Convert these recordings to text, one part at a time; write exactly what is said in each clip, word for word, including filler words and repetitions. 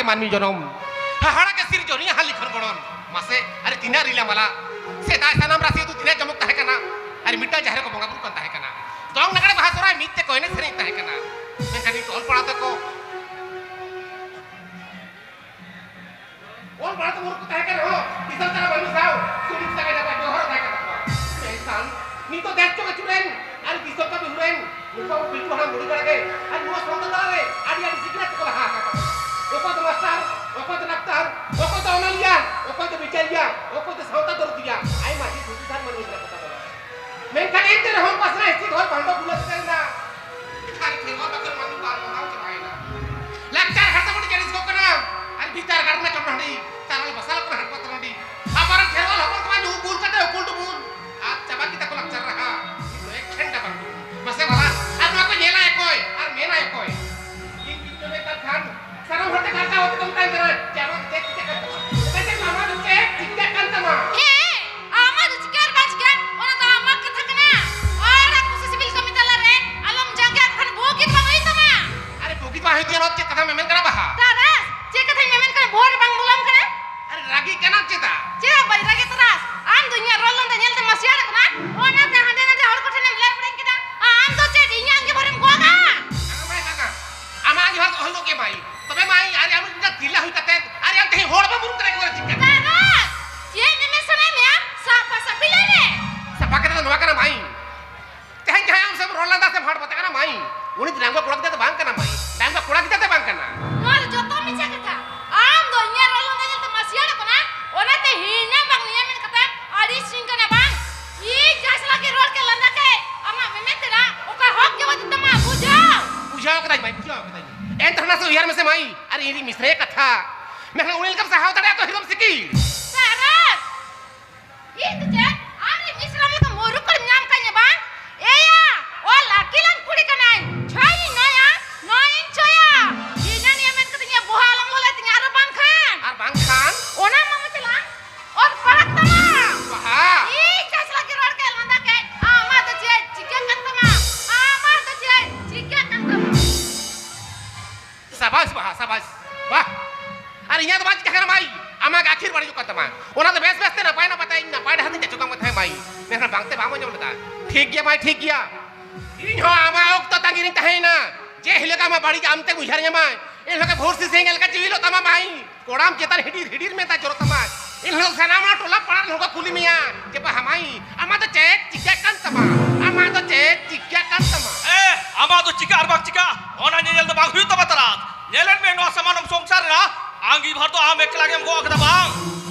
ᱢᱟᱹᱱᱢᱤ ᱡᱚᱱᱚᱢ, ᱦᱟᱦᱟᱲᱟ ᱜᱮ ᱥᱤᱨᱡᱚᱱᱤᱭᱟᱹ ᱦᱟᱹᱞᱤ ᱠᱷᱚᱱ ᱜᱚᱲᱚᱱ᱾ ᱢᱟᱥᱮ, ᱟᱨᱮ ᱛᱤᱱᱟᱹᱜ ᱨᱤᱞᱟᱹᱢᱟᱞᱟ, ᱥᱮᱫᱟᱭ ᱥᱟᱱᱟᱢ ᱨᱟᱥᱤ ᱟᱹᱛᱩ ᱛᱤᱱᱟᱹᱜ ᱡᱚᱢᱚᱠ ᱛᱟᱦᱮᱸ ᱠᱟᱱᱟ, ᱟᱨ ᱢᱤᱫᱴᱟᱝ ᱡᱟᱦᱮᱨ ᱨᱮᱠᱚ ᱵᱚᱸᱜᱟ ᱵᱩᱨᱩᱜ ᱠᱟᱱ ᱛᱟᱦᱮᱸ ᱠᱟᱱᱟ᱾ ᱫᱚᱝ ᱞᱟᱜᱽᱲᱮ ᱵᱟᱦᱟ ᱥᱚᱦᱨᱟᱭ ᱢᱤᱫ ᱛᱮᱠᱚ ᱮᱱᱮᱡ ᱥᱮᱨᱮᱧ ᱛᱟᱦᱮᱸ ᱠᱟᱱᱟ᱾ ᱢᱮᱱᱠᱷᱟᱱ ᱱᱤᱛ ᱚᱞ ᱯᱟᱲᱦᱟᱣ ᱛᱮᱠᱚ, ᱚᱞ ᱯᱟᱲᱦᱟᱣ ᱛᱮ ᱢᱩᱨᱩᱠ ᱠᱚ ᱛᱟᱦᱮᱸ ᱠᱟᱱ ᱨᱮᱦᱚᱸ, ᱠᱤᱥᱟᱹᱬ ᱛᱟᱨᱟ ᱢᱟᱹᱱᱢᱤ ᱥᱟᱶ ᱥᱩᱞᱩᱠ ᱥᱟᱹᱜᱟᱹᱭ ᱛᱟᱠᱚ ᱵᱮᱣᱦᱟᱨ ᱛᱟᱦᱮᱸ ᱠᱟᱱ ᱛᱟᱠᱚᱣᱟ᱾ ᱢᱮᱱᱠᱷᱟᱱ ᱱᱤᱛᱚᱜ ᱫᱮᱥ ᱪᱚᱠ ᱟᱹᱪᱩᱨᱮᱱ ᱟᱨ ᱫᱤᱥᱚᱢ ᱠᱟᱹᱢᱤ ᱦᱩᱨᱮᱱ ᱱᱩᱠᱩ ᱟᱵᱚ ᱯᱤᱞᱪᱩ ᱦᱟᱲᱟᱢ ᱵᱩᱲᱦᱤ ᱠᱚᱲᱟ ᱜᱮ ᱟᱨ ᱱᱚᱣᱟ ᱥᱟᱶᱛᱟ ᱛᱟᱞᱟᱨᱮ ᱟᱹᱰᱤ ᱟᱹᱰᱤ ᱥᱤᱠᱷᱱᱟᱹᱛ ᱛᱮᱠᱚ ᱞᱟᱦᱟ ᱟᱠᱟᱱ ᱛᱟᱵᱚᱱᱟ᱾ ᱚᱠᱚᱭ ᱫᱚ ᱢᱟᱥᱴᱟᱨ, ᱚᱠᱚᱭ ᱫᱚ ᱰᱟᱠᱛᱟᱨ, ᱚᱠᱚᱭ ᱫᱚ ᱚᱱᱚᱞᱤᱭᱟᱹ, ᱚᱠᱚᱭ ᱫᱚ ᱵᱤᱪᱟᱹᱨᱤᱭᱟᱹ, ᱚᱠᱚᱭ ᱫᱚ ᱥᱟᱶᱛᱟ ᱫᱚᱨᱚᱫᱤᱭᱟᱹ, ᱟᱭᱢᱟ ᱰᱷᱮᱨ ᱦᱩᱫᱤᱥᱟᱱ ᱢᱟᱹᱱᱢᱤ ᱢᱮᱱᱟᱜ ᱠᱚ ᱛᱟᱵᱚᱱᱟ᱾ ᱢᱮᱱᱠᱷᱟᱱ ᱮᱱᱛᱮ ᱨᱮᱦᱚᱸ ᱯᱟᱥᱱᱟ ᱦᱤᱥᱤᱫ ᱦᱚᱲ ᱵᱷᱟᱱᱰᱚ ᱵᱩᱞᱟᱹ ᱥᱮᱴᱮᱨ ᱮᱱᱟ᱾ ᱟᱨ ᱠᱷᱮᱨᱣᱟᱞ ᱵᱟᱠᱷᱟᱱ ᱢᱟᱹᱱᱢᱤ ᱵᱟᱝ ᱢᱟᱱᱟᱣ ᱪᱟᱵᱟᱭᱮᱱᱟ᱾ ᱞᱟᱠᱪᱟᱨ ᱦᱟᱨᱛᱟ ᱵᱩᱴᱤ ᱡᱤᱱᱤᱥ ᱠᱚ ᱠᱟᱱᱟ᱾ ᱟᱨ ᱵᱷᱤᱛᱟᱨ ᱜᱟᱲ ᱨᱮᱱᱟᱜ ᱪᱚᱰᱚᱨ ᱦᱟᱺᱰᱤ, ᱛᱟᱨᱟᱞ ᱵᱟᱥᱟᱞ ᱠᱚᱨᱮ ᱦᱟᱴ ᱯᱟᱛᱟ ᱦᱟᱺᱰᱤ᱾ ᱟᱵᱟᱨ ᱠᱷᱮᱨᱣᱟᱞ ᱦᱚᱯᱚᱱ ᱠᱚᱢᱟ ᱧᱩ ᱵᱩᱞ ᱠᱟᱛᱮ ᱩᱠᱩᱞ ᱰᱩᱵᱩᱞ᱾ ᱟᱨ ᱪᱟᱵᱟ ᱠᱮᱫᱟ ᱠᱚ ᱞᱟᱠᱪᱟᱨ ᱨᱟᱦᱟ᱾ ᱱᱤᱛ ᱫᱚ ᱮᱠᱷᱮᱱ ᱰᱟᱵᱟᱝ ᱰᱩᱵᱩᱞ᱾ ᱢᱟᱥᱮ ᱵᱟᱲᱟ, ᱟᱨ ᱱᱚᱣᱟ ᱠᱚ ᱧᱮᱞᱟᱭ ᱚᱠᱚᱭ? ᱟᱨ ᱢᱮᱱᱟᱭ ᱚᱠᱚᱭ? ᱤᱧ ᱠᱤᱱᱛᱩ ᱢᱮᱛᱟᱜ ᱠᱷᱟᱱ ᱥᱟᱱᱟᱢ ᱦᱚᱲ ᱛᱮ ᱠᱟᱨᱠᱟ ᱦᱚᱛᱮ ᱠᱚ ᱢᱮᱛᱟᱧ ᱠᱟᱱᱟ ᱡᱮ ᱟᱢᱟᱜ ᱫᱚ ᱪᱮᱫ ᱪᱤᱠᱟᱹᱜ ᱠᱟᱱ ᱛᱟᱢᱟ? ᱢᱮᱛᱟᱧ ᱠᱟᱱᱟ, "ᱟᱢᱟᱜ ᱫᱚ ᱪᱮᱫ ᱪᱤᱠᱟᱹᱜ ᱠᱟᱱ ᱛᱟᱢᱟ?" ᱦᱮᱸ, ᱟᱢᱟᱜ ᱫᱚ ᱪᱤᱠᱟᱹ ᱟᱨ ᱵᱟᱝ ᱪᱤᱠᱟᱹ, ᱚᱱᱟ ᱫᱚ ᱟᱢᱟᱜ ᱠᱟᱛᱷᱟ ᱠᱟᱱᱟ᱾ ᱟᱨ ᱠᱩᱥᱤ ᱥᱤᱵᱤᱞ ᱠᱟᱹᱢᱤ ᱛᱟᱞᱟ ᱨᱮ ᱟᱞᱚᱢ ᱡᱟᱸᱜᱮ ᱟᱠᱚ ᱠᱷᱟᱱ ᱵᱩᱜᱤ ᱫᱚ ᱵᱟᱝ ᱦᱩᱭᱩᱜ ᱛᱟᱢᱟ᱾ ᱟᱨᱮ, ᱵᱩᱜᱤ ᱫᱚ ᱵᱟᱝ ᱦᱩᱭᱩᱜ ᱛᱤᱧᱟᱹ, ᱱᱚᱣᱟ ᱪᱮᱫ ᱠᱟᱛᱷᱟᱢ ᱢᱮᱢᱮᱱ ᱠᱟᱱᱟ ᱵᱟᱦᱟ? ᱛᱟᱨᱟᱥ, ᱪᱮᱫ ᱠᱟᱛᱷᱟᱧ ᱢᱮᱢᱮᱱ ᱠᱟᱱᱟ, ᱵᱚᱦᱚᱜ ᱨᱮ ᱵᱟᱝ ᱵᱚᱞᱚᱱ ᱠᱟᱱᱟ? ᱟᱨᱮ, ᱨᱟᱹᱜᱤ ᱠᱟᱱᱟᱢ ᱪᱮᱫᱟᱜ? ᱪᱮᱫᱟᱜ ᱵᱟᱹᱧ ᱨᱟᱹᱜᱤ ᱛᱟᱨᱟᱥ? ᱟᱢ ᱫᱚ ᱤᱧᱟᱹᱜ ᱨᱚᱲ ᱞᱟᱸᱫᱟ ᱧᱮᱞ ᱛᱮᱢ ᱢᱟᱹᱥᱤᱭᱟᱹᱲ ᱟᱠᱟᱱᱟ, ᱚᱱᱟᱛᱮ ᱦᱟᱸᱰᱮ ᱱᱟᱰᱮ ᱦᱚᱲ ᱠᱚ ᱴᱷᱮᱱᱮᱢ ᱞᱮ ᱯᱮᱲᱮᱧ ᱠᱟᱱᱟ᱾ ᱟᱢ ᱫᱚ ᱪᱮᱫ ᱤᱧᱟᱹᱜ ᱟᱸᱜᱤᱵᱷᱟᱨᱮᱢ ᱜᱚᱜᱟ? ᱟᱢᱟᱜ ᱟᱸᱜᱤᱵᱷᱟᱨ ᱫᱚ ᱦᱩᱭᱩᱜ ᱜᱮ ᱢᱟᱹᱭ᱾ ᱛᱚᱵᱮ ᱢᱟᱹᱭ, ᱟᱨᱮ ᱟᱢ ᱢᱤᱫᱴᱟᱝ ᱛᱤᱨᱞᱟᱹ ᱦᱩᱭ ᱠᱟᱛᱮ, ᱟᱨᱮ ᱟᱢ ᱛᱮᱦᱮᱧ ᱦᱚᱲ ᱵᱟᱢ ᱩᱨᱩᱢ ᱫᱟᱲᱮ ᱠᱚᱣᱟ ᱪᱤᱠᱟᱹ? ᱛᱟᱨᱟᱥ! ᱪᱮᱫ ᱢᱮᱢᱮᱱ ᱥᱟᱱᱟᱭᱮᱫ ᱢᱮᱭᱟ? ᱥᱟᱯᱷᱟ ᱥᱟᱹᱯᱷᱤ ᱞᱟᱹᱭ ᱢᱮ᱾ ᱥᱟᱯᱷᱟ ᱠᱟᱛᱷᱟ ᱫᱚ ᱱᱚᱣᱟ ᱠᱟᱱᱟ ᱢᱟᱹᱭ, ᱛᱮᱦᱮᱧ ᱡᱟᱦᱟᱸᱭ ᱟᱢ ᱥᱟᱶ ᱨᱚᱲ ᱞᱟᱸᱫᱟ ᱥᱮ ᱵᱷᱟᱴ ᱵᱟᱛᱟ ᱠᱟᱱᱟ ᱢᱟᱹᱭ, ᱩᱱᱤ ᱫᱚ ᱰᱟᱺᱜᱩᱣᱟᱹ ᱠᱚᱲᱟ ᱜᱤᱫᱽᱨᱟᱹ ᱫᱚ ᱵᱟᱝ ᱠᱟᱱᱟ ᱢᱟᱹᱭ, ᱰᱟᱺᱜᱩᱣᱟᱹ ᱠᱚᱲᱟ ᱜᱤᱫᱽᱨᱟᱹ ᱫᱚ ᱵᱟᱝ ᱠᱟᱱᱟ᱾ ᱱᱚᱣᱟ ᱫᱚ ᱡᱚᱛᱚ ᱢᱤᱪᱷᱟ ᱠᱟᱛᱷᱟ᱾ ᱟᱢ ᱫᱚ ᱤᱧᱟᱹᱜ ᱨᱚᱲ ᱞᱟᱸᱫᱟ ᱧᱮᱞᱛᱮ ᱢᱟᱹᱥᱤᱭᱟᱹᱲ ᱠᱟᱱᱟ, ᱚᱱᱟᱛᱮ ᱦᱤᱱᱟᱹ ᱵᱟᱝ ᱱᱤᱭᱟᱹ ᱢᱮᱱ ᱠᱟᱛᱮ ᱟᱹᱲᱤᱥᱤᱧ ᱠᱟᱱᱟ ᱵᱟᱝ? ᱤᱧ ᱡᱟᱦᱟᱸ ᱥᱟᱞᱟᱜ ᱜᱮ ᱨᱚᱲ ᱠᱮ ᱞᱟᱸᱫᱟ ᱠᱮ, ᱟᱢᱟᱜ ᱢᱮᱢᱮᱱ ᱛᱮᱱᱟᱜ ᱚᱠᱟ ᱦᱚᱠ ᱜᱮ ᱵᱟᱹᱱᱩᱜ ᱛᱟᱢᱟ, ᱵᱩᱡᱷᱟᱹᱣ? ᱵᱩᱡᱷᱟᱹᱣ ᱠᱟᱫᱟᱧ ᱢᱟᱹᱭ, ᱵᱩᱡᱷᱟᱹᱣ ᱠᱟᱫᱟᱧ᱾ ᱮᱱᱛᱮ ᱨᱮᱦᱚᱸ ᱱᱟᱥᱮ ᱩᱭᱦᱟᱹᱨ ᱢᱮᱥᱮ ᱢᱟᱹᱭ, ᱟᱨ ᱤᱧ ᱨᱤᱧ ᱢᱤᱥᱨᱟᱭᱟ ᱠᱟᱛᱷᱟ, ᱢᱮᱱᱠᱷᱟᱱ ᱩᱱᱤ ᱞᱮᱠᱟᱢ ᱥᱟᱦᱟᱣ ᱫᱟᱲᱮᱭᱟᱜᱼᱟ ᱛᱚ ᱦᱤᱨᱚᱢ ᱥᱤᱠᱤᱲ? ᱥᱟᱨᱚᱥ! ᱤᱧ ᱫᱚ ᱪᱮᱫ? ᱟᱢ ᱨᱤᱱ ᱢᱤᱥᱨᱟ ᱞᱮᱠᱟ ᱢᱩᱨᱩᱠ ᱠᱚᱨᱮᱢ ᱧᱟᱢ ᱠᱟᱹᱧᱟ ᱵᱟᱝ? ᱮᱭᱟ, ᱚᱞ ᱟᱹᱠᱤᱞᱟᱱ ᱠᱩᱲᱤ ᱠᱟᱱᱟᱧ᱾ ᱪᱷᱚᱭᱤᱧ ᱱᱚᱭᱟ, ᱱᱚᱭᱤᱧ ᱪᱷᱚᱭᱟ᱾ ᱦᱤᱱᱟᱹ ᱱᱤᱭᱟᱹ ᱢᱮᱱ ᱠᱟᱛᱮ ᱤᱧᱟᱹᱜ ᱵᱚᱦᱟ ᱟᱞᱚᱢ ᱞᱚᱞᱟᱭ ᱛᱤᱧᱟ, ᱟᱨ ᱵᱟᱝᱠᱷᱟᱱ ᱟᱨ ᱵᱟᱝᱠᱷᱟᱱ? ᱚᱱᱟ ᱢᱟᱢᱟ ᱪᱟᱞᱟᱜ, ᱚᱨ ᱯᱟᱲᱟᱜ ᱛᱟᱢᱟ᱾ ᱵᱟᱦᱟ᱾ ᱤᱧ ᱪᱟᱥ ᱞᱟᱹᱜᱤᱫ ᱨᱚᱲ ᱠᱮᱫ ᱞᱟᱸᱫᱟ ᱠᱮᱫ, ᱟᱢᱟᱜ ᱫᱚ ᱪᱮᱫ ᱪᱤᱠᱟᱹᱜ ᱠᱟᱱ ᱛᱟᱢᱟ? ᱟᱢᱟᱜ ᱫᱚ ᱪᱮᱫ ᱪᱤᱠᱟᱹᱜ ᱠᱟᱱ ᱛᱟᱢᱟ? ᱥᱟᱵᱟᱥ ᱵᱟᱦᱟ, ᱥᱟᱵᱟᱥ᱾ ᱵᱟᱦ᱾ ᱤᱧᱟᱹᱜ ᱫᱚ ᱵᱟᱝ ᱪᱤᱠᱟᱹ ᱠᱟᱱᱟ ᱢᱟᱹᱭ, ᱟᱢᱟᱜ ᱜᱮ ᱟᱹᱠᱷᱤᱨ ᱵᱟᱹᱲᱤᱡᱚᱜ ᱠᱟᱱ ᱛᱟᱢᱟ᱾ ᱚᱱᱟ ᱫᱚ ᱵᱮᱥ ᱵᱮᱥ ᱛᱮ ᱱᱟᱯᱟᱭ ᱱᱟᱯᱟᱭ ᱛᱮ ᱤᱧ ᱱᱟᱯᱟᱭ ᱰᱟᱦᱟᱨ ᱛᱮᱧ ᱪᱟᱪᱚ ᱠᱟᱢ ᱠᱟᱱ ᱛᱟᱦᱮᱸᱫ ᱢᱟᱹᱭ, ᱢᱮᱱᱠᱷᱟᱱ ᱵᱟᱝᱛᱮ ᱵᱟᱢ ᱟᱸᱡᱚᱢ ᱞᱮᱫᱟ᱾ ᱴᱷᱤᱠ ᱜᱮᱭᱟ ᱢᱟᱹᱭ, ᱴᱷᱤᱠ ᱜᱮᱭᱟ, ᱤᱧ ᱦᱚᱸ ᱟᱢᱟᱜ ᱚᱠᱛᱚ ᱛᱟᱺᱜᱤ ᱨᱤᱧ ᱛᱟᱦᱮᱸᱭᱮᱱᱟ᱾ ᱡᱮ ᱦᱤᱞᱳᱜ ᱟᱢᱟᱜ ᱵᱟᱹᱲᱤᱡ ᱟᱢ ᱛᱮᱢ ᱩᱭᱦᱟᱹᱨ ᱧᱟᱢᱟ, ᱮᱱ ᱦᱤᱞᱳᱜ ᱜᱮ ᱵᱷᱳᱨ ᱥᱤᱥᱤ ᱮᱸᱜᱮᱞ ᱞᱮᱠᱟ ᱡᱤᱣᱤ ᱦᱤᱞᱳᱜ ᱛᱟᱢᱟ ᱢᱟᱹᱭ᱾ ᱠᱚᱲᱟᱢ ᱪᱮᱛᱟᱱ ᱦᱤᱰᱤᱨ ᱦᱤᱰᱤᱨ ᱢᱮᱫ ᱫᱟᱜ ᱡᱚᱨᱚᱜ ᱛᱟᱢᱟ᱾ ᱮᱱ ᱦᱤᱞᱳᱜ ᱥᱟᱱᱟᱢ ᱦᱚᱲ ᱴᱚᱞᱟ ᱯᱟᱲᱟ ᱨᱮᱱ ᱦᱚᱲ ᱠᱚ ᱠᱩᱞᱤ ᱢᱮᱭᱟ ᱡᱮ, "ᱵᱟᱦᱟ ᱢᱟᱹᱭ, ᱟᱢᱟᱜ ᱫᱚ ᱪᱮᱫ ᱪᱤᱠᱟᱹᱜ ᱠᱟᱱ ᱛᱟᱢᱟ? ᱟᱢᱟᱜ ᱫᱚ ᱪᱮᱫ ᱪᱤᱠᱟᱹᱜ ᱠᱟᱱ ᱛᱟᱢᱟ?" ᱮ, ᱟᱢᱟᱜ ᱫᱚ ᱪᱤᱠᱟᱹ ᱟᱨ ᱵᱟᱝ ᱪᱤᱠᱟᱹ, ᱚᱱᱟ ᱧᱮᱧᱮᱞ ᱫᱚ ᱵᱟᱝ ᱦᱩᱭᱩᱜ ᱛᱟᱢᱟ ᱛᱟᱨᱟᱥ᱾ ᱧᱮᱞᱮᱫ ᱢᱮ, ᱱᱚᱣᱟ ᱥᱟᱢᱟᱱᱚᱢ ᱥᱚᱝᱥᱟᱨ ᱨᱮᱱᱟᱜ ᱟᱸᱜᱤᱵᱷᱟᱨ ᱫᱚ ᱟᱢ ᱮᱠᱞᱟ ᱜᱮᱢ ᱜᱚᱜ ᱠᱟᱫᱟ ᱵᱟᱝ?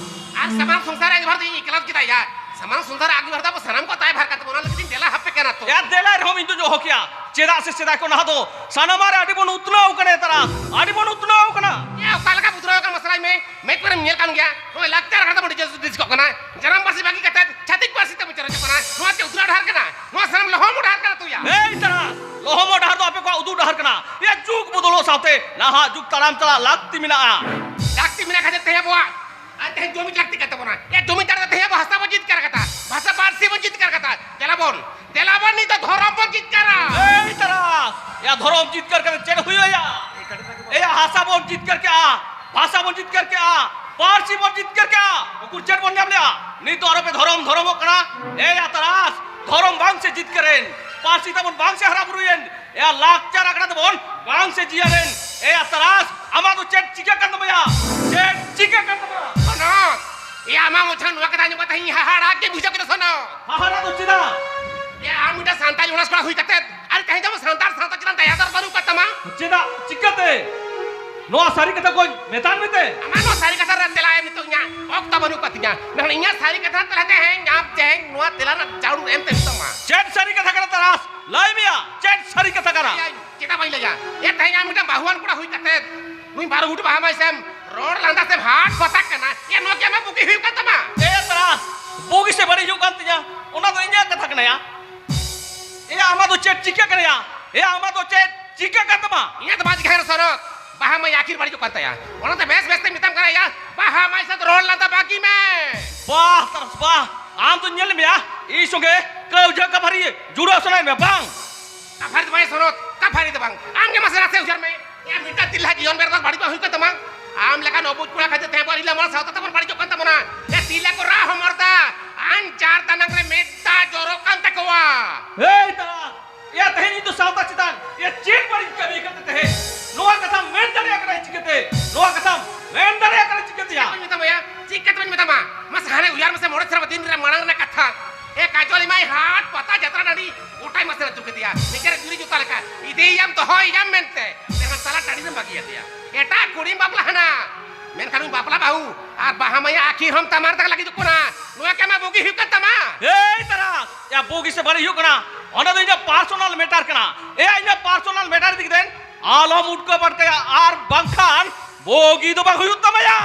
ᱟᱨ ᱥᱟᱢᱟᱱ ᱥᱚᱝᱥᱟᱨ ᱟᱸᱜᱤᱵᱷᱟᱨ ᱫᱚ ᱤᱧ ᱮᱠᱞᱟ ᱫᱚ ᱪᱮᱫᱟᱜ ᱭᱟ? ᱥᱟᱢᱟᱱ ᱥᱚᱝᱥᱟᱨ ᱟᱸᱜᱤᱵᱷᱟᱨ ᱫᱚ ᱟᱵᱚ ᱥᱟᱱᱟᱢ ᱠᱚ ᱫᱟᱭᱵᱷᱟᱨ ᱠᱟᱱ ᱛᱟᱵᱚᱱᱟ, ᱚᱱᱟ ᱞᱟᱹᱜᱤᱫ ᱤᱧ ᱫᱮᱞᱟ ᱦᱟᱯᱮ ᱠᱟᱱᱟ ᱛᱚ᱾ ᱭᱟ, ᱫᱮᱞᱟ ᱨᱮᱦᱚᱸ ᱤᱧ ᱫᱚ ᱫᱚᱦᱚ ᱠᱮᱭᱟ᱾ ᱪᱮᱫᱟᱜ ᱥᱮ ᱥᱮᱫᱟᱭ ᱠᱷᱚᱱ ᱱᱟᱦᱟᱜ ᱫᱚ ᱥᱟᱱᱟᱢᱟᱜ ᱨᱮ ᱟᱹᱰᱤ ᱵᱚᱱ ᱩᱛᱱᱟᱹᱣ ᱠᱟᱱᱟ ᱛᱟᱨᱟᱥ, ᱟᱹᱰᱤ ᱵᱚᱱ ᱩᱛᱱᱟᱹᱣ ᱠᱟᱱᱟ᱾ ᱭᱟ, ᱚᱠᱟ ᱞᱮᱠᱟ ᱩᱛᱱᱟᱹᱣ ᱠᱟᱱᱟ ᱢᱟᱥᱮ ᱞᱟᱹᱭ ᱢᱮ? ᱢᱮᱫ ᱠᱚᱨᱮᱢ ᱧᱮᱞ ᱠᱟᱱ ᱜᱮᱭᱟ, ᱱᱚᱜᱼᱚᱭ ᱞᱟᱠᱪᱟᱨ ᱟᱠᱷᱲᱟ ᱛᱟᱵᱚᱱ ᱰᱤᱡᱤᱴᱟᱞ ᱠᱚᱜ ᱠᱟᱱᱟ᱾ ᱡᱟᱱᱟᱢ ᱯᱟᱹᱨᱥᱤ ᱵᱟᱹᱜᱤ ᱠᱟᱛᱮ ᱪᱷᱟᱹᱛᱤᱠ ᱯᱟᱹᱨᱥᱤ ᱛᱮᱵᱚᱱ ᱪᱚᱨᱪᱚᱜ ᱠᱟᱱᱟ᱾ ᱱᱚᱣᱟ ᱪᱮᱫ ᱩᱛᱱᱟᱹᱣ ᱰᱟᱦᱟᱨ ᱠᱟᱱᱟ? ᱱᱚᱣᱟ ᱥᱟᱱᱟᱢ ᱞᱚᱦᱚᱢ ᱰᱟᱦᱟᱨ ᱠᱟᱱᱟ ᱛᱚ ᱭᱟ᱾ ᱮᱭ ᱛᱟᱨᱟᱥ, ᱞᱚᱦᱚᱢ ᱰᱟᱦᱟᱨ ᱫᱚ ᱟᱯᱮ ᱠᱚᱣᱟᱜ ᱩᱫᱩᱜ ᱰᱟᱦᱟᱨ ᱠᱟᱱᱟ᱾ ᱭᱟ, ᱡᱩᱜᱽ ᱵᱚᱫᱚᱞᱚᱜ ᱥᱟᱶᱛᱮ ᱱᱟᱦᱟᱜ ᱡᱩᱜᱽ ᱛᱟᱲᱟᱢ ᱪᱟᱞᱟᱜ ᱞᱟᱹᱠᱛᱤ ᱢᱮᱱᱟᱜᱼᱟ᱾ ᱞᱟᱹᱠᱛᱤ ᱢᱮᱱᱟᱜ ᱠᱷᱟᱹᱛᱤᱨ ᱛᱮ ᱟᱵᱚᱣᱟᱜ ᱟᱨ ᱛᱮᱦᱮᱧ ᱡᱩᱢᱤᱫ ᱞᱟᱹᱠᱛᱤ ᱠᱟᱱ ᱛᱟᱵᱚᱱᱟ᱾ ᱮ, ᱡᱩᱢᱤᱫ ᱫᱟᱲᱮ ᱛᱮᱦᱮᱧ ᱟᱵᱚ ᱵᱷᱟᱥᱟ ᱵᱚᱱ ᱡᱤᱛᱠᱟᱹᱨ ᱠᱟᱫᱟ, ᱵᱷᱟᱥᱟ ᱯᱟᱹᱨᱥᱤ ᱵᱚᱱ ᱡᱤᱛᱠᱟᱹᱨ ᱠᱟᱫᱟ᱾ ᱫᱮᱞᱟ ᱵᱚᱱ, ᱫᱮᱞᱟ ᱵᱚᱱ ᱱᱤᱛ ᱫᱚ ᱫᱷᱚᱨᱚᱢ ᱵᱚᱱ ᱡᱤᱛᱠᱟᱹᱨᱟ᱾ ᱮᱭ ᱛᱟᱨᱟ, ᱭᱟ ᱫᱷᱚᱨᱚᱢ ᱡᱤᱛᱠᱟᱹᱨ ᱠᱟᱛᱮ ᱪᱮᱫ ᱦᱩᱭᱩᱜᱼᱟ ᱭᱟ? ᱮᱭᱟ ᱵᱷᱟᱥᱟ ᱵᱚᱱ ᱡᱤᱛᱠᱟᱹᱨ ᱠᱮᱜᱼᱟ, ᱵᱷᱟᱥᱟ ᱵᱚᱱ ᱡᱤᱛᱠᱟᱹᱨ ᱠᱮᱜᱼᱟ, ᱯᱟᱹᱨᱥᱤ ᱵᱚᱱ ᱡᱤᱛᱠᱟᱹᱨ ᱠᱮᱜᱼᱟ᱾ ᱩᱠᱩᱨ ᱪᱮᱫ ᱵᱚᱱ ᱧᱟᱢ ᱞᱮᱜᱼᱟ? ᱱᱤᱛ ᱫᱚ ᱟᱨᱚ ᱯᱮ ᱫᱷᱚᱨᱚᱢ ᱫᱷᱚᱨᱚᱢᱚᱜ ᱠᱟᱱᱟ᱾ ᱮᱭᱟ ᱛᱟᱨᱟᱥ, ᱫᱷᱚᱨᱚᱢ ᱵᱟᱝ ᱥᱮ ᱡᱤᱛᱠᱟᱹᱨᱮᱱ, ᱯᱟᱹᱨᱥᱤ ᱛᱟᱵᱚᱱ ᱵᱟᱝ ᱥᱮ ᱦᱟᱨᱟ ᱵᱩᱨᱩᱭᱮᱱ, ᱮᱭᱟ ᱞᱟᱠᱪᱟᱨ ᱟᱠᱷᱲᱟ ᱛᱟᱵᱚᱱ ᱵᱟᱝ ᱥᱮ ᱡᱤᱭᱟᱹᱲᱮᱱ᱾ ᱮᱭᱟ ᱛᱟᱨᱟᱥ, ᱟᱢᱟᱜ ᱫᱚ ᱪᱮᱫ ᱪᱤᱠᱟᱹ ᱠᱟᱱ ᱛᱟᱢᱟ ᱭᱟ? ᱪᱮᱫ ᱪᱤᱠᱟᱹ ᱠᱟᱱ ᱛᱟᱢᱟ? ᱥᱚᱱᱚᱛ, ᱮᱭᱟ ᱟᱢᱟᱜ ᱢᱚᱪᱟ ᱱᱚᱣᱟ ᱠᱟᱛᱷᱟ ᱟᱸᱡᱚᱢ ᱠᱟᱛᱮ ᱤᱧ ᱦᱟᱦᱟᱲᱟ ᱜᱮ ᱵᱩᱡᱷᱟᱹᱣ ᱠᱮᱫᱟ ᱥᱚᱱᱚᱛ᱾ ᱦᱟᱦᱟᱲᱟ ᱫᱚ ᱪᱮᱫᱟᱜ? ᱮᱭᱟ ᱟᱢ ᱢᱤᱫᱴᱟᱝ ᱥᱟᱱᱛᱟᱲ ᱚᱱᱟᱨᱥ ᱠᱚᱲᱟ ᱦᱩᱭ ᱠᱟᱛᱮ ᱟᱨ ᱛᱮᱦᱮᱧ ᱫᱚ ᱟᱵᱚ ᱥᱟᱱᱛᱟᱲ ᱥᱟᱶᱛᱟ ᱪᱮᱛᱟᱱ ᱫᱟᱭᱟ ᱫᱚᱨ ᱵᱟᱹᱱᱩᱜ ᱠᱟᱫ ᱛᱟᱢᱟ᱾ ᱪᱮᱫᱟᱜ? ᱪᱤᱠᱟᱹᱛᱮ? ᱱᱚᱣᱟ ᱥᱟᱹᱨᱤ ᱠᱟᱛᱷᱟ ᱠᱚᱧ ᱢᱮᱛᱟᱫ ᱢᱮᱛᱮ? ᱟᱢᱟᱜ ᱱᱚᱣᱟ ᱥᱟᱹᱨᱤ ᱠᱟᱛᱷᱟ ᱨᱮ ᱛᱮᱞᱟ ᱮᱢ ᱱᱤᱛᱚᱜ ᱤᱧᱟᱹᱜ ᱚᱠᱛᱚ ᱵᱟᱹᱱᱩᱜ ᱠᱟᱫ ᱛᱤᱧᱟ, ᱢᱮᱱᱠᱷᱟᱱ ᱤᱧᱟᱹᱜ ᱥᱟᱹᱨᱤ ᱠᱟᱛᱷᱟ ᱛᱮᱞᱟ ᱛᱮᱦᱮᱧ ᱟᱢ ᱛᱮᱦᱮᱧ ᱱᱚᱣᱟ ᱛᱮᱞᱟ ᱨᱮᱱᱟᱜ ᱡᱟᱹᱨᱩᱲ ᱮᱢ ᱛᱮ ᱦᱩᱭᱩᱜ ᱛᱟᱢᱟ᱾ ᱪᱮᱫ ᱥᱟᱹᱨᱤ ᱠᱟᱛᱷᱟ ᱠᱟᱱᱟ ᱛᱟᱨᱟᱥ? ᱞᱟᱹᱭ ᱢᱮᱭᱟ, ᱪᱮᱫ ᱥᱟᱹᱨᱤ ᱠᱟᱛᱷᱟ ᱠᱟᱱᱟ? ᱮᱭᱟ, ᱪᱮᱫᱟᱜ ᱵᱟᱹᱧ ᱞᱟᱹᱭᱟ? ᱮ, ᱛᱮᱦᱮᱧ ᱟᱢ ᱢᱤᱫᱴᱟᱝ ᱵᱟᱹᱦᱩᱣᱟᱱ ᱠᱚᱲᱟ ᱦᱩᱭ ᱠᱟᱛᱮ ᱱᱩᱭ ᱵᱟᱨᱚ ᱜᱷᱩᱴᱩ ᱵᱟᱦᱟ ᱢᱟᱹᱭ ᱥᱮᱢ ᱨᱚᱲ ᱞᱟᱸᱫᱟ ᱥᱮᱢ ᱦᱟᱴ ᱯᱟᱛᱟᱜ ᱠᱟᱱᱟ᱾ ᱮ, ᱱᱚᱣᱟ ᱠᱤ ᱟᱢᱟᱜ ᱵᱩᱜᱤ ᱦᱩᱭᱩᱜ ᱠᱟᱱ ᱛᱟᱢᱟ? ᱮ ᱛᱟᱨᱟᱥ, ᱵᱩᱜᱤ ᱥᱮ ᱵᱟᱹᱲᱤᱡ ᱦᱩᱭᱩᱜ ᱠᱟᱱ ᱛᱤᱧᱟ, ᱚᱱᱟ ᱫᱚ ᱤᱧᱟᱹᱜ ᱠᱟᱛᱷᱟ ᱠᱟᱱᱟ ᱭᱟ᱾ ᱮ, ᱟᱢᱟᱜ ᱫᱚ ᱪᱮᱫ ᱪᱤᱠᱟᱹ ᱠᱟᱱᱟ ᱭᱟ? ᱮ, ᱟᱢᱟᱜ ᱫᱚ ᱪᱮᱫ ᱪᱤᱠᱟᱹ ᱠᱟᱱ ᱛᱟᱢᱟ? ᱤᱧᱟᱹᱜ ᱫᱚ ᱵᱟᱝ ᱪᱤᱠᱟᱹ ᱠᱟᱱᱟ ᱥᱚᱱᱚᱛ, ᱵᱟᱦᱟ ᱢᱟᱹᱭ ᱟᱹᱠᱷᱤᱨ ᱵᱟᱹᱲᱤᱡᱚᱜ ᱠᱟᱱ ᱛᱟᱭᱟ᱾ ᱚᱱᱟᱛᱮ ᱵᱮᱥ ᱵᱮᱥ ᱛᱮ ᱢᱮᱛᱟᱢ ᱠᱟᱱᱟ ᱭᱟ, ᱵᱟᱦᱟ ᱢᱟᱹᱭ ᱥᱟᱶ ᱨᱚᱲ ᱞᱟᱸᱫᱟ ᱵᱟᱹᱜᱤ ᱢᱮ᱾ ᱵᱟᱦ ᱛᱟᱨᱟᱥ ᱵᱟᱦ, ᱟᱢ ᱫᱚ ᱧᱮᱞ ᱢᱮᱭᱟ, ᱤᱧ ᱥᱚᱸᱜᱮ ᱠᱟᱹᱣᱡᱟᱹ ᱠᱟᱯᱷᱟᱨᱤ ᱡᱩᱲᱟᱹᱣ ᱥᱟᱱᱟᱭᱮᱫ ᱢᱮᱭᱟ ᱵᱟᱝ? ᱠᱟᱯᱷᱟᱨᱤ ᱫᱚ ᱵᱟᱝ ᱥᱚᱱᱚᱛ, ᱠᱟᱯᱷᱟᱨᱤ ᱫᱚ ᱵᱟᱝ᱾ ᱟᱢ ᱜᱮ ᱢᱟᱥᱮ ᱱᱟᱥᱮ ᱩᱭᱦᱟᱹᱨ ᱢᱮ᱾ ᱮ, ᱢᱤᱫᱴᱟᱝ ᱛᱤᱨᱞᱟᱹ ᱡᱤᱭᱚᱱ ᱵᱮᱲᱟ ᱫᱚ ᱵᱟᱹᱲᱤᱡ ᱵᱟᱝ ᱦᱩᱭ ᱠᱟᱱ ᱛᱟᱢᱟ᱾ ᱟᱢ ᱞᱮᱠᱟᱱ ᱚᱵᱩᱡ ᱠᱚᱲᱟ ᱠᱷᱟᱹᱛᱤᱨ ᱛᱮ ᱟᱵᱚᱣᱟᱜ ᱨᱤᱞᱟᱹᱢᱟᱞᱟ ᱥᱟᱶᱛᱟ ᱛᱟᱵᱚᱱ ᱵᱟᱹᱲᱤᱡᱚᱜ ᱠᱟᱱ ᱛᱟᱵᱚᱱᱟ᱾ ᱮ ᱛᱤᱨᱞᱟᱹ ᱠᱚ ᱨᱟᱜ ᱦᱚᱢᱚᱨ ᱫᱟ, ᱟᱱᱪᱟᱨ ᱫᱟᱱᱟᱝ ᱨᱮ ᱢᱮᱫ ᱫᱟᱜ ᱡᱚᱨᱚᱜ ᱠᱟᱱ ᱛᱟᱠᱚᱣᱟ᱾ ᱮᱭ ᱛᱟᱨᱟ, ᱮᱭᱟ ᱛᱮᱦᱮᱧ ᱤᱧ ᱫᱚ ᱥᱟᱶᱛᱟ ᱪᱮᱛᱟᱱ ᱮᱭᱟ ᱪᱮᱫ ᱵᱟᱹᱲᱤᱡ ᱠᱟᱹᱢᱤ ᱟᱠᱟᱫ ᱛᱮ ᱛᱮᱦᱮᱧ ᱱᱚᱣᱟ ᱠᱟᱛᱷᱟᱢ ᱢᱮᱱ ᱫᱟᱲᱮᱭᱟᱜ ᱠᱟᱱᱟ ᱪᱤᱠᱟᱹᱛᱮ? ᱱᱚᱣᱟ ᱠᱟᱛᱷᱟᱢ ᱢᱮᱱ ᱫᱟᱲᱮᱭᱟᱜ ᱠᱟᱱᱟ ᱪᱤᱠᱟᱹᱛᱮ ᱭᱟ? ᱪᱮᱫ ᱠᱟᱛᱷᱟᱧ ᱢᱮᱛᱟᱢᱟ ᱭᱟ? ᱪᱮᱫ ᱠᱟᱛᱷᱟᱧ ᱢᱮᱛᱟᱢᱟ? ᱢᱟᱥᱮ ᱦᱟᱱᱮ ᱩᱭᱦᱟᱹᱨ ᱢᱮᱥᱮ ᱢᱚᱬᱮ ᱥᱮᱨᱢᱟ ᱫᱤᱱ ᱨᱮ ᱢᱟᱲᱟᱝ ᱨᱮᱱᱟᱜ ᱠᱟᱛᱷᱟ᱾ ᱮ ᱠᱟᱡᱚᱞ ᱮᱢᱟᱭ ᱦᱟᱴ ᱯᱟᱛᱟ ᱡᱟᱛᱨᱟ ᱴᱟᱺᱰᱤ ᱜᱚᱴᱟᱭ ᱢᱟᱥᱮ ᱟᱹᱪᱩᱨ ᱠᱮᱫᱮᱭᱟ᱾ ᱱᱤᱡᱮᱨ ᱡᱩᱨᱤ ᱡᱩᱛᱟ ᱞᱮᱠᱟ ᱤᱫᱤᱭᱮᱭᱟᱢ ᱫᱚᱦᱚᱭᱮᱭᱟᱢ ᱢᱮᱱᱛᱮ᱾ ᱢᱮᱱᱠᱷᱟᱱ ᱥᱟᱞᱟ ᱴᱟᱺᱰᱤ ᱨᱮᱢ ᱵᱟᱹᱜᱤᱭᱟᱫᱮᱭᱟ᱾ ᱮᱴᱟᱜ ᱠᱩᱲᱤᱢ ᱵᱟᱯᱞᱟ ᱦᱟᱱᱟ᱾ ᱢᱮᱱᱠᱷᱟᱱ ᱩᱱᱤ ᱵᱟᱯᱞᱟ ᱵᱟᱹᱦᱩ ᱟᱨ ᱵᱟᱦᱟ ᱢᱟᱭᱟ ᱟᱹᱠᱷᱤᱨ ᱦᱚᱸᱢ ᱛᱟᱢᱟᱨ ᱛᱟᱠ ᱞᱟᱹᱜᱤᱫᱚᱜ ᱠᱟᱱᱟ᱾ ᱱᱚᱣᱟ ᱠᱤ ᱟᱢᱟᱜ ᱵᱩᱜᱤ ᱦᱩᱭᱩᱜ ᱠᱟᱱ ᱛᱟᱢᱟ? ᱮᱭ ᱛᱟᱨᱟᱥ, ᱭᱟ ᱵᱩᱜᱤ ᱥᱮ ᱵᱟᱹᱲᱤᱡ ᱦᱩᱭᱩᱜ ᱠᱟᱱᱟ, ᱚᱱᱟ ᱫᱚ ᱤᱧᱟᱹᱜ personal matter ᱠᱟᱱᱟ᱾ ᱮᱭᱟ ᱤᱧᱟᱹᱜ personal matter ᱤᱫᱤ ᱠᱟᱛᱮ ᱟᱞᱚᱢ ᱩᱴᱠᱟᱹ ᱯᱟᱴᱠᱟᱭᱟ, ᱟᱨ ᱵᱟᱝᱠᱷᱟᱱ ᱵᱩᱜᱤ ᱫᱚ ᱵᱟᱝ ᱦᱩᱭᱩᱜ ᱛᱟᱢᱟ ᱭᱟ᱾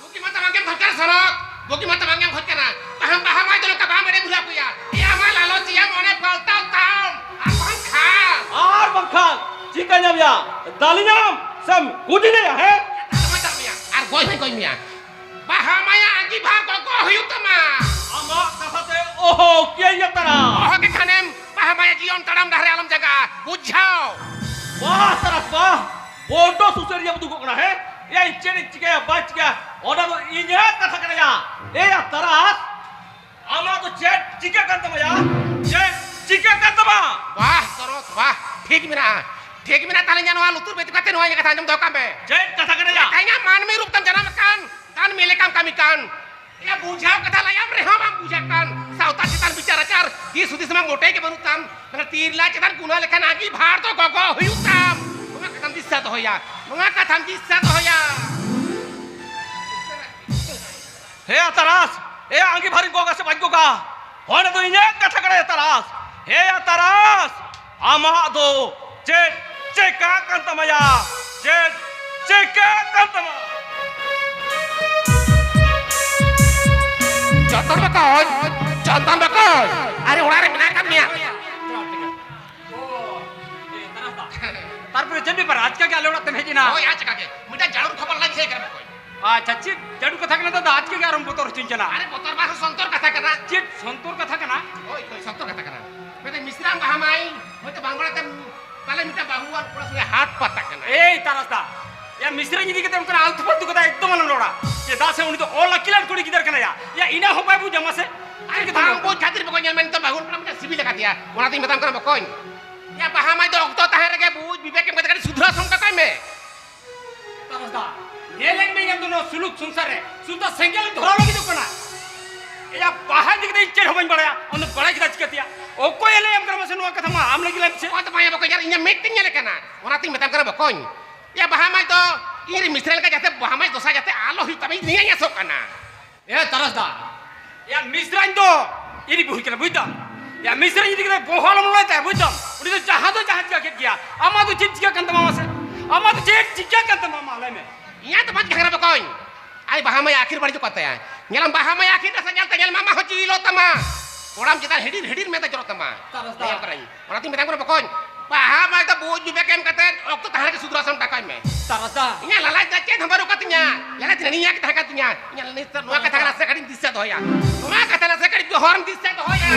ᱵᱩᱜᱤ ᱢᱟ ᱛᱟᱢᱟᱝ ᱜᱮᱢ ᱠᱷᱚᱡ ᱠᱟᱱᱟ ᱥᱚᱱᱚᱛ, ᱵᱩᱜᱤ ᱢᱟ ᱛᱟᱢᱟᱝ ᱜᱮᱢ ᱠᱷᱚᱡ ᱠᱟᱱᱟ᱾ ᱵᱟᱦᱟ, ᱵᱟᱦᱟ ᱢᱟᱭ ᱫᱚ ᱱᱚᱝᱠᱟ ᱵᱟᱢ ᱮᱲᱮ ᱵᱷᱩᱞᱟᱹᱣ ᱠᱚᱭᱟ᱾ ᱮᱭᱟ ᱟᱢᱟᱜ ᱞᱟᱞᱚᱪᱤᱭᱟᱹ ᱢᱚᱱᱮ ᱯᱟᱞᱴᱟᱣ ᱛᱟᱢ, ᱟᱨ ᱵᱟᱝᱠᱷᱟᱱ ᱟᱨ ᱵᱟᱝᱠᱷᱟᱱ ᱪᱤᱠᱟᱹ ᱧᱟᱢ ᱭᱟ? ᱫᱟᱞᱤᱧᱟᱢ ᱥᱮᱢ ᱜᱩᱡᱤᱧᱟ, ᱦᱮᱸ? ᱟᱨ ᱜᱚᱡ ᱦᱚᱸᱧ ᱜᱚᱡ ᱢᱮᱭᱟ᱾ ᱵᱟᱦᱟ ᱢᱟᱭᱟ ᱟᱸᱜᱤᱵᱷᱟᱨ ᱜᱚᱜᱚ ᱦᱩᱭᱩᱜ ᱛᱟᱢᱟ᱾ ᱟᱢᱟᱜ ᱠᱟᱛᱷᱟ ᱛᱮ ᱚᱦᱚ ᱠᱮᱭᱟᱹᱧ ᱭᱟ ᱛᱟᱨᱟ᱾ ᱚᱦᱚ ᱠᱮ ᱠᱷᱟᱱᱮᱢ ᱵᱟᱦᱟ ᱢᱟᱭᱟ ᱡᱤᱭᱚᱱ ᱛᱟᱲᱟᱢ ᱰᱟᱦᱟᱨ ᱨᱮ ᱟᱞᱚᱢ ᱡᱟᱜᱟ, ᱵᱩᱡᱷᱟᱹᱣ? ᱵᱟᱦ ᱛᱟᱨᱟᱥ ᱵᱟᱦ, ᱵᱚᱰᱚ ᱥᱩᱥᱟᱹᱨᱤᱭᱟᱹᱢ ᱩᱫᱩᱜᱚᱜ ᱠᱟᱱᱟ, ᱦᱮᱸ? ᱮᱭᱟ ᱤᱧ ᱪᱮᱫ ᱤᱧ ᱪᱤᱠᱟᱹᱭᱟ ᱵᱟᱹᱧ ᱪᱤᱠᱟᱹᱭᱟ, ᱚᱱᱟ ᱫᱚ ᱤᱧᱟᱹᱜ ᱠᱟᱛᱷᱟ ᱠᱟᱱᱟ ᱭᱟ᱾ ᱮᱭᱟ ᱛᱟᱨᱟᱥ, ᱟᱢᱟᱜ ᱫᱚ ᱪᱮᱫ ᱪᱤᱠᱟᱹᱜ ᱠᱟᱱ ᱛᱟᱢᱟ ᱭᱟ? ᱪᱮᱫ ᱪᱤᱠᱟᱹᱜ ᱠᱟᱱ ᱛᱟᱢᱟ? ᱵᱟᱦ ᱥᱚᱨᱚᱛ ᱵᱟᱦ, ᱴᱷᱤᱠ ᱢᱮᱱᱟᱜᱼᱟ, ᱴᱷᱤᱠ ᱢᱮᱱᱟᱜᱼᱟ᱾ ᱛᱟᱦᱞᱮ ᱤᱧᱟᱹᱜ ᱱᱚᱣᱟ ᱞᱩᱛᱩᱨ ᱵᱮᱛᱤ ᱠᱟᱛᱮ ᱱᱚᱣᱟ ᱤᱧᱟᱹᱜ ᱠᱟᱛᱷᱟ ᱟᱸᱡᱚᱢ ᱫᱚᱦᱚ ᱠᱟᱜ ᱢᱮ᱾ ᱪᱮᱫ ᱠᱟᱛᱷᱟ ᱠᱟᱱᱟ ᱭᱟ? ᱛᱮᱦᱮᱧᱟᱜ ᱢᱟᱹᱱᱢᱤ ᱨᱩᱯ ᱛᱮᱢ ᱡᱟᱱᱟᱢ ᱟᱠᱟᱱ, ᱫᱟᱹᱱᱢᱤ ᱞᱮᱠᱟᱢ ᱠᱟᱹᱢᱤ ᱠᱟᱱ᱾ ᱮᱭᱟ ᱵᱩᱡᱷᱟᱹᱣ ᱠᱟᱛᱷᱟ ᱞᱟᱹᱭᱟᱢ ᱨᱮᱦᱚᱸ ᱵᱟᱢ ᱵᱩᱡᱷᱟᱹᱜ ᱠᱟᱱ᱾ ᱥᱟᱶᱛᱟ ᱪᱮᱛᱟᱱ ᱵᱤᱪᱟᱨ ᱟᱪᱟᱨ ᱫᱤᱥ ᱦᱩᱫᱤᱥ ᱢᱟ ᱢᱚᱴᱮ ᱜᱮ ᱵᱟᱹᱱᱩᱜ ᱛᱟᱢ᱾ ᱢᱟᱱᱮ ᱛᱤᱨᱞᱟᱹ ᱪᱮᱛᱟᱱ ᱜᱩᱱᱟᱹ ᱞᱮᱠᱷᱟᱱ ᱟᱹᱜᱤᱵᱷᱟᱨ ᱫᱚ ᱜᱚᱜᱚ ᱦᱩᱭᱩᱜ ᱛᱟᱢ᱾ ᱱᱚᱣᱟ ᱠᱟᱛᱷᱟᱢ ᱫᱤᱥᱟᱹ ᱫᱚᱦᱚᱭᱟ, ᱱᱚᱣᱟ ᱠᱟᱛᱷᱟᱢ ᱫᱤᱥᱟᱹ ᱫᱚᱦᱚᱭᱟ᱾ ᱦᱮ ᱭᱟ ᱛᱟᱨᱟᱥ, ᱮᱭᱟ ᱟᱸᱜᱤᱵᱷᱟᱨᱤᱧ ᱜᱚᱜᱟ ᱥᱮ ᱵᱟᱹᱧ ᱜᱚᱜᱟ? ᱦᱚᱸ, ᱚᱱᱟ ᱫᱚ ᱤᱧᱟᱹᱜ ᱠᱟᱛᱷᱟ ᱠᱟᱱᱟ ᱭᱟ ᱛᱟᱨᱟᱥ᱾ ᱦᱮ ᱭᱟ ᱛᱟᱨᱟᱥ, ᱟᱢᱟᱜ ᱫᱚ ᱪᱮᱫ ᱪᱮᱠᱟᱜ ᱠᱟᱱ ᱛᱟᱢᱟ ᱭᱟ? ᱪᱮᱫ ᱪᱮᱠᱟᱜ ᱠᱟᱱ ᱛᱟᱢᱟ? ᱪᱚᱱᱫᱚᱱ ᱵᱟᱠᱚᱭ, ᱪᱚᱱᱫᱚᱱ ᱵᱟᱠᱚᱭ, ᱟᱨᱮ ᱚᱲᱟᱜ ᱨᱮ ᱢᱮᱱᱟᱜ ᱟᱠᱟᱫ ᱢᱮᱭᱟ᱾ ᱛᱟᱨᱯᱚᱨᱮ ᱪᱮᱫ ᱵᱮᱯᱟᱨ? ᱟᱪᱠᱟ ᱜᱮ ᱟᱞᱮ ᱚᱲᱟᱜ ᱛᱮᱢ ᱦᱮᱡ ᱮᱱᱟ? ᱦᱳᱭ, ᱟᱪᱠᱟ ᱜᱮ᱾ ᱢᱤᱫᱴᱟᱝ ᱡᱟᱹᱨᱩᱲ ᱠᱷᱚᱵᱚᱨ ᱞᱟᱹᱭ ᱦᱮᱡ ᱟᱠᱟᱱᱟ ᱵᱟᱠᱚᱭ᱾ ᱟᱪᱪᱷᱟ, ᱪᱮᱫ ᱡᱟᱹᱨᱩᱲ ᱠᱟᱛᱷᱟ ᱠᱟᱱᱟ ᱫᱟᱫᱟ? ᱟᱪᱠᱟ ᱜᱮ ᱟᱨᱚᱢ ᱵᱚᱛᱚᱨ ᱦᱚᱪᱚᱧ ᱠᱟᱱᱟ᱾ ᱟᱨᱮ, ᱵᱚᱛᱚᱨ ᱢᱟ ᱥᱚᱱᱛᱚᱨ ᱠᱟᱛᱷᱟ ᱠᱟᱱᱟ᱾ ᱪᱮᱫ ᱥᱚᱱᱛᱚᱨ ᱠᱟᱛᱷᱟ ᱠᱟᱱᱟ? ᱦᱳᱭ, ᱦᱳᱭ, ᱥᱚᱱᱛᱚᱨ ᱠᱟᱛᱷᱟ ᱠᱟᱱᱟ᱾ ᱢᱤᱫᱴᱮᱱ ᱢᱤᱥᱨᱟᱢ ᱵᱟᱦᱟ ᱢᱟᱭ, ᱦᱚᱭᱛᱳ ᱵᱟᱝ ᱵᱟᱲᱟᱭ ᱛᱮᱢ, ᱯᱟᱞᱮ ᱢᱤᱫᱴᱟᱝ ᱵᱟᱹᱦᱩᱣᱟᱱ ᱠᱚᱲᱟ ᱥᱚᱸᱜᱮ ᱦᱟᱴ ᱯᱟᱛᱟ ᱠᱟᱱᱟ᱾ ᱮᱭ ᱛᱟᱨᱟᱥ ᱫᱟ, ᱭᱟ, ᱢᱤᱥᱨᱟᱧ ᱤᱫᱤ ᱠᱟᱛᱮ ᱚᱱᱠᱟᱱᱟᱜ ᱟᱞᱛᱩ ᱯᱷᱟᱞᱛᱩ ᱠᱟᱛᱷᱟ ᱮᱠᱫᱚᱢ ᱟᱞᱚᱢ ᱨᱚᱲᱟ᱾ ᱪᱮᱫᱟᱜ ᱥᱮ ᱩᱱᱤ ᱫᱚ ᱚᱞ ᱟᱹᱠᱤᱞᱟᱱ ᱠᱩᱲᱤ ᱜᱤᱫᱟᱹᱨ ᱠᱟᱱᱟᱭᱟ᱾ ᱭᱟ, ᱤᱱᱟᱹ ᱦᱚᱸ ᱵᱟᱭ ᱵᱩᱡᱟ ᱢᱟᱥᱮ᱾ ᱟᱨ ᱵᱟᱝ ᱵᱩᱡᱽ ᱠᱷᱟᱹᱛᱤᱨ ᱵᱚᱠᱚᱧ, ᱧᱮᱞ ᱢᱮ, ᱱᱤᱛᱚᱜ ᱵᱟᱹᱦᱩ ᱦᱚᱯᱚᱱ ᱢᱤᱫᱴᱮᱱ ᱥᱤᱵᱤᱞ ᱟᱠᱟᱫᱮᱭᱟ, ᱚᱱᱟᱛᱤᱧ ᱢᱮᱛᱟᱢ ᱠᱟᱱᱟ ᱵᱚᱠᱚᱧ᱾ ᱭᱟ, ᱵᱟᱦᱟ ᱢᱟᱹᱭ ᱫᱚ ᱚᱠᱛᱚ ᱛᱟᱦᱮᱸ ᱨᱮᱜᱮ ᱵᱩᱡᱽ ᱵᱤᱵᱮᱠ ᱮᱢ ᱠᱟᱛᱮ ᱠᱟᱹᱴᱤᱡ ᱥᱩᱫᱷᱨᱟᱹ ᱥᱚᱢ ᱠᱟᱛᱟᱭ ᱢᱮ᱾ ᱛᱟᱨᱟᱥ ᱫᱟ, ᱧᱮᱞᱮᱫ ᱢᱮᱭᱟᱹᱧ ᱟᱢ ᱫᱚ ᱱᱚᱣᱟ ᱥᱩᱞᱩᱠ ᱥᱚᱝᱥᱟᱨ ᱨᱮ ᱥᱩᱫᱷᱟᱹ ᱥᱮᱸᱜᱮᱞ ᱫᱷᱚᱨᱟᱣ ᱞᱟᱹᱜᱤᱫᱚᱜ ᱠᱟᱱᱟ᱾ ᱮᱭᱟ, ᱵᱟᱦᱟ ᱤᱫᱤ ᱠᱟᱛᱮ ᱤᱧ ᱪᱮᱫ ᱦᱚᱸ ᱵᱟᱹᱧ ᱵᱟᱲᱟᱭᱟ, ᱟᱢ ᱫᱚ ᱵᱟᱲᱟᱭ ᱠᱮᱫᱟ ᱪᱤᱠᱟᱹᱛᱮᱭᱟ? ᱚᱠᱚᱭᱮ ᱞᱟᱹᱭᱟᱢ ᱠᱟᱱᱟ ᱢᱟᱥᱮ ᱱᱚᱣᱟ ᱠᱟᱛᱷᱟ ᱢᱟ? ᱟᱢ ᱞᱟᱹᱜᱤᱫ ᱞᱟᱹᱭ ᱢᱮᱥᱮ᱾ ᱚᱠᱚᱭ ᱫᱚ ᱵᱟᱝ ᱭᱟ ᱵᱚᱠᱚᱧ, ᱟᱨ ᱤᱧᱟᱹᱜ ᱢᱮᱫ ᱛᱤᱧ ᱧᱮᱞᱮ ᱠᱟᱱᱟ, ᱚᱱᱟᱛᱤᱧ ᱢᱮᱛᱟᱢ ᱠᱟᱱᱟ ᱵᱚᱠᱚᱧ᱾ ᱭᱟ, ᱵᱟᱦᱟ ᱢᱟᱹᱭ ᱫᱚ ᱤᱧ ᱨᱮᱱ ᱢᱤᱥᱨᱟ ᱞᱮᱠᱟ ᱡᱟᱛᱮ ᱵᱟᱦᱟ ᱢᱟᱹᱭ ᱫᱚᱥᱟ ᱡᱟᱛᱮ ᱟᱞᱚ ᱦᱩᱭᱩᱜ ᱛᱟᱢ, ᱤᱧ ᱱᱤᱭᱟᱹᱧ ᱟᱥᱚᱜ ᱠᱟᱱᱟ᱾ ᱮ ᱛᱟᱨᱟᱥ ᱫᱟ, ᱭᱟ, ᱢᱤᱥᱨᱟᱧ ᱫᱚ ᱤᱧ ᱵᱩᱦᱤ ᱠᱟᱱᱟ, ᱵᱩᱡᱽ ᱫᱟᱢ? ᱭᱟ, ᱢᱤᱥᱨᱟᱧ ᱤᱫᱤ ᱠᱟᱛᱮ ᱵᱚᱦᱚ ᱟᱞᱚᱢ ᱞᱚᱲᱟᱭ ᱛᱟᱭᱟ, ᱵᱩᱡᱽ ᱫᱟᱢ? ᱩᱱᱤ ᱫᱚ ᱡᱟᱦᱟᱸ ᱫᱚ ᱡᱟᱦᱟᱸ ᱪᱤᱠᱟᱹ ᱠᱮᱫ ᱜᱮᱭᱟ᱾ ᱟᱢᱟᱜ ᱫᱚ ᱪᱮᱫ ᱪᱤᱠᱟᱹ ᱠᱟᱱ ᱛᱟᱢᱟ ᱢᱟᱥᱮ? ᱟᱢᱟᱜ ᱫᱚ ᱪᱮᱫ ᱪᱤᱠᱟᱹ ᱠᱟᱱ ᱛᱟᱢᱟ, ᱢᱟ ᱞᱟᱹᱭ ᱢᱮ᱾ ᱤᱧᱟᱹᱜ ᱫᱚ ᱵᱟᱝ ᱪᱤᱠᱟᱹ ᱠᱟᱱᱟ ᱵᱚᱠᱚᱧ᱾ ᱟᱡ ᱵᱟᱦᱟ ᱢᱟᱹᱭ ᱟᱹᱠᱷᱤᱨ ᱵᱟᱹᱲᱤᱡ ᱠᱚ ᱛᱟᱭᱟ᱾ ᱧᱮᱞᱟᱢ, ᱵᱟᱦᱟ ᱢᱟᱹᱭ ᱟᱹᱠᱷᱤᱨ ᱱᱟᱥᱮ ᱧᱮᱞ ᱛᱮ ᱧᱮᱞ ᱢᱮ, ᱟᱢᱟᱜ ᱦᱚᱸ ᱡᱤᱣᱤ ᱞᱚᱜ ᱛᱟᱢᱟ᱾ ᱠᱚᱲᱟᱢ ᱪᱮᱛᱟᱱ ᱦᱤᱰᱤᱨ ᱦᱤᱰᱤᱨ ᱢᱮᱫ ᱡᱚᱨᱚᱜ ᱛᱟᱢᱟ᱾ ᱛᱟᱨᱟᱥ ᱫᱟ᱾ ᱧᱮᱞ ᱠᱟᱱᱟᱧ᱾ ᱚᱱᱟᱛᱤᱧ ᱢᱮᱛᱟᱢ ᱠᱟᱱᱟ ᱵᱚᱠᱚᱧ, ᱵᱟᱦᱟ ᱢᱟᱹᱭ ᱫᱚ ᱵᱩᱡᱽ ᱵᱤᱵᱮᱠ ᱮᱢ ᱠᱟᱛᱮ ᱚᱠᱛᱚ ᱛᱟᱦᱮᱸ ᱨᱮᱜᱮ ᱥᱩᱫᱷᱨᱟᱥᱨᱚᱢ ᱴᱟᱠᱟᱭ ᱢᱮ᱾ ᱛᱟᱨᱟᱥ ᱫᱟ᱾ ᱤᱧᱟᱹᱜ ᱞᱟᱞᱟᱪ ᱫᱚ ᱪᱮᱫ ᱦᱚᱸ ᱵᱟᱹᱱᱩᱜ ᱠᱟᱫ ᱛᱤᱧᱟ᱾ ᱞᱟᱞᱟᱪ ᱱᱤᱭᱟᱹ ᱜᱮ ᱛᱟᱦᱮᱸ ᱠᱟᱱ ᱛᱤᱧᱟ᱾ ᱤᱧᱟᱹᱜ ᱱᱤᱛ ᱱᱚᱣᱟ ᱠᱟᱛᱷᱟ ᱱᱟᱥᱮ ᱠᱟᱹᱴᱤᱡ ᱫᱤᱥᱟᱹ ᱫᱚᱦᱚᱭᱟ᱾ ᱱᱚᱣᱟ ᱠᱟᱛᱷᱟ ᱱᱟᱥᱮ ᱠᱟᱹᱴᱤᱡ ᱦᱚᱨᱮᱢ ᱫᱤᱥᱟᱹ ᱫᱚᱦᱚᱭᱟ᱾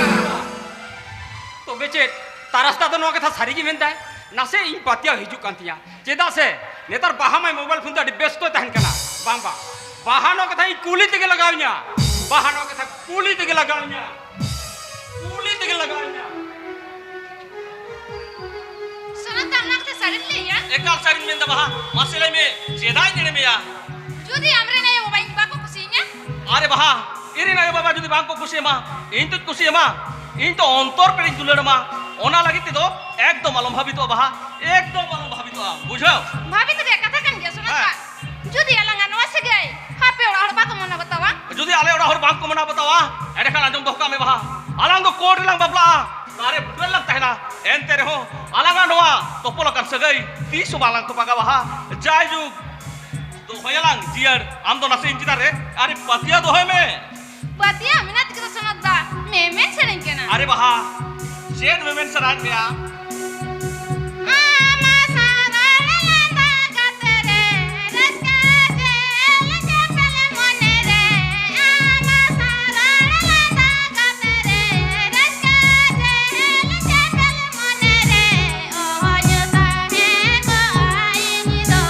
ᱛᱚᱵᱮ ᱪᱮᱫ ᱛᱟᱨᱟᱥ ᱫᱟ ᱫᱚ ᱱᱚᱣᱟ ᱠᱟᱛᱷᱟ ᱥᱟᱹᱨᱤ ᱜᱮ ᱢᱮᱱᱫᱟᱭ? ᱱᱟᱥᱮ ᱤᱧ ᱯᱟᱹᱛᱭᱟᱹᱣ ᱦᱤᱡᱩᱜ ᱠᱟᱱ ᱛᱤᱧᱟ᱾ ᱪᱮᱫᱟᱜ ᱥᱮ ᱱᱮᱛᱟᱨ ᱵᱟᱦᱟ ᱢᱟᱹᱭ ᱢᱳᱵᱟᱭᱤᱞ ᱯᱷᱳᱱ ᱛᱮ ᱟᱹᱰᱤ ᱵᱮᱥᱛᱚᱭ ᱛᱟᱦᱮᱱ ᱠᱟᱱᱟ᱾ ᱵᱟᱝ, ᱵᱟᱝ, ᱵᱟᱦᱟ ᱱᱚᱣᱟ ᱠᱟᱛᱷᱟ ᱤᱧ ᱠᱩᱞᱤ ᱛᱮᱜᱮ ᱞᱟᱜᱟᱣ ᱤᱧᱟ᱾ ᱵᱟᱦᱟ ᱱᱚᱣᱟ ᱠᱟᱛᱷᱟ ᱠᱩᱞᱤ ᱛᱮᱜᱮ ᱞᱟᱜᱟᱣ ᱤᱧᱟ᱾ ᱠᱩᱞᱤ ᱛᱮᱜᱮ ᱞᱟᱜᱟᱣ ᱤᱧᱟ᱾ ᱥᱚᱱᱟᱛᱟ, ᱚᱱᱟ ᱠᱟᱛᱷᱟ ᱥᱟᱹᱨᱤᱢ ᱞᱟᱹᱭᱮᱜᱼᱟ? ᱮᱠᱟᱞ ᱥᱟᱹᱨᱤᱧ ᱢᱮᱱᱫᱟ ᱵᱟᱦᱟ᱾ ᱢᱟᱥᱮ ᱞᱟᱹᱭ ᱢᱮ, ᱪᱮᱫᱟᱜ ᱤᱧ ᱮᱲᱮ ᱢᱮᱭᱟ? ᱡᱩᱫᱤ ᱟᱢᱨᱮᱱ ᱟᱭᱳ ᱵᱟᱵᱟ ᱤᱧ ᱵᱟᱠᱚ ᱠᱩᱥᱤᱭᱟᱹᱧᱟ? ᱟᱨᱮ ᱵᱟᱦᱟ, ᱤᱧ ᱨᱮᱱ ᱟᱭᱳ ᱵᱟᱵᱟ ᱡᱩᱫᱤ ᱵᱟᱝ ᱠᱚ ᱠᱩᱥᱤᱭᱟᱢᱟ, ᱤᱧ ᱛᱚᱧ ᱠᱩᱥᱤᱭᱟᱢᱟ᱾ ᱤᱧ ᱛᱚ ᱚᱱᱛᱚᱨ ᱯᱮᱨᱮᱡ ᱫᱩᱞᱟᱹᱲ ᱟᱢᱟ᱾ ᱚᱱᱟ ᱞᱟᱹᱜᱤᱫ ᱛᱮᱫᱚ ᱮᱠᱫᱚᱢ ᱟᱞᱚᱢ ᱵᱷᱟᱵᱤᱛᱚᱜᱼᱟ ᱵᱟᱦᱟ, ᱮᱠᱫᱚᱢ ᱟᱞᱚᱢ ᱵᱷᱟᱵᱤᱛᱚᱜᱼᱟ, ᱵᱩᱡᱷᱟᱹᱣ? ᱵᱷᱟᱵᱤᱛ ᱨᱮᱭᱟᱜ ᱠᱟᱛᱷᱟ ᱠᱟᱱ ᱜᱮᱭᱟ ᱥᱚᱱᱟᱛᱟ᱾ ᱦᱮᱸ᱾ ᱡᱩᱫᱤ ᱟᱞᱟᱝᱟᱜ ᱱᱚᱣᱟ ᱥᱟᱹᱜᱟᱹᱭ ᱟᱯᱮ ᱚᱲᱟᱜ ᱦᱚᱲ ᱵᱟᱠᱚ ᱢᱟᱱᱟᱣ ᱵᱟᱛᱟᱣᱟ? ᱡᱩᱫᱤ ᱟᱞᱮ ᱚᱲᱟᱜ ᱦᱚᱲ ᱵᱟᱝ ᱠᱚ ᱢᱟᱱᱟᱣ ᱵᱟᱛᱟᱣᱟ, ᱮᱸᱰᱮᱠᱷᱟᱱ ᱟᱸᱡᱚᱢ ᱫᱚᱦᱚ ᱠᱟᱜ ᱢᱮ ᱵᱟᱦᱟ, ᱟᱞᱟᱝ ᱫᱚ ᱠᱳᱨᱴ ᱨᱮᱞᱟᱝ ᱵᱟᱯᱞᱟᱜᱼᱟ, ᱫᱟᱨᱮ ᱵᱩᱴᱟᱹ ᱨᱮᱞᱟᱝ ᱛᱟᱦᱮᱱᱟ᱾ ᱮᱱᱛᱮ ᱨᱮᱦᱚᱸ ᱟᱞᱟᱝᱟᱜ ᱱᱚᱣᱟ ᱛᱚᱯᱚᱞ ᱟᱠᱟᱱ ᱥᱟᱹᱜᱟᱹᱭ ᱛᱤᱥ ᱦᱚᱸ ᱵᱟᱝ ᱞᱟᱝ ᱛᱚᱯᱟᱜᱟ ᱵᱟᱦᱟ᱾ ᱡᱟᱭᱡᱩᱜᱽ, ᱫᱚᱦᱚᱭᱟᱞᱟᱝ ᱡᱤᱭᱟᱹᱲ ᱟᱢ ᱫᱚ ᱱᱟᱥᱮ ᱤᱧ ᱪᱮᱛᱟᱱ ᱨᱮ, ᱟᱨᱮ ᱯᱟᱹᱛᱭᱟᱹᱣ ᱫᱚᱦᱚᱭ ᱢᱮ᱾ ᱯᱟᱹᱛᱭᱟᱹᱣ ᱢᱮᱱᱟᱜ ᱛᱮᱜᱮ ᱛᱚ ᱥᱚᱱᱚᱛ ᱫᱟ ᱢᱮᱢᱮᱱ ᱥᱟᱱᱟᱧ ᱠᱟᱱᱟ᱾ ᱟᱨᱮ ᱵᱟᱦᱟ, ᱪᱮᱫ ᱢᱮᱢᱮᱱ ᱥᱟᱱᱟᱭᱮᱫ ᱢᱮᱭᱟ? ᱟᱢ ᱥᱟᱶ ᱨᱚᱲ ᱞᱟᱸᱫᱟ ᱠᱟᱛᱮ ᱨᱮ ᱨᱟᱹᱥᱠᱟᱹ ᱪᱮᱫ ᱪᱮᱯᱮᱞ ᱢᱚᱱᱮ ᱨᱮ, ᱟᱢ ᱥᱟᱶ ᱨᱚᱲ ᱞᱟᱸᱫᱟ ᱠᱟᱛᱮ ᱨᱮ ᱨᱟᱹᱥᱠᱟᱹ ᱪᱮᱫ ᱪᱮᱯᱮᱞ ᱢᱚᱱᱮ ᱨᱮ, ᱚᱦᱚᱧ ᱛᱟᱦᱮᱸ ᱠᱚᱜᱼᱟ ᱤᱧ ᱫᱚ᱾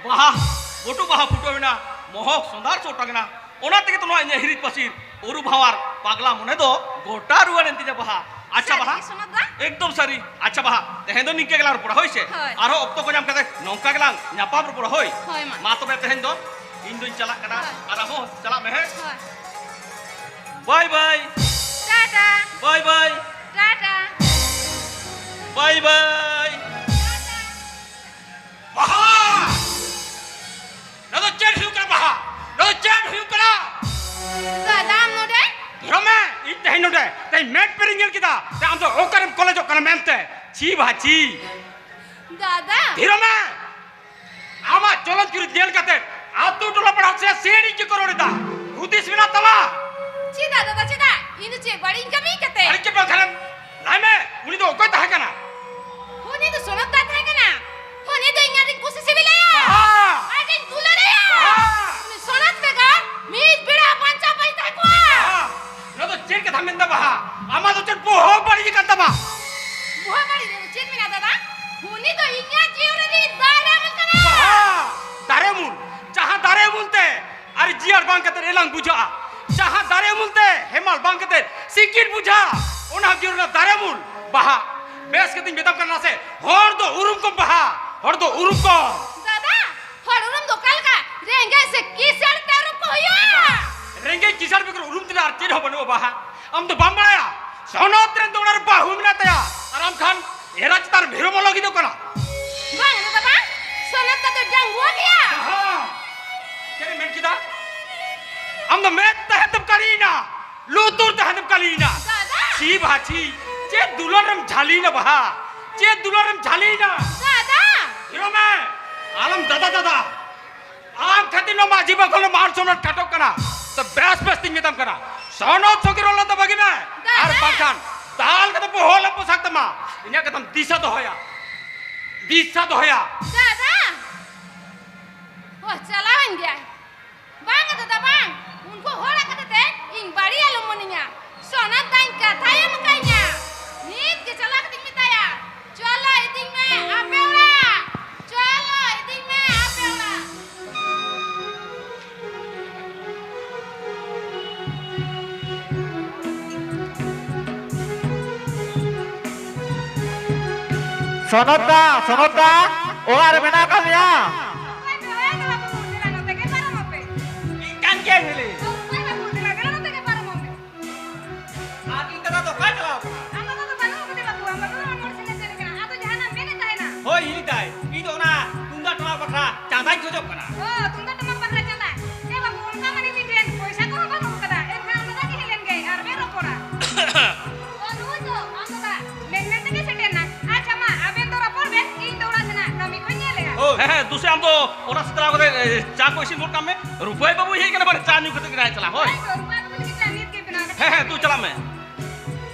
ᱵᱟᱦᱟ, ᱜᱚᱴᱩ ᱵᱟᱦᱟ ᱯᱷᱩᱴᱟᱹᱣ ᱮᱱᱟ, ᱢᱚᱦᱚᱠ ᱥᱚᱸᱫᱷᱟᱲ ᱥᱚ ᱚᱴᱟᱝ ᱮᱱᱟ᱾ ᱚᱱᱟ ᱛᱮᱜᱮ ᱛᱚ ᱱᱚᱣᱟ ᱤᱧᱟᱹᱜ ᱦᱤᱨᱤᱡ ᱯᱟᱹᱥᱤᱨ ᱚᱨᱩ ᱵᱷᱟᱶᱟᱨ ᱯᱟᱜᱽᱞᱟ ᱢᱚᱱᱮ ᱫᱚ ᱜᱚᱴᱟ ᱨᱩᱣᱟᱹᱲ ᱮᱱ ᱛᱤᱧᱟ ᱵᱟᱦᱟ᱾ ᱟᱪᱪᱷᱟ ᱥᱟᱹᱨᱤ ᱵᱟᱦᱟ, ᱜᱮ ᱥᱚᱱᱚᱛ ᱫᱟ? ᱮᱠᱫᱚᱢ ᱥᱟᱹᱨᱤ᱾ ᱟᱪᱪᱷᱟ ᱵᱟᱦᱟ, ᱛᱮᱦᱮᱧ ᱫᱚ ᱱᱤᱝᱠᱟᱹ ᱜᱮᱞᱟᱝ ᱨᱚᱯᱚᱲᱟ, ᱦᱳᱭ ᱥᱮ? ᱦᱳᱭ᱾ ᱟᱨᱦᱚᱸ ᱚᱠᱛᱚ ᱠᱚ ᱧᱟᱢ ᱠᱟᱛᱮ ᱱᱚᱝᱠᱟ ᱜᱮᱞᱟᱝ ᱧᱟᱯᱟᱢ ᱨᱚᱯᱚᱲᱟ, ᱦᱳᱭ? ᱦᱳᱭ, ᱢᱟ᱾ ᱢᱟ ᱛᱚᱵᱮ ᱛᱮᱦᱮᱧ ᱫᱚ ᱤᱧ ᱫᱚᱧ ᱪᱟᱞᱟᱜ ᱠᱟᱱᱟ, ᱦᱳᱭ᱾ ᱟᱨ ᱟᱢ ᱦᱚᱸ ᱪᱟᱞᱟᱜ ᱢᱮ, ᱦᱮᱸ? ᱦᱳᱭ᱾ ᱵᱟᱭ ᱵᱟᱭ᱾ ᱴᱟᱴᱟ᱾ ᱵᱟᱭ ᱵᱟᱭ᱾ ᱴᱟᱴᱟ᱾ ᱵᱟᱭ ᱵᱟᱭ᱾ ᱴᱟᱴᱟ᱾ ᱵᱟᱦᱟ! ᱱᱚᱣᱟ ᱫᱚ ᱪᱮᱫ ᱦᱩᱭᱩᱜ ᱠᱟᱱᱟ ᱵᱟᱦᱟ? ᱱᱚᱣᱟ ᱫᱚ ᱪᱮᱫ ᱦᱩᱭᱩᱜ ᱠᱟᱱᱟ? ᱫᱟᱫᱟ, ᱟᱢ ᱱᱚᱰᱮ? ᱫᱷᱤᱨᱚ ᱢᱮ, ᱤᱧ ᱛᱮᱦᱮᱧ ᱱᱚᱰᱮ ᱛᱮᱦᱮᱧ ᱢᱮᱫ ᱯᱮᱨᱮᱧ ᱧᱮᱞ ᱠᱮᱫᱟ᱾ ᱛᱮ ᱟᱢ ᱫᱚ ᱚᱠᱟᱨᱮᱢ ᱠᱚᱞᱮᱡᱚᱜ ᱠᱟᱱᱟ ᱢᱮᱱᱛᱮ? ᱪᱷᱤ ᱵᱟᱦᱟ, ᱪᱷᱤ᱾ ᱫᱟᱫᱟ᱾ ᱫᱷᱤᱨᱚ ᱢᱮ! ᱟᱢᱟᱜ ᱪᱚᱞᱚᱱ ᱪᱩᱨᱤᱛ ᱧᱮᱞ ᱠᱟᱛᱮ ᱟᱛᱳ ᱴᱚᱞᱟ ᱯᱟᱲᱟ ᱥᱮ ᱥᱮᱲᱤ ᱜᱮᱠᱚ ᱨᱚᱲ ᱮᱫᱟ᱾ ᱦᱩᱫᱤᱥ ᱢᱮᱱᱟᱜ ᱛᱟᱢᱟ? ᱪᱮᱫᱟᱜ ᱫᱟᱫᱟ, ᱪᱮᱫᱟᱜ? ᱤᱧ ᱫᱚ ᱪᱮᱫ ᱵᱟᱹᱲᱤᱡ ᱤᱧ ᱠᱟᱹᱢᱤ ᱠᱟᱛᱮ? ᱟᱹᱲᱤᱥ ᱪᱮᱫ ᱵᱟᱝ ᱠᱷᱟᱱᱮᱢ? ᱞᱟᱹᱭ ᱢᱮ, ᱩᱱᱤ ᱫᱚ ᱚᱠᱚᱭ ᱛᱟᱦᱮᱸ ᱠᱟᱱᱟ? ᱩᱱᱤ ᱫᱚ ᱥᱚᱱᱚᱛ ᱫᱟᱭ ᱛᱟᱦᱮᱸ ᱠᱟᱱᱟ᱾ ᱩᱱᱤ ᱫᱚ ᱤᱧ ᱟᱹᱰᱤᱧ ᱠᱩᱥᱤ ᱥᱤᱵᱤᱞᱟᱭᱟ᱾ ᱵᱟᱦᱟ! ᱟᱹᱰᱤᱧ ᱫᱩᱞᱟᱹᱲᱟᱭᱟ᱾ ᱵᱟᱦᱟ! ᱩᱱᱤ ᱥᱚᱱᱚᱛ ᱵᱮᱜᱚᱨ ᱢᱤᱫ ᱵᱮᱲᱟ ᱵᱟᱧᱪᱟᱣ ᱵᱟᱹᱧ ᱛᱟᱦᱮᱸ ᱠᱚᱜᱼᱟ᱾ ᱵᱟᱦᱟ! ᱱᱚᱣᱟ ᱫᱚ ᱪᱮᱫ ᱠᱟᱛᱷᱟ ᱢᱮᱱᱫᱟ ᱵᱟᱦᱟ? ᱟᱢᱟᱜ ᱫᱚ ᱪᱮᱫ ᱵᱚᱦᱚᱜ ᱵᱟᱹᱲᱤᱡ ᱟᱠᱟᱱ ᱛᱟᱢᱟ? ᱵᱚᱦᱚᱜ ᱵᱟᱹᱲᱤᱡ ᱫᱚ ᱪᱮᱫ ᱢᱮᱱᱟᱜᱼᱟ ᱫᱟᱫᱟ? ᱩᱱᱤ ᱫᱚ ᱤᱧᱟᱹᱜ ᱡᱤᱭᱚᱱ ᱨᱤᱱᱤᱡ ᱫᱟᱨᱮ ᱩᱢᱩᱞ ᱠᱟᱱᱟᱭ᱾ ᱵᱟᱦᱟ! ᱫᱟᱨᱮ ᱩᱢᱩᱞ? ᱡᱟᱦᱟᱸ ᱫᱟᱨᱮ ᱩᱢᱩᱞ ᱛᱮ ᱟᱨ ᱡᱤᱭᱟᱹᱲ ᱵᱟᱝ ᱠᱟᱛᱮ ᱮᱞᱟᱝ ᱵᱩᱡᱷᱟᱹᱜᱼᱟ, ᱡᱟᱦᱟᱸ ᱫᱟᱨᱮ ᱩᱢᱩᱞ ᱛᱮ ᱦᱮᱢᱟᱞ ᱵᱟᱝ ᱠᱟᱛᱮ ᱥᱤᱠᱤᱲ ᱵᱩᱡᱷᱟᱹᱜᱼᱟ, ᱚᱱᱟ ᱡᱤᱭᱚᱱ ᱨᱮᱱᱟᱜ ᱫᱟᱨᱮ ᱩᱢᱩᱞ ᱵᱟᱦᱟ᱾ ᱵᱮᱥ ᱠᱟᱛᱮᱧ ᱢᱮᱛᱟᱢ ᱠᱟᱱᱟ ᱥᱮ, ᱦᱚᱲ ᱫᱚ ᱩᱨᱩᱢ ᱠᱚᱢ ᱵᱟᱦᱟ, ᱦᱚᱲ ᱫᱚ ᱩᱨᱩᱢ ᱠᱚᱢ᱾ ᱫᱟᱫᱟ, ᱦᱚᱲ ᱩᱨᱩᱢ ᱫᱚ ᱚᱠᱟ ᱞᱮᱠᱟ? ᱨᱮᱸᱜᱮᱡ ᱥᱮ ᱠᱤᱥᱟᱹᱬ ᱛᱮ ᱩᱨᱩᱢ ᱠᱚ ᱦᱩᱭᱩᱜᱼᱟ᱾ ᱨᱮᱸᱜᱮᱡ ᱠᱤᱥᱟᱹᱬ ᱵᱮᱜᱚᱨ ᱩᱨᱩᱢ ᱛᱮᱱᱟᱜ ᱟᱨ ᱪᱮᱫ ᱦᱚᱸ ᱵᱟᱹᱱᱩᱜᱼᱟ ᱵᱟᱦᱟ᱾ ᱟᱢ ᱫᱚ ᱵᱟᱢ ᱵᱟᱲᱟᱭᱟ, ᱥᱚᱱᱚᱛ ᱨᱮᱱ ᱫᱚ ᱚᱲᱟᱜ ᱨᱮ ᱵᱟᱹᱦᱩ ᱢᱮᱱᱟᱜ ᱛᱟᱭᱟ, ᱟᱨ ᱟᱢ ᱠᱷᱟᱱ ᱮᱨᱟ ᱪᱮᱛᱟᱱ ᱨᱮ ᱵᱷᱤᱨᱚᱢ ᱞᱟᱹᱜᱤᱫᱚᱜ ᱠᱟᱱᱟ᱾ ᱵᱟᱝ ᱫᱟᱫᱟ ᱵᱟᱝ, ᱥᱚᱱᱚᱛ ᱫᱚ ᱰᱟᱺᱜᱩᱣᱟᱹ ᱜᱮᱭᱟ᱾ ᱟᱦᱟ! ᱪᱮᱫ ᱮᱢ ᱢᱮᱱ ᱠᱮᱫᱟ? ᱟᱢ ᱫᱚ ᱢᱮᱫ ᱛᱟᱦᱮᱸ ᱛᱮᱢ ᱠᱟᱹᱞᱤᱭᱮᱱᱟ, ᱞᱩᱛᱩᱨ ᱛᱟᱦᱮᱸ ᱛᱮᱢ ᱠᱟᱹᱞᱤᱭᱮᱱᱟ᱾ ᱫᱟᱫᱟ! ᱪᱷᱤ ᱵᱟᱦᱟ ᱪᱷᱤ, ᱪᱮᱫ ᱫᱩᱞᱟᱹᱲ ᱨᱮᱢ ᱡᱷᱟᱹᱞᱤᱭᱮᱱᱟ ᱵᱟᱦᱟ, ᱪᱮᱫ ᱫᱩᱞᱟᱹᱲ ᱨᱮᱢ ᱡᱷᱟᱹᱞᱤᱭᱮᱱᱟ? ᱫᱟᱫᱟ! ᱦᱤᱨᱚ ᱢᱮ, ᱟᱞᱚᱢ ᱫᱟᱫᱟ ᱫᱟᱫᱟ᱾ ᱟᱢ ᱠᱷᱟᱹᱛᱤᱨ ᱱᱚᱣᱟ ᱢᱟᱹᱡᱷᱤ ᱵᱟᱠᱷᱳᱞ ᱨᱮ ᱢᱟᱱ ᱥᱚᱱᱢᱟᱱ ᱠᱷᱟᱴᱚᱜ ᱠᱟᱱᱟ᱾ ᱛᱚ ᱵᱮᱥ ᱵᱮᱥ ᱛᱤᱧ ᱢᱮᱛᱟᱢ ᱠᱟᱱᱟ, ᱥᱚᱱᱚᱛ ᱥᱚᱸᱜᱮ ᱨᱚᱲ ᱞᱟᱸᱫᱟ ᱵᱟᱹᱜᱤ ᱢᱮ᱾ ᱫᱟᱫᱟ! ᱟᱨ ᱵᱟᱝᱠᱷᱟᱱ ᱫᱟᱞ ᱠᱟᱛᱮ ᱵᱚᱦᱚᱜ ᱞᱮ ᱯᱚᱥᱟᱜ ᱛᱟᱢᱟ᱾ ᱤᱧᱟᱹᱜ ᱠᱟᱛᱷᱟᱢ ᱫᱤᱥᱟᱹ ᱫᱚᱦᱚᱭᱟ, ᱫᱤᱥᱟᱹ ᱫᱚᱦᱚᱭᱟ᱾ ᱫᱟᱫᱟ! ᱚ, ᱪᱟᱞᱟᱣᱮᱱ ᱜᱮᱭᱟᱭ᱾ ᱵᱟᱝ ᱫᱟᱫᱟ ᱵᱟᱝ, ᱩᱱᱠᱩ ᱦᱚᱲᱟᱜ ᱠᱟᱛᱷᱟ ᱛᱮ ᱤᱧ ᱵᱟᱹᱲᱤᱡ ᱟᱞᱚᱢ ᱢᱚᱱᱮᱧᱟ᱾ ᱥᱚᱱᱚᱛ ᱫᱟᱧ ᱠᱟᱛᱷᱟᱭ ᱮᱢ ᱟᱠᱟᱫᱤᱧᱟ, ᱱᱤᱛ ᱜᱮ ᱪᱟᱞᱟᱣ ᱠᱟᱛᱮᱧ ᱢᱮᱛᱟᱭᱟ, "ᱪᱚᱞᱚ ᱤᱫᱤᱧ ᱢᱮ ᱟᱯᱮ ᱚᱲᱟᱜ, ᱪᱚᱞᱚ ᱤᱫᱤᱧ ᱢᱮ ᱟᱯᱮ ᱚᱲᱟᱜ᱾" ᱥᱚᱱᱚᱛ ᱫᱟ, ᱥᱚᱱᱚᱛ ᱫᱟ, ᱚᱲᱟᱜ ᱨᱮ ᱢᱮᱱᱟᱜ ᱟᱠᱟᱫ ᱢᱮᱭᱟ? ᱚᱠᱚᱭ ᱫᱚ, ᱚᱠᱚᱭ ᱫᱚ ᱵᱟᱹᱵᱩ, ᱫᱮᱞᱟ ᱱᱚᱛᱮ ᱜᱮ ᱯᱟᱨᱚᱢᱚᱜ ᱯᱮ᱾ ᱤᱧ ᱠᱟᱱ ᱜᱤᱭᱟᱹᱧ ᱦᱤᱞᱤ᱾ ᱚᱠᱚᱭ ᱵᱟᱹᱵᱩ, ᱫᱮᱞᱟ, ᱫᱮᱞᱟ ᱱᱚᱛᱮ ᱜᱮ ᱯᱟᱨᱚᱢᱚᱜ ᱢᱮ᱾ ᱟᱨ ᱤᱧ ᱫᱟᱫᱟ ᱫᱚ ᱚᱠᱟᱭ ᱪᱟᱞᱟᱣ ᱠᱟᱱᱟ? ᱟᱢ ᱫᱟᱫᱟ ᱫᱚ ᱵᱟᱹᱱᱩᱜ ᱟᱠᱟᱫᱮ ᱵᱟᱹᱵᱩ, ᱟᱢ ᱫᱟᱫᱟ ᱫᱚ ᱦᱚᱲ ᱥᱮᱱᱮ ᱥᱮᱱ ᱠᱟᱱᱟ᱾ ᱟᱫᱚ ᱡᱟᱦᱟᱱᱟᱜ ᱢᱮᱱᱮᱫ ᱛᱟᱦᱮᱱᱟ? ᱦᱳᱭ, ᱦᱤᱞᱤ ᱫᱟᱭ, ᱤᱧ ᱫᱚ ᱚᱱᱟ ᱛᱩᱢᱫᱟᱜ ᱴᱟᱢᱟᱠ ᱵᱟᱠᱷᱨᱟ ᱪᱟᱸᱫᱟᱧ ᱠᱷᱚᱡᱚᱜ ᱠᱟᱱᱟ᱾ ᱚ, ᱛᱩᱢᱫᱟᱜ ᱴᱟᱢᱟᱠ ᱵᱟᱠᱷᱨᱟ ᱪᱟᱸᱫᱟ? ᱮ ᱵᱟᱹᱵᱩ, ᱚᱱᱠᱟ ᱢᱟ ᱱᱤᱛ ᱤᱧ ᱴᱷᱮᱱ ᱯᱚᱭᱥᱟ ᱠᱚᱦᱚᱸ ᱵᱟᱹᱱᱩᱜ ᱟᱠᱟᱫᱟ, ᱮᱱᱠᱷᱟᱱ ᱟᱢ ᱫᱟᱫᱟ ᱜᱮ ᱦᱮᱡ ᱞᱮᱱ ᱜᱮ ᱟᱨ ᱵᱮᱱ ᱨᱚᱯᱚᱲᱟ᱾ ᱚ, ᱱᱩᱭ ᱫᱚ ᱟᱢ ᱫᱟᱫᱟ ᱢᱮᱱ ᱢᱮᱱ ᱛᱮᱜᱮ ᱥᱮᱴᱮᱨ ᱮᱱᱟ᱾ ᱟᱪᱪᱷᱟ, ᱢᱟ, ᱟᱵᱮᱱ ᱫᱚ ᱨᱚᱯᱚᱲ ᱵᱮᱱ, ᱤᱧ ᱫᱚ ᱚᱲᱟᱜ ᱥᱮᱱᱟᱜ ᱠᱟᱹᱢᱤ ᱠᱚᱧ ᱧᱮᱞᱮᱜᱼᱟ᱾ ᱦᱳᱭ᱾ ᱦᱮᱸ, ᱦᱮᱸ, ᱫᱩᱥᱮ ᱟᱢ ᱫᱚ ᱚᱲᱟᱜ ᱥᱮᱫ ᱪᱟᱞᱟᱣ ᱠᱟᱛᱮ, ᱮ, ᱪᱟ ᱠᱚ ᱤᱥᱤᱱ ᱜᱚᱫ ᱠᱟᱜ ᱢᱮ᱾ ᱨᱩᱯᱟᱹᱭ ᱵᱟᱹᱵᱩ ᱦᱮᱡ ᱠᱟᱱᱟ, ᱢᱟᱱᱮ ᱪᱟ ᱧᱩ ᱠᱟᱛᱮ ᱜᱮ ᱱᱟᱦᱟᱜ ᱪᱟᱞᱟᱜ, ᱦᱳᱭ᱾ ᱦᱳᱭ ᱛᱚ, ᱨᱩᱯᱟᱹᱭ ᱵᱟᱹᱵᱩ ᱞᱟᱹᱜᱤᱫ ᱪᱟ ᱱᱤᱛ ᱜᱮ ᱵᱮᱱᱟᱣ ᱠᱟᱛᱮ᱾ ᱦᱮᱸ, ᱦᱮᱸ, ᱛᱩ ᱪᱟᱞᱟᱜ ᱢᱮ᱾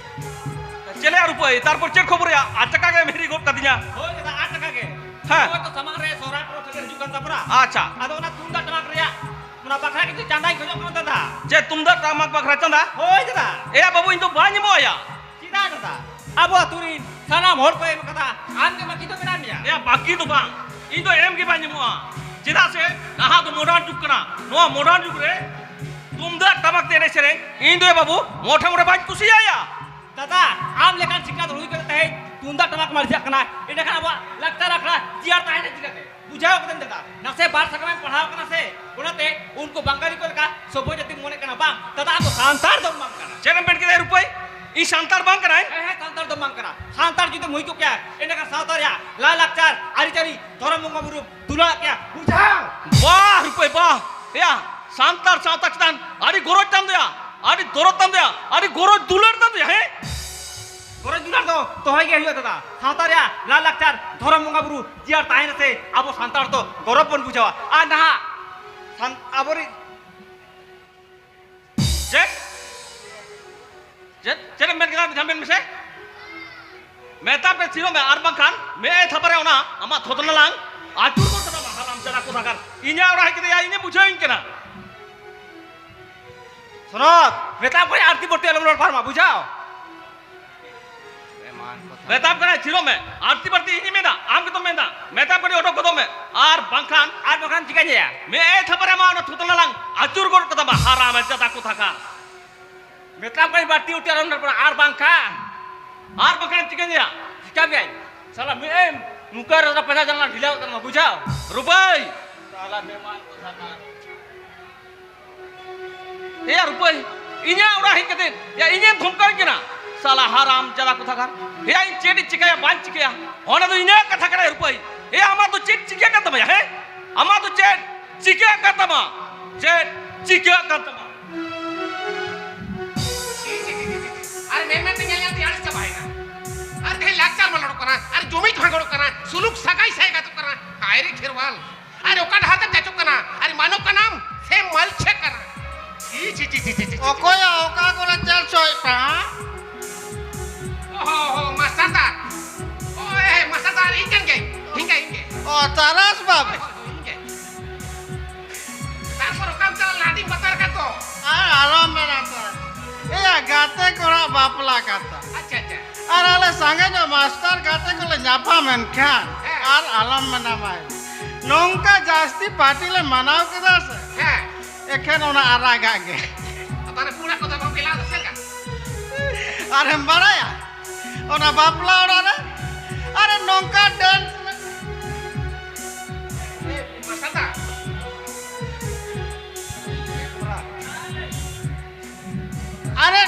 ᱪᱮᱞᱮ ᱟᱨ ᱨᱩᱯᱟᱹᱭ, ᱛᱟᱨᱯᱚᱨ ᱪᱮᱫ ᱠᱷᱚᱵᱚᱨ ᱭᱟ? ᱟᱨ ᱪᱟᱠᱟ ᱜᱮᱢ ᱦᱤᱨᱤ ᱜᱚᱫ ᱠᱟᱫᱤᱧᱟ᱾ ᱦᱳᱭ ᱫᱟᱫᱟ, ᱟᱨ ᱪᱟᱠᱟ ᱜᱮ᱾ ᱦᱮᱸ᱾ ᱱᱚᱜᱼᱚᱭ ᱛᱚ ᱥᱟᱢᱟᱝ ᱨᱮ ᱥᱚᱦᱨᱟᱭ ᱯᱚᱨᱚᱵᱽ ᱥᱮᱴᱮᱨ ᱦᱤᱡᱩᱜ ᱠᱟᱱ ᱛᱟᱵᱚᱱᱟ᱾ ᱟᱪᱪᱷᱟ᱾ ᱟᱫᱚ ᱚᱱᱟ ᱛᱩᱢᱫᱟᱜ ᱴᱟᱢᱟᱠ ᱨᱮᱭᱟᱜ ᱚᱱᱟ ᱵᱟᱠᱷᱨᱟ ᱠᱤᱪᱷᱩ ᱪᱟᱸᱫᱟᱧ ᱠᱷᱚᱡᱚᱜ ᱠᱟᱱᱟ ᱫᱟᱫᱟ᱾ ᱪᱮᱫ ᱛᱩᱢᱫᱟᱜ ᱴᱟᱢᱟᱠ ᱵᱟᱠᱷᱨᱟ ᱪᱟᱸᱫᱟ? ᱦᱳᱭ ᱫᱟᱫᱟ᱾ ᱮᱭᱟ ᱵᱟᱹᱵᱩ, ᱤᱧ ᱫᱚ ᱵᱟᱹᱧ ᱮᱢᱚᱜ ᱟᱭᱟ᱾ ᱪᱮᱫᱟᱜ ᱫᱟᱫᱟ? ᱟᱵᱚ ᱟᱹᱛᱩ ᱨᱤᱱ ᱥᱟᱱᱟᱢ ᱦᱚᱲ ᱠᱚ ᱮᱢ ᱠᱟᱫᱟ, ᱟᱢ ᱜᱮ ᱵᱟᱹᱠᱤ ᱫᱚ ᱢᱮᱱᱟᱜ ᱢᱮᱭᱟ᱾ ᱮᱭᱟ ᱵᱟᱹᱠᱤ ᱫᱚ ᱵᱟᱝ, ᱤᱧ ᱫᱚ ᱮᱢ ᱜᱮ ᱵᱟᱹᱧ ᱮᱢᱚᱜᱼᱟ᱾ ᱪᱮᱫᱟᱜ ᱥᱮ ᱱᱟᱦᱟᱜ ᱫᱚ modern ᱡᱩᱜᱽ ᱠᱟᱱᱟ, ᱱᱚᱣᱟ modern ᱡᱩᱜᱽ ᱨᱮ ᱛᱩᱢᱫᱟᱜ ᱴᱟᱢᱟᱠ ᱛᱮ ᱮᱱᱮᱡ ᱥᱮᱨᱮᱧ ᱤᱧ ᱫᱚ ᱭᱟ ᱵᱟᱹᱵᱩ ᱢᱚᱴᱷᱮ ᱢᱚᱴᱷᱮ ᱵᱟᱹᱧ ᱠᱩᱥᱤᱭᱟᱭᱟ᱾ ᱫᱟᱫᱟ, ᱟᱢ ᱞᱮᱠᱟᱱ ᱥᱤᱠᱷᱱᱟᱹᱛ ᱦᱩᱭ ᱠᱟᱛᱮ ᱛᱮᱦᱮᱧ ᱛᱩᱢᱫᱟᱜ ᱴᱟᱢᱟᱠ ᱢᱟᱹᱨᱡᱷᱟᱜ ᱠᱟᱱᱟ, ᱮᱸᱰᱮᱠᱷᱟᱱ ᱟᱵᱚᱣᱟᱜ ᱞᱟᱠᱪᱟᱨ ᱟᱠᱷᱲᱟ ᱡᱤᱭᱟᱹᱲ ᱛᱟᱦᱮᱱᱟ ᱪᱤᱠᱟᱹᱛᱮ? ᱵᱩᱡᱷᱟᱹᱣ ᱠᱟᱫᱟᱹᱧ ᱫᱟᱫᱟ, ᱱᱟᱥᱮ ᱵᱟᱨ ᱥᱟᱠᱟᱢᱮᱢ ᱯᱟᱲᱦᱟᱣ ᱠᱟᱱᱟ ᱥᱮ, ᱚᱱᱟᱛᱮ ᱩᱱᱠᱩ ᱵᱟᱝᱜᱟᱞᱤ ᱠᱚ ᱞᱮᱠᱟ ᱥᱚᱵᱷᱚ ᱡᱟᱹᱛᱤᱢ ᱢᱚᱱᱮᱜ ᱠᱟᱱᱟ ᱵᱟᱝ? ᱫᱟᱫᱟ, ᱟᱢ ᱫᱚ ᱥᱟᱱᱛᱟᱲ ᱫᱚᱢ ᱵᱟᱝ ᱠᱟᱱᱟ᱾ ᱪᱮᱫ ᱮᱢ ᱢᱮᱱ ᱠᱮᱫᱟ ᱨᱩᱯᱟᱹᱭ? ᱤᱧ ᱥᱟᱱᱛᱟᱲ ᱵᱟᱝ ᱠᱟᱱᱟᱹᱧ? ᱦᱮᱸ, ᱦᱮᱸ, ᱥᱟᱱᱛᱟᱲ ᱫᱚᱢ ᱵᱟᱝ ᱠᱟᱱᱟ᱾ ᱥᱟᱱᱛᱟᱲ ᱡᱩᱫᱤᱢ ᱦᱩᱭ ᱠᱚᱜ ᱠᱮᱭᱟ, ᱮᱸᱰᱮᱠᱷᱟᱱ ᱥᱟᱶᱛᱟ ᱨᱮᱭᱟᱜ ᱞᱟᱭᱼᱞᱟᱠᱪᱟᱨ, ᱟᱹᱨᱤᱪᱟᱹᱞᱤ, ᱫᱷᱚᱨᱚᱢ ᱵᱚᱸᱜᱟ ᱵᱩᱨᱩ ᱫᱩᱞᱟᱹᱲᱟᱜ ᱠᱮᱭᱟ᱾ ᱵᱩᱡᱷᱟᱹᱣ? ᱵᱟᱦ ᱨᱩᱯᱟᱹᱭ ᱵᱟᱦ! ᱮᱭᱟ, ᱥᱟᱱᱛᱟᱲ ᱥᱟᱶᱛᱟ ᱪᱮᱛᱟᱱ ᱟᱹᱰᱤ ᱜᱚᱨᱚᱡᱽ ᱛᱟᱢ ᱫᱚᱭᱟ, ᱟᱹᱰᱤ ᱫᱚᱨᱚᱫ ᱛᱟᱢ ᱫᱚᱭᱟ, ᱟᱹᱰᱤ ᱜᱚᱨᱚᱡᱽ ᱫᱩᱞᱟᱹᱲ ᱛᱟᱢ ᱫᱚᱭᱟ, ᱦᱮᱸ? ᱜᱚᱨᱚᱡᱽ ᱫᱩᱞᱟᱹᱲ ᱫᱚ ᱫᱚᱦᱚᱭ ᱜᱮ ᱦᱩᱭᱩᱜᱼᱟ ᱫᱟᱫᱟ᱾ ᱥᱟᱶᱛᱟ ᱨᱮᱭᱟᱜ ᱞᱟᱭᱼᱞᱟᱠᱪᱟᱨ, ᱫᱷᱚᱨᱚᱢ ᱵᱚᱸᱜᱟ ᱵᱩᱨᱩ ᱡᱤᱭᱟᱹᱲ ᱛᱟᱦᱮᱱᱟ ᱥᱮ, ᱟᱵᱚ ᱥᱟᱱᱛᱟᱲ ᱫᱚ ᱜᱚᱨᱚᱵᱽ ᱵᱚᱱ ᱵᱩᱡᱷᱟᱹᱣᱟ᱾ ᱟᱨ ᱱᱟᱦᱟᱜ ᱥᱟᱱ-, ᱟᱵᱚᱨᱤᱡ ᱪᱮᱫ? ᱪᱮᱫ? ᱪᱮᱫ ᱮᱢ ᱢᱮᱱ ᱠᱮᱫᱟ? ᱢᱤᱫ ᱫᱷᱟᱣ ᱢᱮᱱ ᱢᱮᱥᱮ᱾ ᱢᱮᱛᱟ ᱯᱮ ᱛᱷᱤᱨᱚᱜ ᱢᱮ, ᱟᱨ ᱵᱟᱝᱠᱷᱟᱱ ᱢᱮᱫ ᱮ ᱛᱷᱟᱯᱟᱨᱮ ᱚᱱᱟ ᱟᱢᱟᱜ ᱛᱷᱚᱛᱱᱟ ᱞᱟᱝ ᱟᱹᱪᱩᱨ ᱜᱚᱫ ᱠᱟᱛᱟᱢᱟ᱾ ᱦᱟᱨᱟᱢ ᱡᱟᱫᱟ ᱠᱚ ᱥᱟᱜᱟᱨ᱾ ᱤᱧᱟᱹᱜ ᱚᱲᱟᱜ ᱦᱮᱡ ᱠᱟᱛᱮ ᱤᱧᱮ ᱵᱩᱡᱷᱟᱹᱣᱤᱧ ᱠᱟᱱᱟ᱾ ᱥᱚᱱᱚᱛ, ᱢᱮᱛᱟ ᱯᱮ ᱟᱹᱲᱛᱤ ᱵᱟᱹᱲᱛᱤ ᱟᱞᱚᱢ ᱨᱚᱲ ᱯᱟᱨᱚᱢᱟ, ᱵᱩᱡᱷᱟᱹᱣ? ᱢᱮᱛᱟᱢ ᱠᱟᱱᱟ ᱛᱷᱤᱨᱚᱜ ᱢᱮ, ᱟᱹᱲᱛᱤ ᱵᱟᱹᱲᱛᱤ ᱤᱧᱤᱧ ᱢᱮᱱᱟ, ᱟᱢ ᱜᱮᱛᱚᱢ ᱢᱮᱱᱫᱟ᱾ ᱢᱮᱛᱟᱢ ᱠᱟᱹᱱᱟᱹᱧ ᱚᱰᱚᱠ ᱜᱚᱫᱚᱜ ᱢᱮ, ᱟᱨ ᱵᱟᱝᱠᱷᱟᱱ ᱟᱨ ᱵᱟᱝᱠᱷᱟᱱ ᱪᱤᱠᱟᱹᱧ ᱞᱟᱹᱭᱟ? ᱢᱮᱫ ᱮ ᱛᱷᱟᱯᱟᱨᱮ ᱟᱢᱟᱜ ᱚᱱᱟ ᱛᱷᱩᱛᱱᱟ ᱞᱟᱝ ᱟᱹᱪᱩᱨ ᱜᱚᱫ ᱠᱟᱛᱟᱢᱟ, ᱦᱟᱨᱟᱢ ᱡᱟᱫᱟ ᱠᱚ ᱛᱷᱟᱠᱟ᱾ ᱢᱮᱛᱟᱢ ᱠᱟᱹᱱᱟᱹᱧ ᱵᱟᱹᱲᱛᱤ ᱩᱛᱤ ᱟᱞᱚᱢ ᱨᱚᱲ ᱯᱟᱨᱚᱢᱟ, ᱟᱨ ᱵᱟᱝᱠᱷᱟᱱ ᱟᱨ ᱵᱟᱝᱠᱷᱟᱱ ᱪᱤᱠᱟᱹᱧ ᱞᱟᱹᱭᱟ? ᱪᱤᱠᱟᱹ ᱢᱮᱭᱟᱹᱧ? ᱥᱟᱞᱟ ᱢᱤᱫ ᱮᱢ ᱱᱚᱝᱠᱟ ᱨᱮ ᱯᱮᱫᱟ ᱡᱟᱱᱞᱟ ᱰᱷᱤᱞᱟᱹᱣ ᱠᱟᱱᱟ, ᱵᱩᱡᱷᱟᱹᱣ? ᱨᱩᱯᱟᱹᱭ! ᱥᱟᱞᱟ ᱵᱮᱢᱟᱨ ᱠᱚ ᱥᱟᱞᱟ᱾ ᱮᱭᱟ ᱨᱩᱯᱟᱹᱭ, ᱤᱧᱟᱹᱜ ᱚᱲᱟᱜ ᱦᱮᱡ ᱠᱟᱛᱮ, ᱭᱟ, ᱤᱧᱮᱢ ᱫᱷᱚᱢᱠᱟᱣᱤᱧ ᱠᱟᱱᱟ? ᱥᱟᱞᱟ ᱦᱟᱨᱟᱢ ᱡᱟᱫᱟ ᱠᱚᱛᱷᱟ ᱠᱟᱱ᱾ ᱮᱭᱟ, ᱤᱧ ᱪᱮᱫ ᱤᱧ ᱪᱤᱠᱟᱹᱭᱟ, ᱵᱟᱹᱧ ᱪᱤᱠᱟᱹᱭᱟ? ᱚᱱᱟ ᱫᱚ ᱤᱧᱟᱹᱜ ᱠᱟᱛᱷᱟ ᱠᱟᱱᱟ ᱨᱩᱯᱟᱹᱭ᱾ ᱮᱭᱟ, ᱟᱢᱟᱜ ᱫᱚ ᱪᱮᱫ ᱪᱤᱠᱟᱹ ᱠᱟᱱ ᱛᱟᱢᱟ, ᱦᱮᱸ? ᱟᱢᱟᱜ ᱫᱚ ᱪᱮᱫ ᱪᱤᱠᱟᱹ ᱠᱟᱱ ᱛᱟᱢᱟ? ᱪᱮᱫ ᱪᱤᱠᱟᱹ ᱠᱟᱱ ᱛᱟᱢᱟ? ᱪᱤ, ᱪᱤ, ᱪᱤ, ᱪᱤ, ᱪᱤ᱾ ᱟᱨ ᱢᱮᱱ ᱢᱮᱱᱛᱮ ᱧᱮᱞ ᱧᱮᱞ ᱛᱮ ᱟᱹᱲᱤᱥ ᱪᱟᱵᱟᱭᱮᱱᱟ᱾ ᱟᱨ ᱛᱮᱦᱮᱧ ᱞᱟᱠᱪᱟᱨ ᱢᱟᱞᱚᱴᱚᱜ ᱠᱟᱱᱟ, ᱟᱨ ᱡᱩᱢᱤᱫ ᱵᱷᱟᱸᱜᱚᱲᱚᱜ ᱠᱟᱱᱟ, ᱥᱩᱞᱩᱠ ᱥᱟᱹᱜᱟᱹᱭ ᱥᱟᱭᱜᱟᱛᱚᱜ ᱠᱟᱱᱟ᱾ ᱦᱟᱭ ᱨᱮ ᱠᱷᱮᱨᱣᱟᱞ, ᱟᱨ ᱚᱠᱟ ᱰᱟᱦᱟᱨ ᱛᱮᱢ ᱪᱟᱪᱚᱜ ᱠᱟᱱᱟ? ᱟᱨ ᱢᱟᱱᱚ ᱠᱟᱱᱟᱢ ᱥᱮ ᱢᱟᱹᱞᱪᱷᱟᱹ ᱠᱟᱱᱟ? ᱪᱤ, ᱪᱤ, ᱪᱤ, ᱪᱤ, ᱪᱤ, ᱪᱤ᱾ ᱚᱠᱚᱭᱟᱜ ᱚᱠᱟ ᱠᱚᱨᱮ ᱪᱟᱞ ᱪᱚᱭᱮᱫ ᱯᱮ, ᱦᱟᱸ? ᱚ, ᱦᱚ, ᱦᱚ, ᱢᱟᱥᱴᱟᱨ ᱫᱟ᱾ ᱚ, ᱮ, ᱢᱟᱥᱴᱟᱨ ᱫᱟ, ᱟᱨ ᱤᱧ ᱠᱟᱱ ᱜᱮᱭᱟᱹᱧ᱾ ᱤᱧ ᱜᱮ, ᱤᱧ ᱜᱮ᱾ ᱚ, ᱛᱟᱨᱟᱥ ᱵᱟᱹᱵᱩ᱾ ᱦᱳᱭ, ᱦᱳᱭ, ᱦᱳᱭ, ᱤᱧ ᱜᱮ᱾ ᱛᱟᱨᱯᱚᱨ ᱚᱠᱟᱢ ᱪᱟᱞᱟᱣ ᱞᱮᱱᱟ? ᱟᱹᱰᱤᱧ ᱵᱚᱛᱚᱨ ᱟᱠᱟᱫ ᱫᱚ᱾ ᱟᱨ ᱟᱞᱚᱢ ᱢᱮᱱᱟ ᱛᱚ᱾ ᱮᱭᱟ, ᱜᱟᱛᱮ ᱠᱚᱲᱟ ᱵᱟᱯᱞᱟ ᱠᱟᱛᱷᱟ᱾ ᱟᱪᱪᱷᱟ, ᱟᱪᱪᱷᱟ᱾ ᱟᱨ ᱟᱞᱮ ᱥᱟᱸᱜᱮ ᱧᱚᱜ ᱢᱟᱥᱴᱟᱨ ᱜᱟᱛᱮ ᱠᱚᱞᱮ ᱧᱟᱯᱟᱢ ᱮᱱ ᱠᱷᱟᱱ, ᱦᱮᱸ᱾ ᱟᱨ ᱟᱞᱚᱢ ᱢᱮᱱᱟ ᱢᱟᱹᱭ᱾ ᱱᱚᱝᱠᱟ ᱡᱟᱹᱥᱛᱤ ᱯᱟᱨᱴᱤ ᱞᱮ ᱢᱟᱱᱟᱣ ᱠᱮᱫᱟ ᱥᱮ, ᱦᱮᱸ᱾ ᱮᱠᱷᱮᱱ ᱚᱱᱟ ᱟᱨᱟᱜᱟᱜ ᱜᱮ᱾ ᱛᱟᱦᱞᱮ ᱯᱩᱲᱟᱜ ᱠᱚᱫᱚ ᱵᱟᱝ ᱯᱮ ᱞᱟᱜᱟᱣ ᱫᱟ ᱥᱮ ᱪᱮᱫ ᱞᱮᱠᱟ? ᱟᱨᱮᱢ ᱵᱟᱲᱟᱭᱟ, ᱚᱱᱟ ᱵᱟᱯᱞᱟ ᱚᱲᱟᱜ ᱨᱮ, ᱟᱨᱮ ᱱᱚᱝᱠᱟ ᱰᱮᱱᱥ ᱢᱮ᱾ ᱮ, ᱢᱟᱥᱴᱟᱨ ᱫᱟ᱾ ᱟᱨᱮ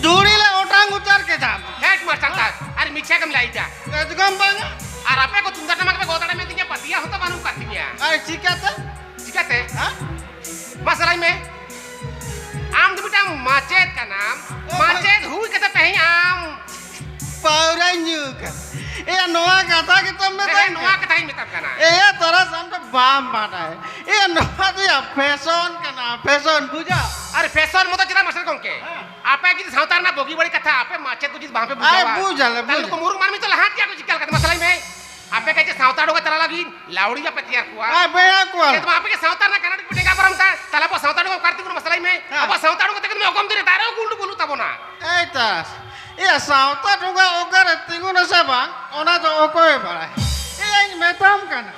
ᱫᱷᱩᱲᱤ ᱞᱮ ᱚᱴᱟᱝ ᱩᱛᱟᱹᱨ ᱠᱮᱫᱟ᱾ ᱦᱮᱸᱴ ᱢᱟᱥᱴᱟᱨ ᱫᱟ, ᱟᱨ ᱢᱤᱪᱷᱟ ᱜᱮᱢ ᱞᱟᱹᱭ ᱫᱟ᱾ ᱮᱠᱫᱚᱢ ᱵᱟᱝᱟ᱾ ᱟᱨ ᱟᱯᱮ ᱠᱚ ᱛᱩᱢᱫᱟᱜ ᱴᱟᱢᱟᱠ ᱯᱮ ᱜᱚᱜ ᱫᱟᱲᱮ ᱢᱮ ᱛᱤᱧᱟ, ᱯᱟᱹᱛᱭᱟᱹ ᱦᱚᱸᱛᱚ ᱵᱟᱹᱱᱩᱜ ᱠᱟᱫ ᱛᱤᱧᱟ᱾ ᱟᱨ ᱪᱤᱠᱟᱹᱛᱮ? ᱪᱤᱠᱟᱹᱛᱮ? ᱦᱮᱸ? ᱢᱟ ᱥᱟᱞᱟᱭ ᱢᱮ, ᱟᱢ ᱫᱚ ᱢᱤᱫᱴᱟᱝ ᱢᱟᱪᱮᱫ ᱠᱟᱱᱟᱢ, ᱚ, ᱢᱟᱪᱮᱫ ᱦᱩᱭ ᱠᱟᱛᱮ ᱛᱮᱦᱮᱧ ᱟᱢ ᱯᱟᱹᱣᱨᱟᱹᱧ ᱧᱩ ᱠᱟᱱᱟ᱾ ᱮᱭᱟ, ᱱᱚᱣᱟ ᱠᱟᱛᱷᱟ ᱜᱮᱛᱚᱢ ᱢᱮᱛᱟᱭ ᱦᱮᱸ, ᱱᱚᱣᱟ ᱠᱟᱱᱟ? ᱠᱟᱛᱷᱟᱧ ᱢᱮᱛᱟᱢ ᱠᱟᱱᱟ᱾ ᱮᱭᱟ, ᱛᱟᱨᱟᱥ, ᱟᱢ ᱫᱚ ᱵᱟᱢ ᱵᱟᱰᱟᱭᱟ᱾ ᱮᱭᱟ, ᱱᱚᱣᱟ ᱫᱚ ᱭᱟ ᱯᱷᱮᱥᱚᱱ ᱠᱟᱱᱟ, ᱯᱷᱮᱥᱚᱱ, ᱵᱩᱡᱷᱟᱹᱣ? ᱟᱨ ᱯᱷᱮᱥᱚᱱ ᱢᱚᱛᱚ ᱪᱮᱫᱟᱜ ᱢᱟᱥᱴᱟᱨ ᱜᱚᱝᱠᱮ? ᱦᱮᱸ᱾ ᱟᱯᱮ ᱡᱩᱫᱤ ᱥᱟᱶᱛᱟ ᱨᱮᱱᱟᱜ ᱵᱩᱜᱤ ᱵᱟᱹᱲᱤᱡ ᱠᱟᱛᱷᱟ ᱟᱯᱮ ᱢᱟᱪᱮᱫ ᱠᱚ ᱡᱩᱫᱤ ᱵᱟᱝᱯᱮ ᱟᱭ ᱵᱩᱡᱷᱟᱹᱣᱟ, ᱵᱩᱡᱽ ᱟᱞᱮ, ᱛᱟᱦᱞᱮ ᱵᱩᱡᱽ ᱱᱩᱠᱩ ᱟᱞᱮ᱾ ᱢᱩᱨᱩᱠ ᱢᱟᱹᱱᱢᱤ ᱫᱚ ᱞᱟᱦᱟᱱᱛᱤᱭᱟ ᱠᱚ ᱪᱤᱠᱟ ᱞᱮᱠᱟᱛᱮ? ᱢᱟᱥᱮ ᱞᱟᱹᱭ ᱢᱮ᱾ ᱟᱯᱮ ᱜᱮ ᱪᱮᱫ ᱥᱟᱶᱛᱟ ᱰᱚᱜᱚ ᱛᱟᱞᱟ ᱞᱟᱹᱜᱤᱫ ᱞᱟᱣᱲᱤᱭᱟ ᱯᱮ ᱛᱮᱭᱟᱨ ᱠᱚᱣᱟ? ᱟᱭ ᱵᱮᱲᱟ ᱠᱚᱣᱟ᱾ ᱪᱮᱫ ᱢᱟ ᱟᱯᱮ ᱜᱮ ᱥᱟᱶᱛᱟ ᱨᱮᱱᱟᱜ ᱠᱟᱱᱟ ᱯᱮ ᱰᱮᱸᱜᱟ ᱯᱟᱨᱚᱢ ᱫᱟ, ᱛᱟᱦᱞᱮ ᱟᱵᱚ ᱥᱟᱶᱛᱟ ᱰᱚᱜᱚ ᱚᱠᱟ ᱨᱮ ᱛᱤᱸᱜᱩᱱᱟ ᱢᱟᱥᱮ ᱞᱟᱹᱭ ᱢᱮ? ᱦᱮᱸ᱾ ᱟᱵᱚ ᱥᱟᱶᱛᱟ ᱰᱚᱜᱚ ᱛᱮᱜᱮ ᱢᱮ ᱚᱜᱚᱢ ᱫᱤᱱ ᱨᱮ ᱫᱟᱨᱮ ᱩᱠᱩᱞ ᱰᱩᱵᱩᱞ ᱛᱟᱵᱚᱱᱟ᱾ ᱮᱭ ᱛᱟᱥ, ᱮᱭᱟ ᱥᱟᱶᱛᱟ ᱰᱚᱜᱚ ᱚᱠᱟ ᱨᱮ ᱛᱤᱸᱜᱩᱱᱟ ᱥᱮ ᱵᱟᱝ, ᱚᱱᱟ ᱫᱚ ᱚᱠᱚᱭᱮ ᱵᱟᱲᱟᱭ? ᱮᱭᱟᱧ ᱢᱮᱛᱟᱢ ᱠᱟᱱᱟ,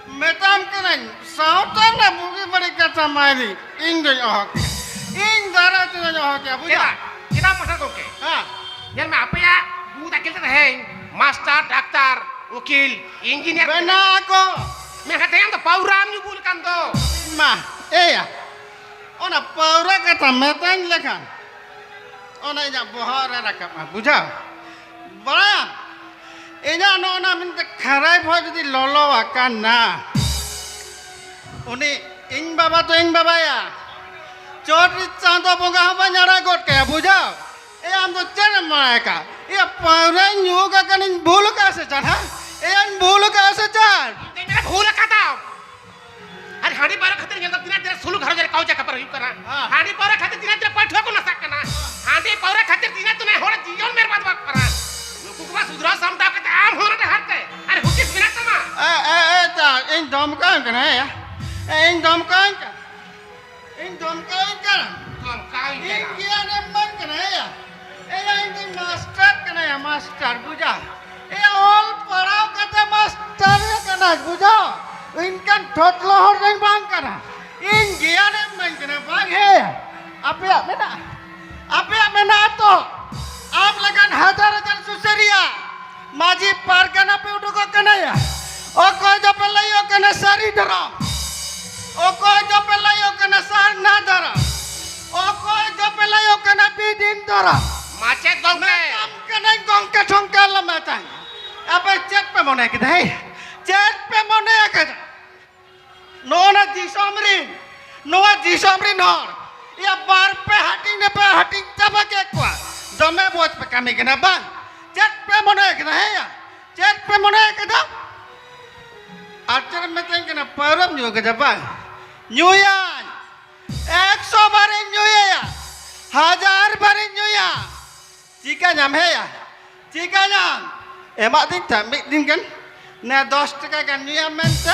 ᱢᱮᱛᱟᱢ ᱠᱟᱹᱱᱟᱹᱧ, ᱥᱟᱶᱛᱟ ᱨᱮᱱᱟᱜ ᱵᱩᱜᱤ ᱵᱟᱹᱲᱤᱡ ᱠᱟᱛᱷᱟ ᱢᱟᱭᱨᱤ ᱤᱧ ᱫᱚᱧ ᱚᱦᱚ ᱠᱮᱭᱟ᱾ ᱤᱧ ᱫᱟᱨᱟᱭ ᱛᱮᱫᱚᱧ ᱚᱦᱚ ᱠᱮᱭᱟ, ᱵᱩᱡᱷᱟᱹᱣ? ᱪᱮᱫᱟᱜ? ᱪᱮᱫᱟᱜ ᱢᱟᱥᱴᱟᱨ ᱜᱚᱢᱠᱮ? ᱦᱮᱸ᱾ ᱧᱮᱞ ᱢᱮ, ᱟᱯᱮᱭᱟᱜ ᱵᱩᱫ ᱟᱹᱠᱤᱞ ᱛᱮ ᱛᱮᱦᱮᱧ ᱢᱟᱥᱴᱟᱨ, ᱰᱟᱠᱛᱟᱨ, ᱩᱠᱤᱞ, ᱤᱧᱡᱤᱱᱤᱭᱟᱨ ᱵᱮᱱᱟᱜ ᱟᱠᱚ᱾ ᱢᱮᱱᱠᱷᱟᱱ ᱛᱮᱦᱮᱧ ᱫᱚ ᱯᱟᱹᱣᱨᱟᱹᱢ ᱧᱩ ᱵᱩᱞ ᱠᱟᱱ ᱫᱚ᱾ ᱢᱟ, ᱮᱭᱟ, ᱚᱱᱟ ᱯᱟᱹᱣᱨᱟᱹ ᱠᱟᱛᱷᱟ ᱢᱮᱛᱟᱹᱧ ᱞᱮᱠᱷᱟᱱ, ᱚᱱᱟ ᱤᱧᱟᱹᱜ ᱵᱚᱦᱚᱜ ᱨᱮ ᱨᱟᱠᱟᱵᱼᱟ, ᱵᱩᱡᱷᱟᱹᱣ? ᱵᱟᱲᱟᱭᱟᱢ, ᱤᱧᱟᱹᱜ ᱱᱚᱜᱼᱚ ᱱᱟ ᱢᱤᱫᱴᱮᱱ ᱠᱷᱟᱨᱟᱭ ᱵᱚᱦᱚᱜ ᱡᱩᱫᱤ ᱞᱚᱞᱚ ᱟᱠᱟᱱᱟ, ᱩᱱᱤ ᱤᱧ ᱵᱟᱵᱟ ᱫᱚ ᱤᱧ ᱵᱟᱵᱟᱭᱟ, ᱪᱚᱴ ᱨᱮ ᱪᱟᱸᱫᱚ ᱵᱚᱸᱜᱟ ᱦᱚᱸ ᱵᱟᱹᱧ ᱟᱲᱟᱜ ᱜᱚᱫ ᱠᱟᱭᱟ, ᱵᱩᱡᱷᱟᱹᱣ? ᱮᱭᱟ, ᱟᱢ ᱫᱚ ᱪᱮᱫ ᱮᱢ ᱵᱟᱲᱟᱭ ᱟᱠᱟᱫ? ᱮᱭᱟ, ᱯᱟᱹᱣᱨᱟᱹᱧ ᱧᱩ ᱟᱠᱟᱫ ᱠᱷᱟᱱᱤᱧ ᱵᱷᱩᱞ ᱟᱠᱟᱫᱼᱟ ᱥᱮ ᱪᱮᱫ, ᱦᱮᱸ? ᱮᱭᱟᱧ ᱵᱷᱩᱞ ᱟᱠᱟᱫᱼᱟ ᱥᱮ ᱪᱮᱫ? ᱤᱧ ᱫᱚᱧ ᱢᱮᱱᱟ ᱵᱷᱩᱞ ᱟᱠᱟᱫᱟᱢ᱾ ᱟᱨ ᱦᱟᱺᱰᱤ ᱯᱟᱹᱣᱨᱟᱹ ᱠᱷᱟᱹᱛᱤᱨ ᱧᱮᱞ ᱫᱚ ᱛᱤᱱᱟᱹᱜ ᱛᱤᱱᱟᱹᱜ ᱥᱩᱞᱩ ᱜᱷᱟᱨᱚᱸᱡᱽ ᱨᱮ ᱠᱟᱣᱡᱟ ᱠᱷᱟᱹᱯᱟᱹᱨᱤ ᱦᱩᱭᱩᱜ ᱠᱟᱱᱟ᱾ ᱦᱮᱸ᱾ ᱦᱟᱺᱰᱤ ᱯᱟᱹᱣᱨᱟᱹ ᱠᱷᱟᱹᱛᱤᱨ ᱛᱤᱱᱟᱹᱜ ᱛᱤᱱᱟᱹᱜ ᱯᱟᱹᱴᱷᱩᱣᱟᱹ ᱠᱚ ᱱᱟᱥᱟᱜ ᱠᱟᱱᱟ᱾ ᱦᱟᱺᱰᱤ ᱯᱟᱹᱣᱨᱟᱹ ᱠᱷᱟᱹᱛᱤᱨ ᱛᱤᱱᱟᱹᱜ ᱛᱤᱱᱟᱹᱜ ᱦᱚᱲ ᱡᱤᱭᱚᱱ ᱵᱮᱨᱵᱟᱫ ᱠᱟᱱᱟ᱾ ᱱᱩᱠᱩ ᱠᱚ ᱵᱟ ᱥᱩᱫᱷᱨᱟᱹᱣ ᱥᱟᱢᱴᱟᱣ ᱠᱟᱛᱮ ᱟᱢ ᱦᱚᱸ ᱱᱚᱰᱮ ᱦᱟᱱᱛᱮ ᱟᱨ ᱦᱩᱫᱤᱥ ᱢᱮᱱᱟᱜ ᱛᱟᱢᱟ᱾ ᱮ, ᱮ, ᱮ, ᱪᱟ, ᱤᱧ ᱫᱷᱚᱢᱠᱟᱣ ᱠᱟᱱᱟ, ᱮᱭᱟ᱾ ᱮ, ᱤᱧ ᱫᱷᱚᱢᱠᱟᱣ ᱠᱟᱱᱟ᱾ ᱤᱧ ᱫᱷᱚᱢᱠᱟᱣᱤᱧ ᱠᱟᱱᱟ᱾ ᱫᱷᱚᱢᱠᱟᱣᱤᱧ ᱤᱧ ᱠᱟᱱᱟ᱾ ᱜᱮᱭᱟᱱ ᱮᱢ ᱤᱢᱟᱹᱧ ᱠᱟᱱᱟ, ᱮᱭᱟ᱾ ᱮᱭᱟ, ᱤᱧ ᱫᱚᱧ ᱢᱟᱥᱴᱟᱨ ᱠᱟᱱᱟᱭᱟ, ᱢᱟᱥᱴᱟᱨ, ᱵᱩᱡᱷᱟᱹᱣ? ᱮᱭᱟ, ᱚᱞ ᱯᱟᱲᱦᱟᱣ ᱠᱟᱛᱮ ᱢᱟᱥᱴᱟᱨ ᱮ ᱠᱟᱱᱟ, ᱵᱩᱡᱷᱟᱹᱣ? ᱤᱱᱠᱟᱱ ᱴᱷᱚᱴᱞᱚ ᱦᱚᱲ ᱫᱚᱧ ᱵᱟᱝ ᱠᱟᱱᱟ᱾ ᱤᱧ ᱜᱮᱭᱟᱱ ᱮᱢ ᱤᱢᱟᱹᱧ ᱠᱟᱱᱟ, ᱵᱟᱝ ᱦᱮ? ᱟᱯᱮᱭᱟᱜ ᱢᱮᱱᱟᱜᱼᱟ? ᱟᱯᱮᱭᱟᱜ ᱢᱮᱱᱟᱜᱼᱟ ᱛᱚ? ᱟᱢ ᱞᱮᱠᱟᱱ ᱦᱟᱡᱟᱨ ᱦᱟᱡᱟᱨ ᱥᱩᱥᱟᱹᱨᱤᱭᱟᱹ ᱢᱟᱹᱡᱷᱤ ᱯᱟᱨᱜᱟᱱᱟ ᱯᱮ ᱩᱰᱩᱠᱚᱜ ᱠᱟᱱᱟ ᱭᱟ᱾ ᱚᱠᱚᱭ ᱫᱚᱯᱮ ᱞᱟᱹᱭᱚᱜ ᱠᱟᱱᱟ ᱥᱟᱹᱨᱤ ᱫᱷᱚᱨᱚᱢ, ᱚᱠᱚᱭ ᱫᱚᱯᱮ ᱞᱟᱹᱭᱚᱜ ᱠᱟᱱᱟ ᱥᱟᱨᱱᱟ ᱫᱷᱚᱨᱚᱢ, ᱚᱠᱚᱭ ᱫᱚᱯᱮ ᱞᱟᱹᱭᱚᱜ ᱠᱟᱱᱟ ᱵᱤᱫᱤᱱ ᱫᱷᱚᱨᱚᱢ᱾ ᱢᱟᱪᱮᱫ ᱜᱚᱢᱠᱮ᱾ ᱢᱮᱛᱟᱢ ᱠᱟᱹᱱᱟᱹᱧ ᱜᱚᱢᱠᱮ ᱴᱷᱚᱝᱠᱟ ᱟᱞᱚ ᱢᱮᱛᱟᱹᱧ᱾ ᱟᱯᱮ ᱪᱮᱫ ᱯᱮ ᱢᱚᱱᱮ ᱠᱮᱫᱟ? ᱦᱮᱸ, ᱪᱮᱫ ᱯᱮ ᱢᱚᱱᱮ ᱟᱠᱟᱫᱟ? ᱱᱚᱜᱼᱚ ᱱᱟ ᱫᱤᱥᱚᱢ ᱨᱤᱱ, ᱱᱚᱣᱟ ᱫᱤᱥᱚᱢ ᱨᱤᱱ ᱦᱚᱲ, ᱤᱭᱟᱹ, ᱵᱟᱨ ᱯᱮ ᱦᱟᱹᱴᱤᱧ ᱨᱮᱯᱮ ᱦᱟᱹᱴᱤᱧ ᱪᱟᱵᱟ ᱠᱮᱫ ᱠᱚᱣᱟ᱾ ᱫᱚᱢᱮ ᱢᱚᱡᱽ ᱯᱮ ᱠᱟᱹᱢᱤ ᱠᱟᱱᱟ ᱵᱟᱝ? ᱪᱮᱫ ᱯᱮ ᱢᱚᱱᱮ ᱠᱟᱫᱟ? ᱦᱮᱸᱭᱟ, ᱪᱮᱫ ᱯᱮ ᱢᱚᱱᱮ ᱠᱟᱫᱟ? ᱟᱨ ᱪᱮᱫ ᱮᱢ ᱢᱮᱛᱟᱹᱧ ᱠᱟᱱᱟ? ᱯᱟᱹᱣᱨᱟᱹᱢ ᱧᱩ ᱠᱟᱫᱟ ᱵᱟᱝ? ᱧᱩᱭᱟᱹᱧ, ᱮᱠᱥᱚ ᱵᱟᱨᱤᱧ ᱧᱩᱭᱟ, ᱦᱟᱡᱟᱨ ᱵᱟᱨᱤᱧ ᱧᱩᱭᱟ᱾ ᱪᱤᱠᱟᱹ ᱧᱟᱢ ᱦᱮᱭᱟ? ᱪᱤᱠᱟᱹ ᱧᱟᱢ? ᱮᱢᱟᱫᱤᱧ ᱛᱟᱢ ᱢᱤᱫ ᱫᱤᱱ ᱜᱟᱱ, ᱱᱮ ᱫᱚᱥ ᱴᱟᱠᱟ ᱜᱟᱱ ᱧᱩᱭᱟᱢ ᱢᱮᱱᱛᱮ᱾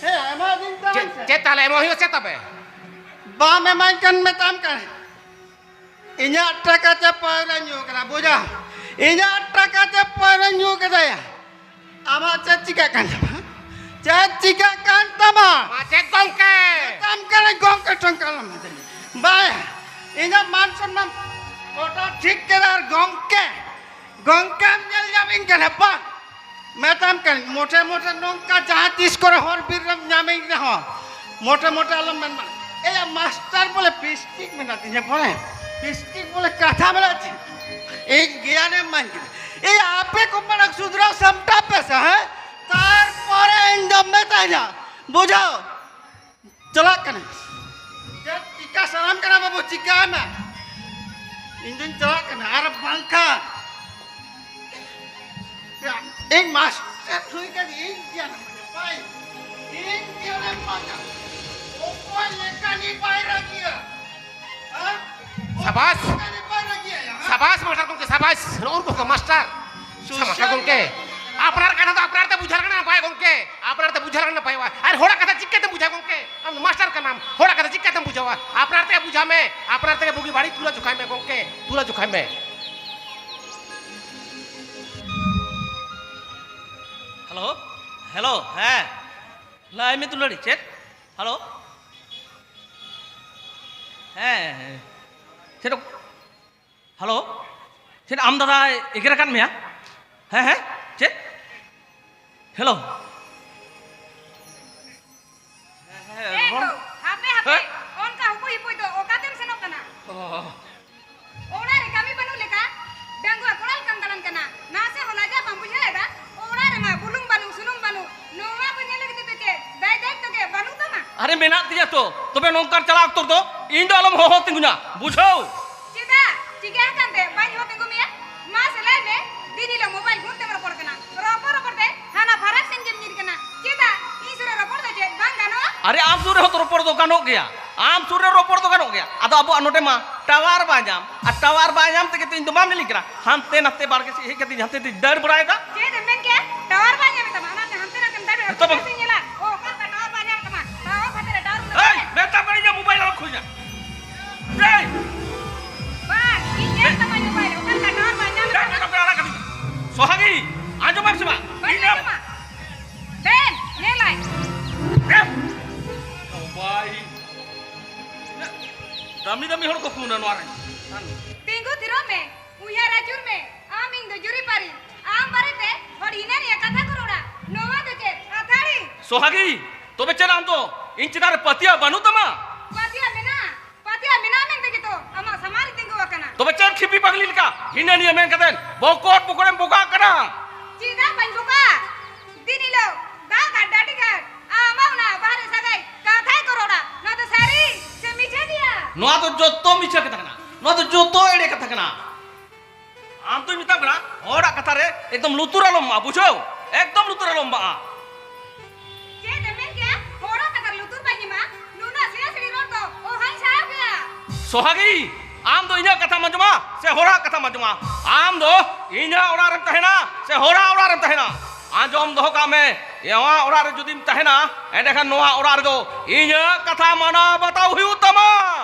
ᱦᱮᱸ, ᱮᱢᱟᱫᱤᱧ ᱛᱟᱢ ᱪᱮᱫ, ᱥᱮ? ᱪᱮᱫ ᱛᱟᱦᱞᱮ ᱮᱢᱚᱜ ᱦᱩᱭᱩᱜᱼᱟ ᱪᱮᱫ ᱛᱚᱵᱮ? ᱵᱟᱢ ᱮᱢᱟᱹᱧ ᱠᱟᱱ ᱢᱮᱛᱟᱢ ᱠᱟᱱ᱾ ᱤᱧᱟᱹᱜ ᱴᱟᱠᱟ ᱛᱮ ᱯᱟᱹᱣᱨᱟᱹ ᱧᱩ ᱠᱟᱫᱟ, ᱵᱩᱡᱷᱟᱹᱣ? ᱤᱧᱟᱹᱜ ᱴᱟᱠᱟ ᱛᱮ ᱯᱟᱹᱣᱨᱟᱹ ᱧᱩ ᱠᱟᱫᱟᱭᱟ᱾ ᱟᱢᱟᱜ ᱪᱮᱫ ᱪᱤᱠᱟᱹᱜ ᱠᱟᱱ ᱛᱟᱢᱟ? ᱪᱮᱫ ᱪᱤᱠᱟᱹᱜ ᱠᱟᱱ ᱛᱟᱢᱟ? ᱢᱟᱪᱮᱫ ᱜᱚᱢᱠᱮ! ᱢᱮᱛᱟᱢ ᱠᱟᱹᱱᱟᱹᱧ ᱜᱚᱢᱠᱮ ᱴᱷᱚᱝᱠᱟ ᱟᱞᱚᱢ ᱢᱮᱛᱟᱹᱧᱟ᱾ ᱵᱟᱭ, ᱤᱧᱟᱹᱜ ᱢᱟᱱ ᱥᱚᱱᱢᱟᱱ ᱜᱚᱴᱟ ᱴᱷᱤᱠ ᱠᱮᱫᱟ ᱟᱨ ᱜᱚᱢᱠᱮ, ᱜᱚᱝᱠᱮᱢ ᱧᱮᱞ ᱧᱟᱢᱤᱧ ᱠᱟᱱᱟ ᱵᱟᱝ? ᱢᱮᱛᱟᱢ ᱠᱟᱹᱱᱟᱹᱧ, ᱢᱚᱴᱷᱮ ᱢᱚᱴᱷᱮ ᱱᱚᱝᱠᱟ ᱡᱟᱦᱟᱸ ᱛᱤᱥ ᱠᱚᱨᱮ ᱦᱚᱨ ᱵᱤᱨ ᱨᱮᱢ ᱧᱟᱢᱤᱧ ᱨᱮᱦᱚᱸ, ᱢᱚᱴᱷᱮ ᱢᱚᱴᱷᱮ ᱟᱞᱚᱢ ᱢᱮᱱ ᱢᱟ, "ᱮᱭᱟ ᱢᱟᱥᱴᱟᱨ ᱵᱚᱞᱮ ᱯᱤᱥᱴᱤᱠ ᱢᱮᱱᱟᱜ ᱛᱤᱧᱟ ᱵᱚᱞᱮ, ᱯᱤᱥᱴᱤᱠ ᱵᱚᱞᱮ ᱠᱟᱛᱷᱟ ᱢᱮᱱᱟᱜ ᱛᱤᱧᱟ", ᱤᱧ ᱜᱮᱭᱟᱱᱮᱢ ᱮᱢᱟᱧ ᱠᱟᱱᱟ᱾ ᱮᱭᱟ ᱟᱯᱮ ᱠᱚ ᱢᱟᱲᱟᱝ ᱥᱩᱫᱷᱨᱟᱣ ᱥᱟᱢᱴᱟᱣ ᱯᱮ ᱥᱮ, ᱦᱮᱸ? ᱛᱟᱨᱯᱚᱨᱮ ᱤᱧ ᱫᱚᱢ ᱢᱮᱛᱟᱧᱟ, ᱵᱩᱡᱷᱟᱹᱣ? ᱪᱟᱞᱟᱜ ᱠᱟᱱᱟ᱾ ᱪᱮᱫ ᱪᱤᱠᱟ ᱥᱟᱱᱟᱢ ᱠᱟᱱᱟ ᱵᱟᱹᱵᱩ, ᱪᱤᱠᱟᱭ ᱢᱮ᱾ ᱤᱧ ᱫᱩᱧ ᱪᱟᱞᱟᱜ ᱠᱟᱱᱟ, ᱟᱨ ᱵᱟᱝᱠᱷᱟᱱ ᱤᱧ ᱢᱟᱥᱴᱟᱨ ᱦᱩᱭ ᱠᱟᱛᱮ ᱤᱧ ᱜᱮᱭᱟᱱ ᱮᱢᱟᱹᱧᱟ, ᱵᱟᱭ, ᱤᱧ ᱜᱮᱭᱟᱱ ᱮᱢᱟᱹᱧᱟ᱾ ᱚᱠᱚᱭ ᱞᱮᱠᱟᱱᱤᱡ ᱵᱟᱭ ᱨᱟᱹᱜᱤᱭᱟ? ᱦᱮᱸ? ᱥᱟᱵᱟᱥ᱾ ᱚᱠᱚᱭ ᱞᱮᱠᱟᱱᱤᱡ ᱵᱟᱭ ᱨᱟᱹᱜᱤᱭᱟ, ᱦᱮᱸ? ᱥᱟᱵᱟᱥ ᱢᱟᱥᱴᱟᱨ ᱜᱚᱢᱠᱮ, ᱥᱟᱵᱟᱥ᱾ ᱱᱚᱜᱼᱚ ᱱᱩᱠᱩ ᱠᱚ ᱢᱟᱥᱴᱟᱨ᱾ ᱥᱟᱵᱟᱥ ᱥᱩᱥᱟᱹᱨ ᱜᱚᱢᱠᱮ᱾ ᱟᱯᱱᱟᱨ ᱠᱟᱛᱷᱟ ᱫᱚ ᱟᱯᱱᱟᱨ ᱛᱮ ᱵᱩᱡᱷᱟᱹᱣ ᱠᱟᱱᱟ ᱱᱟᱯᱟᱭ ᱜᱚᱢᱠᱮ᱾ ᱟᱯᱱᱟᱨ ᱛᱮ ᱵᱩᱡᱷᱟᱹᱣ ᱞᱮᱠᱷᱟᱱ ᱱᱟᱯᱟᱭᱚᱜᱼᱟ᱾ ᱟᱨ ᱦᱚᱲᱟᱜ ᱠᱟᱛᱷᱟ ᱪᱤᱠᱟᱹᱛᱮᱢ ᱵᱩᱡᱷᱟᱹᱣᱟ ᱜᱚᱢᱠᱮ? ᱟᱢ ᱫᱚ ᱢᱟᱥᱴᱟᱨ ᱠᱟᱱᱟᱢ, ᱦᱚᱲᱟᱜ ᱠᱟᱛᱷᱟ ᱪᱤᱠᱟᱹᱛᱮᱢ ᱵᱩᱡᱷᱟᱹᱣᱟ? ᱟᱯᱱᱟᱨ ᱛᱮᱜᱮ ᱵᱩᱡᱷᱟᱹᱣ ᱢᱮ, ᱟᱯᱱᱟᱨ ᱛᱮᱜᱮ ᱵᱩᱜᱤ ᱵᱟᱹᱲᱤᱡ ᱛᱩᱞᱟᱹ ᱡᱚᱠᱷᱟᱭ ᱢᱮ ᱜᱚᱢᱠᱮ, ᱛᱩᱞᱟᱹ ᱡᱚᱠᱷᱟᱭ ᱢᱮ᱾ ᱦᱮᱞᱳ, ᱦᱮᱞᱳ, ᱦᱮᱸ, ᱞᱟᱹᱭ ᱢᱮ ᱫᱩᱞᱟᱹᱲᱤ, ᱪᱮᱫ? ᱦᱮᱞᱳ, ᱦᱮᱸ, ᱪᱮᱫ? ᱦᱮᱞᱳ, ᱪᱮᱫ ᱟᱢ ᱫᱟᱫᱟᱭ ᱮᱜᱮᱨ ᱟᱠᱟᱫ ᱢᱮᱭᱟ? ᱦᱮᱸ, ᱦᱮᱸ, ᱪᱮᱫ? ᱦᱮᱞᱳ᱾ ᱦᱮᱸ, ᱦᱮᱸ, ᱮ ᱨᱚᱲ᱾ ᱜᱳ, ᱦᱟᱯᱮ, ᱦᱟᱯᱮ, ᱦᱮᱸ? ᱚᱱᱠᱟ ᱦᱩᱯᱩᱭ ᱦᱩᱯᱩᱭ ᱫᱚ ᱚᱠᱟᱛᱮᱢ ᱥᱮᱱᱚᱜ ᱠᱟᱱᱟ? ᱚ᱾ ᱚᱲᱟᱜ ᱨᱮ ᱠᱟᱹᱢᱤ ᱵᱟᱹᱱᱩᱜ ᱞᱮᱠᱟ, ᱰᱟᱺᱜᱩᱣᱟᱹ ᱠᱚᱲᱟ ᱞᱮᱠᱟᱢ ᱫᱟᱬᱟᱱ ᱠᱟᱱᱟ, ᱱᱟᱥᱮ ᱦᱚᱸ ᱞᱟᱡᱟ ᱵᱟᱢ ᱵᱩᱡᱷᱟᱹᱣ ᱮᱫᱟ? ᱚᱲᱟᱜ ᱨᱮᱢᱟ ᱵᱩᱞᱩᱝ ᱵᱟᱹᱱᱩᱜ, ᱥᱩᱱᱩᱢ ᱵᱟᱹᱱᱩᱜ, ᱱᱚᱣᱟ ᱠᱚ ᱧᱮᱞ ᱞᱟᱹᱜᱤᱫ ᱛᱮ ᱪᱮᱫ ᱫᱟᱭ ᱫᱟᱭᱤᱛᱛᱚ ᱜᱮ ᱵᱟᱹᱱᱩᱜ ᱛᱟᱢᱟ? ᱟᱨᱮ ᱢᱮᱱᱟᱜ ᱛᱤᱧᱟ ᱛᱚ, ᱛᱚᱵᱮ ᱱᱚᱝᱠᱟᱱ ᱪᱟᱞᱟᱣ ᱚᱠᱛᱚ ᱨᱮᱫᱚ ᱤᱧ ᱫᱚ ᱟᱞᱚᱢ ᱦᱚᱦᱚ ᱛᱤᱸᱜᱩᱧᱟ, ᱵᱩᱡᱷᱟᱹᱣ? ᱪᱮᱫᱟᱜ? ᱪᱤᱠᱟᱹ ᱟᱠᱟᱱ ᱛᱮ ᱵᱟᱹᱧ ᱦᱚᱦᱚ ᱛᱤᱸᱜᱩ ᱢᱮᱭᱟ? ᱢᱟᱥᱮ ᱞᱟᱹᱭ ᱢᱮ, ᱫᱤᱱ ᱦᱤᱞᱳᱜ ᱢᱳᱵᱟᱭᱤᱞ ᱜᱷᱩᱲ ᱛᱮᱢ ᱨᱚᱯᱚᱲ ᱠᱟᱱᱟ, ᱨᱚᱯᱚᱲ ᱨᱚᱯᱚᱲ ᱛᱮ ᱦᱟᱱᱟ ᱯᱷᱟᱨᱟᱠ ᱥᱮᱱ ᱜᱮᱢ ᱧᱤᱨ ᱠᱟᱱᱟ᱾ ᱪᱮᱫᱟᱜ? ᱤᱧ ᱥᱩᱨ ᱨᱮ ᱨᱚᱯᱚᱲ ᱫᱚ ᱪᱮᱫ ᱵᱟᱝ ᱜᱟᱱᱚᱜᱼᱟ? ᱟᱨᱮ, ᱟᱢ ᱥᱩᱨ ᱨᱮᱦᱚᱸ ᱛᱚ ᱨᱚᱯᱚᱲ ᱫᱚ ᱜᱟᱱᱚᱜ ᱜᱮᱭᱟ, ᱟᱢ ᱥᱩᱨ ᱨᱮ ᱨᱚᱯᱚᱲ ᱫᱚ ᱜᱟᱱᱚᱜ ᱜᱮᱭᱟ, ᱟᱫᱚ ᱟᱵᱚᱣᱟᱜ ᱱᱚᱰᱮ ᱢᱟ ᱴᱟᱣᱟᱨ ᱵᱟᱭ ᱧᱟᱢ, ᱟᱨ ᱴᱟᱣᱟᱨ ᱵᱟᱭ ᱧᱟᱢ ᱛᱮᱜᱮ ᱛᱚ ᱤᱧ ᱫᱚ ᱵᱟᱢ ᱧᱮᱞᱤᱧ ᱠᱟᱱᱟ᱾ ᱦᱟᱱᱛᱮ ᱱᱟᱛᱮ ᱵᱟᱲᱜᱮ ᱥᱮᱫ ᱦᱮᱡ ᱠᱟᱛᱮ ᱦᱟᱱᱛᱮ ᱫᱟᱹᱲ ᱵᱟᱲᱟᱭᱮᱫᱟ᱾ ᱪᱮᱫ ᱮᱢ ᱢᱮᱱ ᱠᱮᱜᱼᱟ? ᱴᱟᱣᱟᱨ ᱵᱟᱭ ᱧᱟᱢᱮᱫ ᱛᱟᱢᱟ, ᱚᱱᱟᱛᱮ ᱦᱟᱱᱛᱮ ᱱᱟᱛᱮᱢ ᱫᱟᱹᱲ ᱵᱟᱲᱟᱭᱟ᱾ ᱱᱤᱛᱚᱜ ᱵᱟᱝ᱾ ᱛᱤᱥ ᱤᱧ ᱧᱮᱞᱟ? ᱚ, ᱚᱠᱟ ᱞᱮᱠᱟ ᱴᱟᱣᱟᱨ ᱵᱟᱭ ᱧᱟᱢᱮᱫ ᱛᱟᱢᱟ? ᱴᱟᱣᱟᱨ ᱠᱷᱟᱹᱛᱤᱨ ᱨᱮ ᱴᱟᱣᱟᱨ ᱮᱢ ᱮᱭ, ᱞᱟᱜᱟᱣᱟ᱾ ᱢᱮᱛᱟ ᱠᱚ ᱤᱧᱟᱹᱜ ᱢᱳᱵᱟᱭᱤᱞ ᱟᱞᱚᱢ ᱠᱷᱚᱡᱟ᱾ ᱮᱭ! ᱵᱟᱝ, ᱤᱧ ᱧᱮᱞ ᱛᱟᱢᱟ ᱢᱳᱵᱟᱭᱤᱞ, ᱚᱠᱟ ᱞᱮᱠᱟ ᱴᱟᱣᱟᱨ ᱵᱟᱭ ᱧᱟᱢᱮᱫ ᱮᱭ, ᱛᱟᱢᱟ? ᱢᱮᱛᱟ ᱠᱚ ᱟᱲᱟᱜ ᱠᱟᱹᱫᱤᱧᱟ᱾ ᱥᱚᱦᱟᱜᱤ, ᱟᱸᱡᱚᱢᱟᱢ ᱥᱮ ᱵᱟᱝ? ᱵᱟᱹᱧ ᱤᱧ ᱟᱸᱡᱚᱢᱟ᱾ ᱫᱮᱱ, ᱧᱮᱞᱟᱭ᱾ ᱮ! ᱢᱳᱵᱟᱭᱤᱞ᱾ ᱫᱟᱢᱤ ᱫᱟᱢᱤ ᱦᱚᱲ ᱠᱚ ᱯᱷᱳᱱᱟ ᱱᱚᱣᱟ ᱨᱮ᱾ ᱛᱤᱸᱜᱩ ᱛᱷᱤᱨᱚᱜ ᱢᱮ, ᱩᱭᱦᱟᱹᱨ ᱟᱹᱪᱩᱨ ᱢᱮ, ᱟᱢ ᱤᱧ ᱫᱚ ᱥᱚᱦᱟᱜᱤ, ᱛᱚᱵᱮ ᱪᱮᱫ ᱟᱢ ᱫᱚ ᱤᱧ ᱪᱮᱛᱟᱱ ᱨᱮ ᱯᱟᱹᱛᱭᱟᱹᱣ ᱵᱟᱹᱱᱩᱜ ᱛᱟᱢᱟ? ᱯᱟᱹᱛᱭᱟᱹᱣ ᱢᱮᱱᱟᱜᱼᱟ, ᱯᱟᱹᱛᱭᱟᱹᱣ ᱢᱮᱱᱟᱜᱼᱟ ᱢᱮᱱᱛᱮ ᱜᱮᱛᱚ ᱟᱢᱟᱜ ᱥᱟᱢᱟᱝ ᱨᱮ ᱛᱤᱸᱜᱩ ᱟᱠᱟᱱᱟ᱾ ᱛᱚᱵᱮ ᱪᱮᱫ ᱠᱷᱤᱯᱤ ᱯᱟᱜᱽᱞᱤ ᱞᱮᱠᱟ ᱦᱤᱱᱟᱹ ᱱᱤᱭᱟᱹ ᱢᱮᱱ ᱠᱟᱛᱮ ᱵᱚᱠᱚᱴ ᱵᱚᱠᱚᱴᱮᱢ ᱵᱚᱠᱟᱜ ᱠᱟᱱᱟ? ᱪᱮᱫᱟᱜ ᱵᱟᱹᱧ ᱵᱚᱠᱟᱜᱼᱟ? ᱫᱤᱱ ᱦᱤᱞᱳᱜ ᱫᱟᱜ ᱜᱟᱰᱟ ᱰᱤᱜᱟᱹᱨ ᱟᱢ ᱚᱱᱟ ᱵᱟᱦᱨᱮ ᱥᱟᱹᱜᱟᱹᱭ ᱠᱟᱛᱷᱟᱭ ᱠᱚ ᱨᱚᱲᱟ᱾ ᱱᱚᱣᱟ ᱫᱚ ᱥᱟᱹᱨᱤ ᱥᱮ ᱢᱤᱪᱷᱟᱹ ᱜᱮᱭᱟ? ᱱᱚᱣᱟ ᱫᱚ ᱡᱚᱛᱚ ᱢᱤᱪᱷᱟᱹ ᱠᱟᱛᱷᱟ ᱠᱟᱱᱟ, ᱱᱚᱣᱟ ᱫᱚ ᱡᱚᱛᱚ ᱮᱲᱮ ᱠᱟᱛᱷᱟ ᱠᱟᱱᱟ᱾ ᱟᱢ ᱫᱚᱧ ᱢᱮᱛᱟᱢ ᱠᱟᱱᱟ, ᱦᱚᱲᱟᱜ ᱠᱟᱛᱷᱟ ᱨᱮ ᱮᱠᱫᱚᱢ ᱞᱩᱛᱩᱨ ᱟᱞᱚᱢ ᱮᱢᱟᱜᱼᱟ, ᱵᱩᱡᱷᱟᱹᱣ? ᱮᱠᱫᱚᱢ ᱞᱩᱛᱩᱨ ᱟᱞᱚᱢ ᱮᱢᱟᱜᱼᱟ᱾ ᱪᱮᱫ ᱮᱢ ᱢᱮᱱ ᱠᱮᱜᱼᱟ? ᱦᱚᱲᱟᱜ ᱠᱟᱛᱷᱟ ᱨᱮ ᱞᱩᱛᱩᱨ ᱵᱟᱹᱧ ᱮᱢᱟ? ᱱᱩᱱᱟᱹᱜ ᱥᱮᱭᱟ ᱥᱤᱲᱤ ᱨᱚᱲ ᱫᱚ ᱚᱦᱚᱧ ᱥᱟᱦᱟᱣ ᱠᱮᱭᱟ᱾ ᱥᱚᱦᱟᱜᱤ, ᱟᱢ ᱫᱚ ᱤᱧᱟᱹᱜ ᱠᱟᱛᱷᱟᱢ ᱟᱸᱡᱚᱢᱟ ᱥᱮ ᱦᱚᱲᱟᱜ ᱠᱟᱛᱷᱟᱢ ᱟᱸᱡᱚᱢᱟ? ᱟᱢ ᱫᱚ ᱤᱧᱟᱹᱜ ᱚᱲᱟᱜ ᱨᱮᱢ ᱛᱟᱦᱮᱱᱟ ᱥᱮ ᱦᱚᱲᱟᱜ ᱚᱲᱟᱜ ᱨᱮᱢ ᱛᱟᱦᱮᱱᱟ? ᱟᱸᱡᱚᱢ ᱫᱚᱦᱚ ᱠᱟᱜ ᱢᱮ, ᱱᱚᱣᱟ ᱚᱲᱟᱜ ᱨᱮ ᱡᱩᱫᱤᱢ ᱛᱟᱦᱮᱱᱟ, ᱮᱸᱰᱮᱠᱷᱟᱱ ᱱᱚᱣᱟ ᱚᱲᱟᱜ ᱨᱮᱫᱚ ᱤᱧᱟᱹᱜ ᱠᱟᱛᱷᱟ ᱢᱟᱱᱟᱣ ᱵᱟᱛᱟᱣ ᱦᱩᱭᱩᱜ ᱛᱟᱢᱟ᱾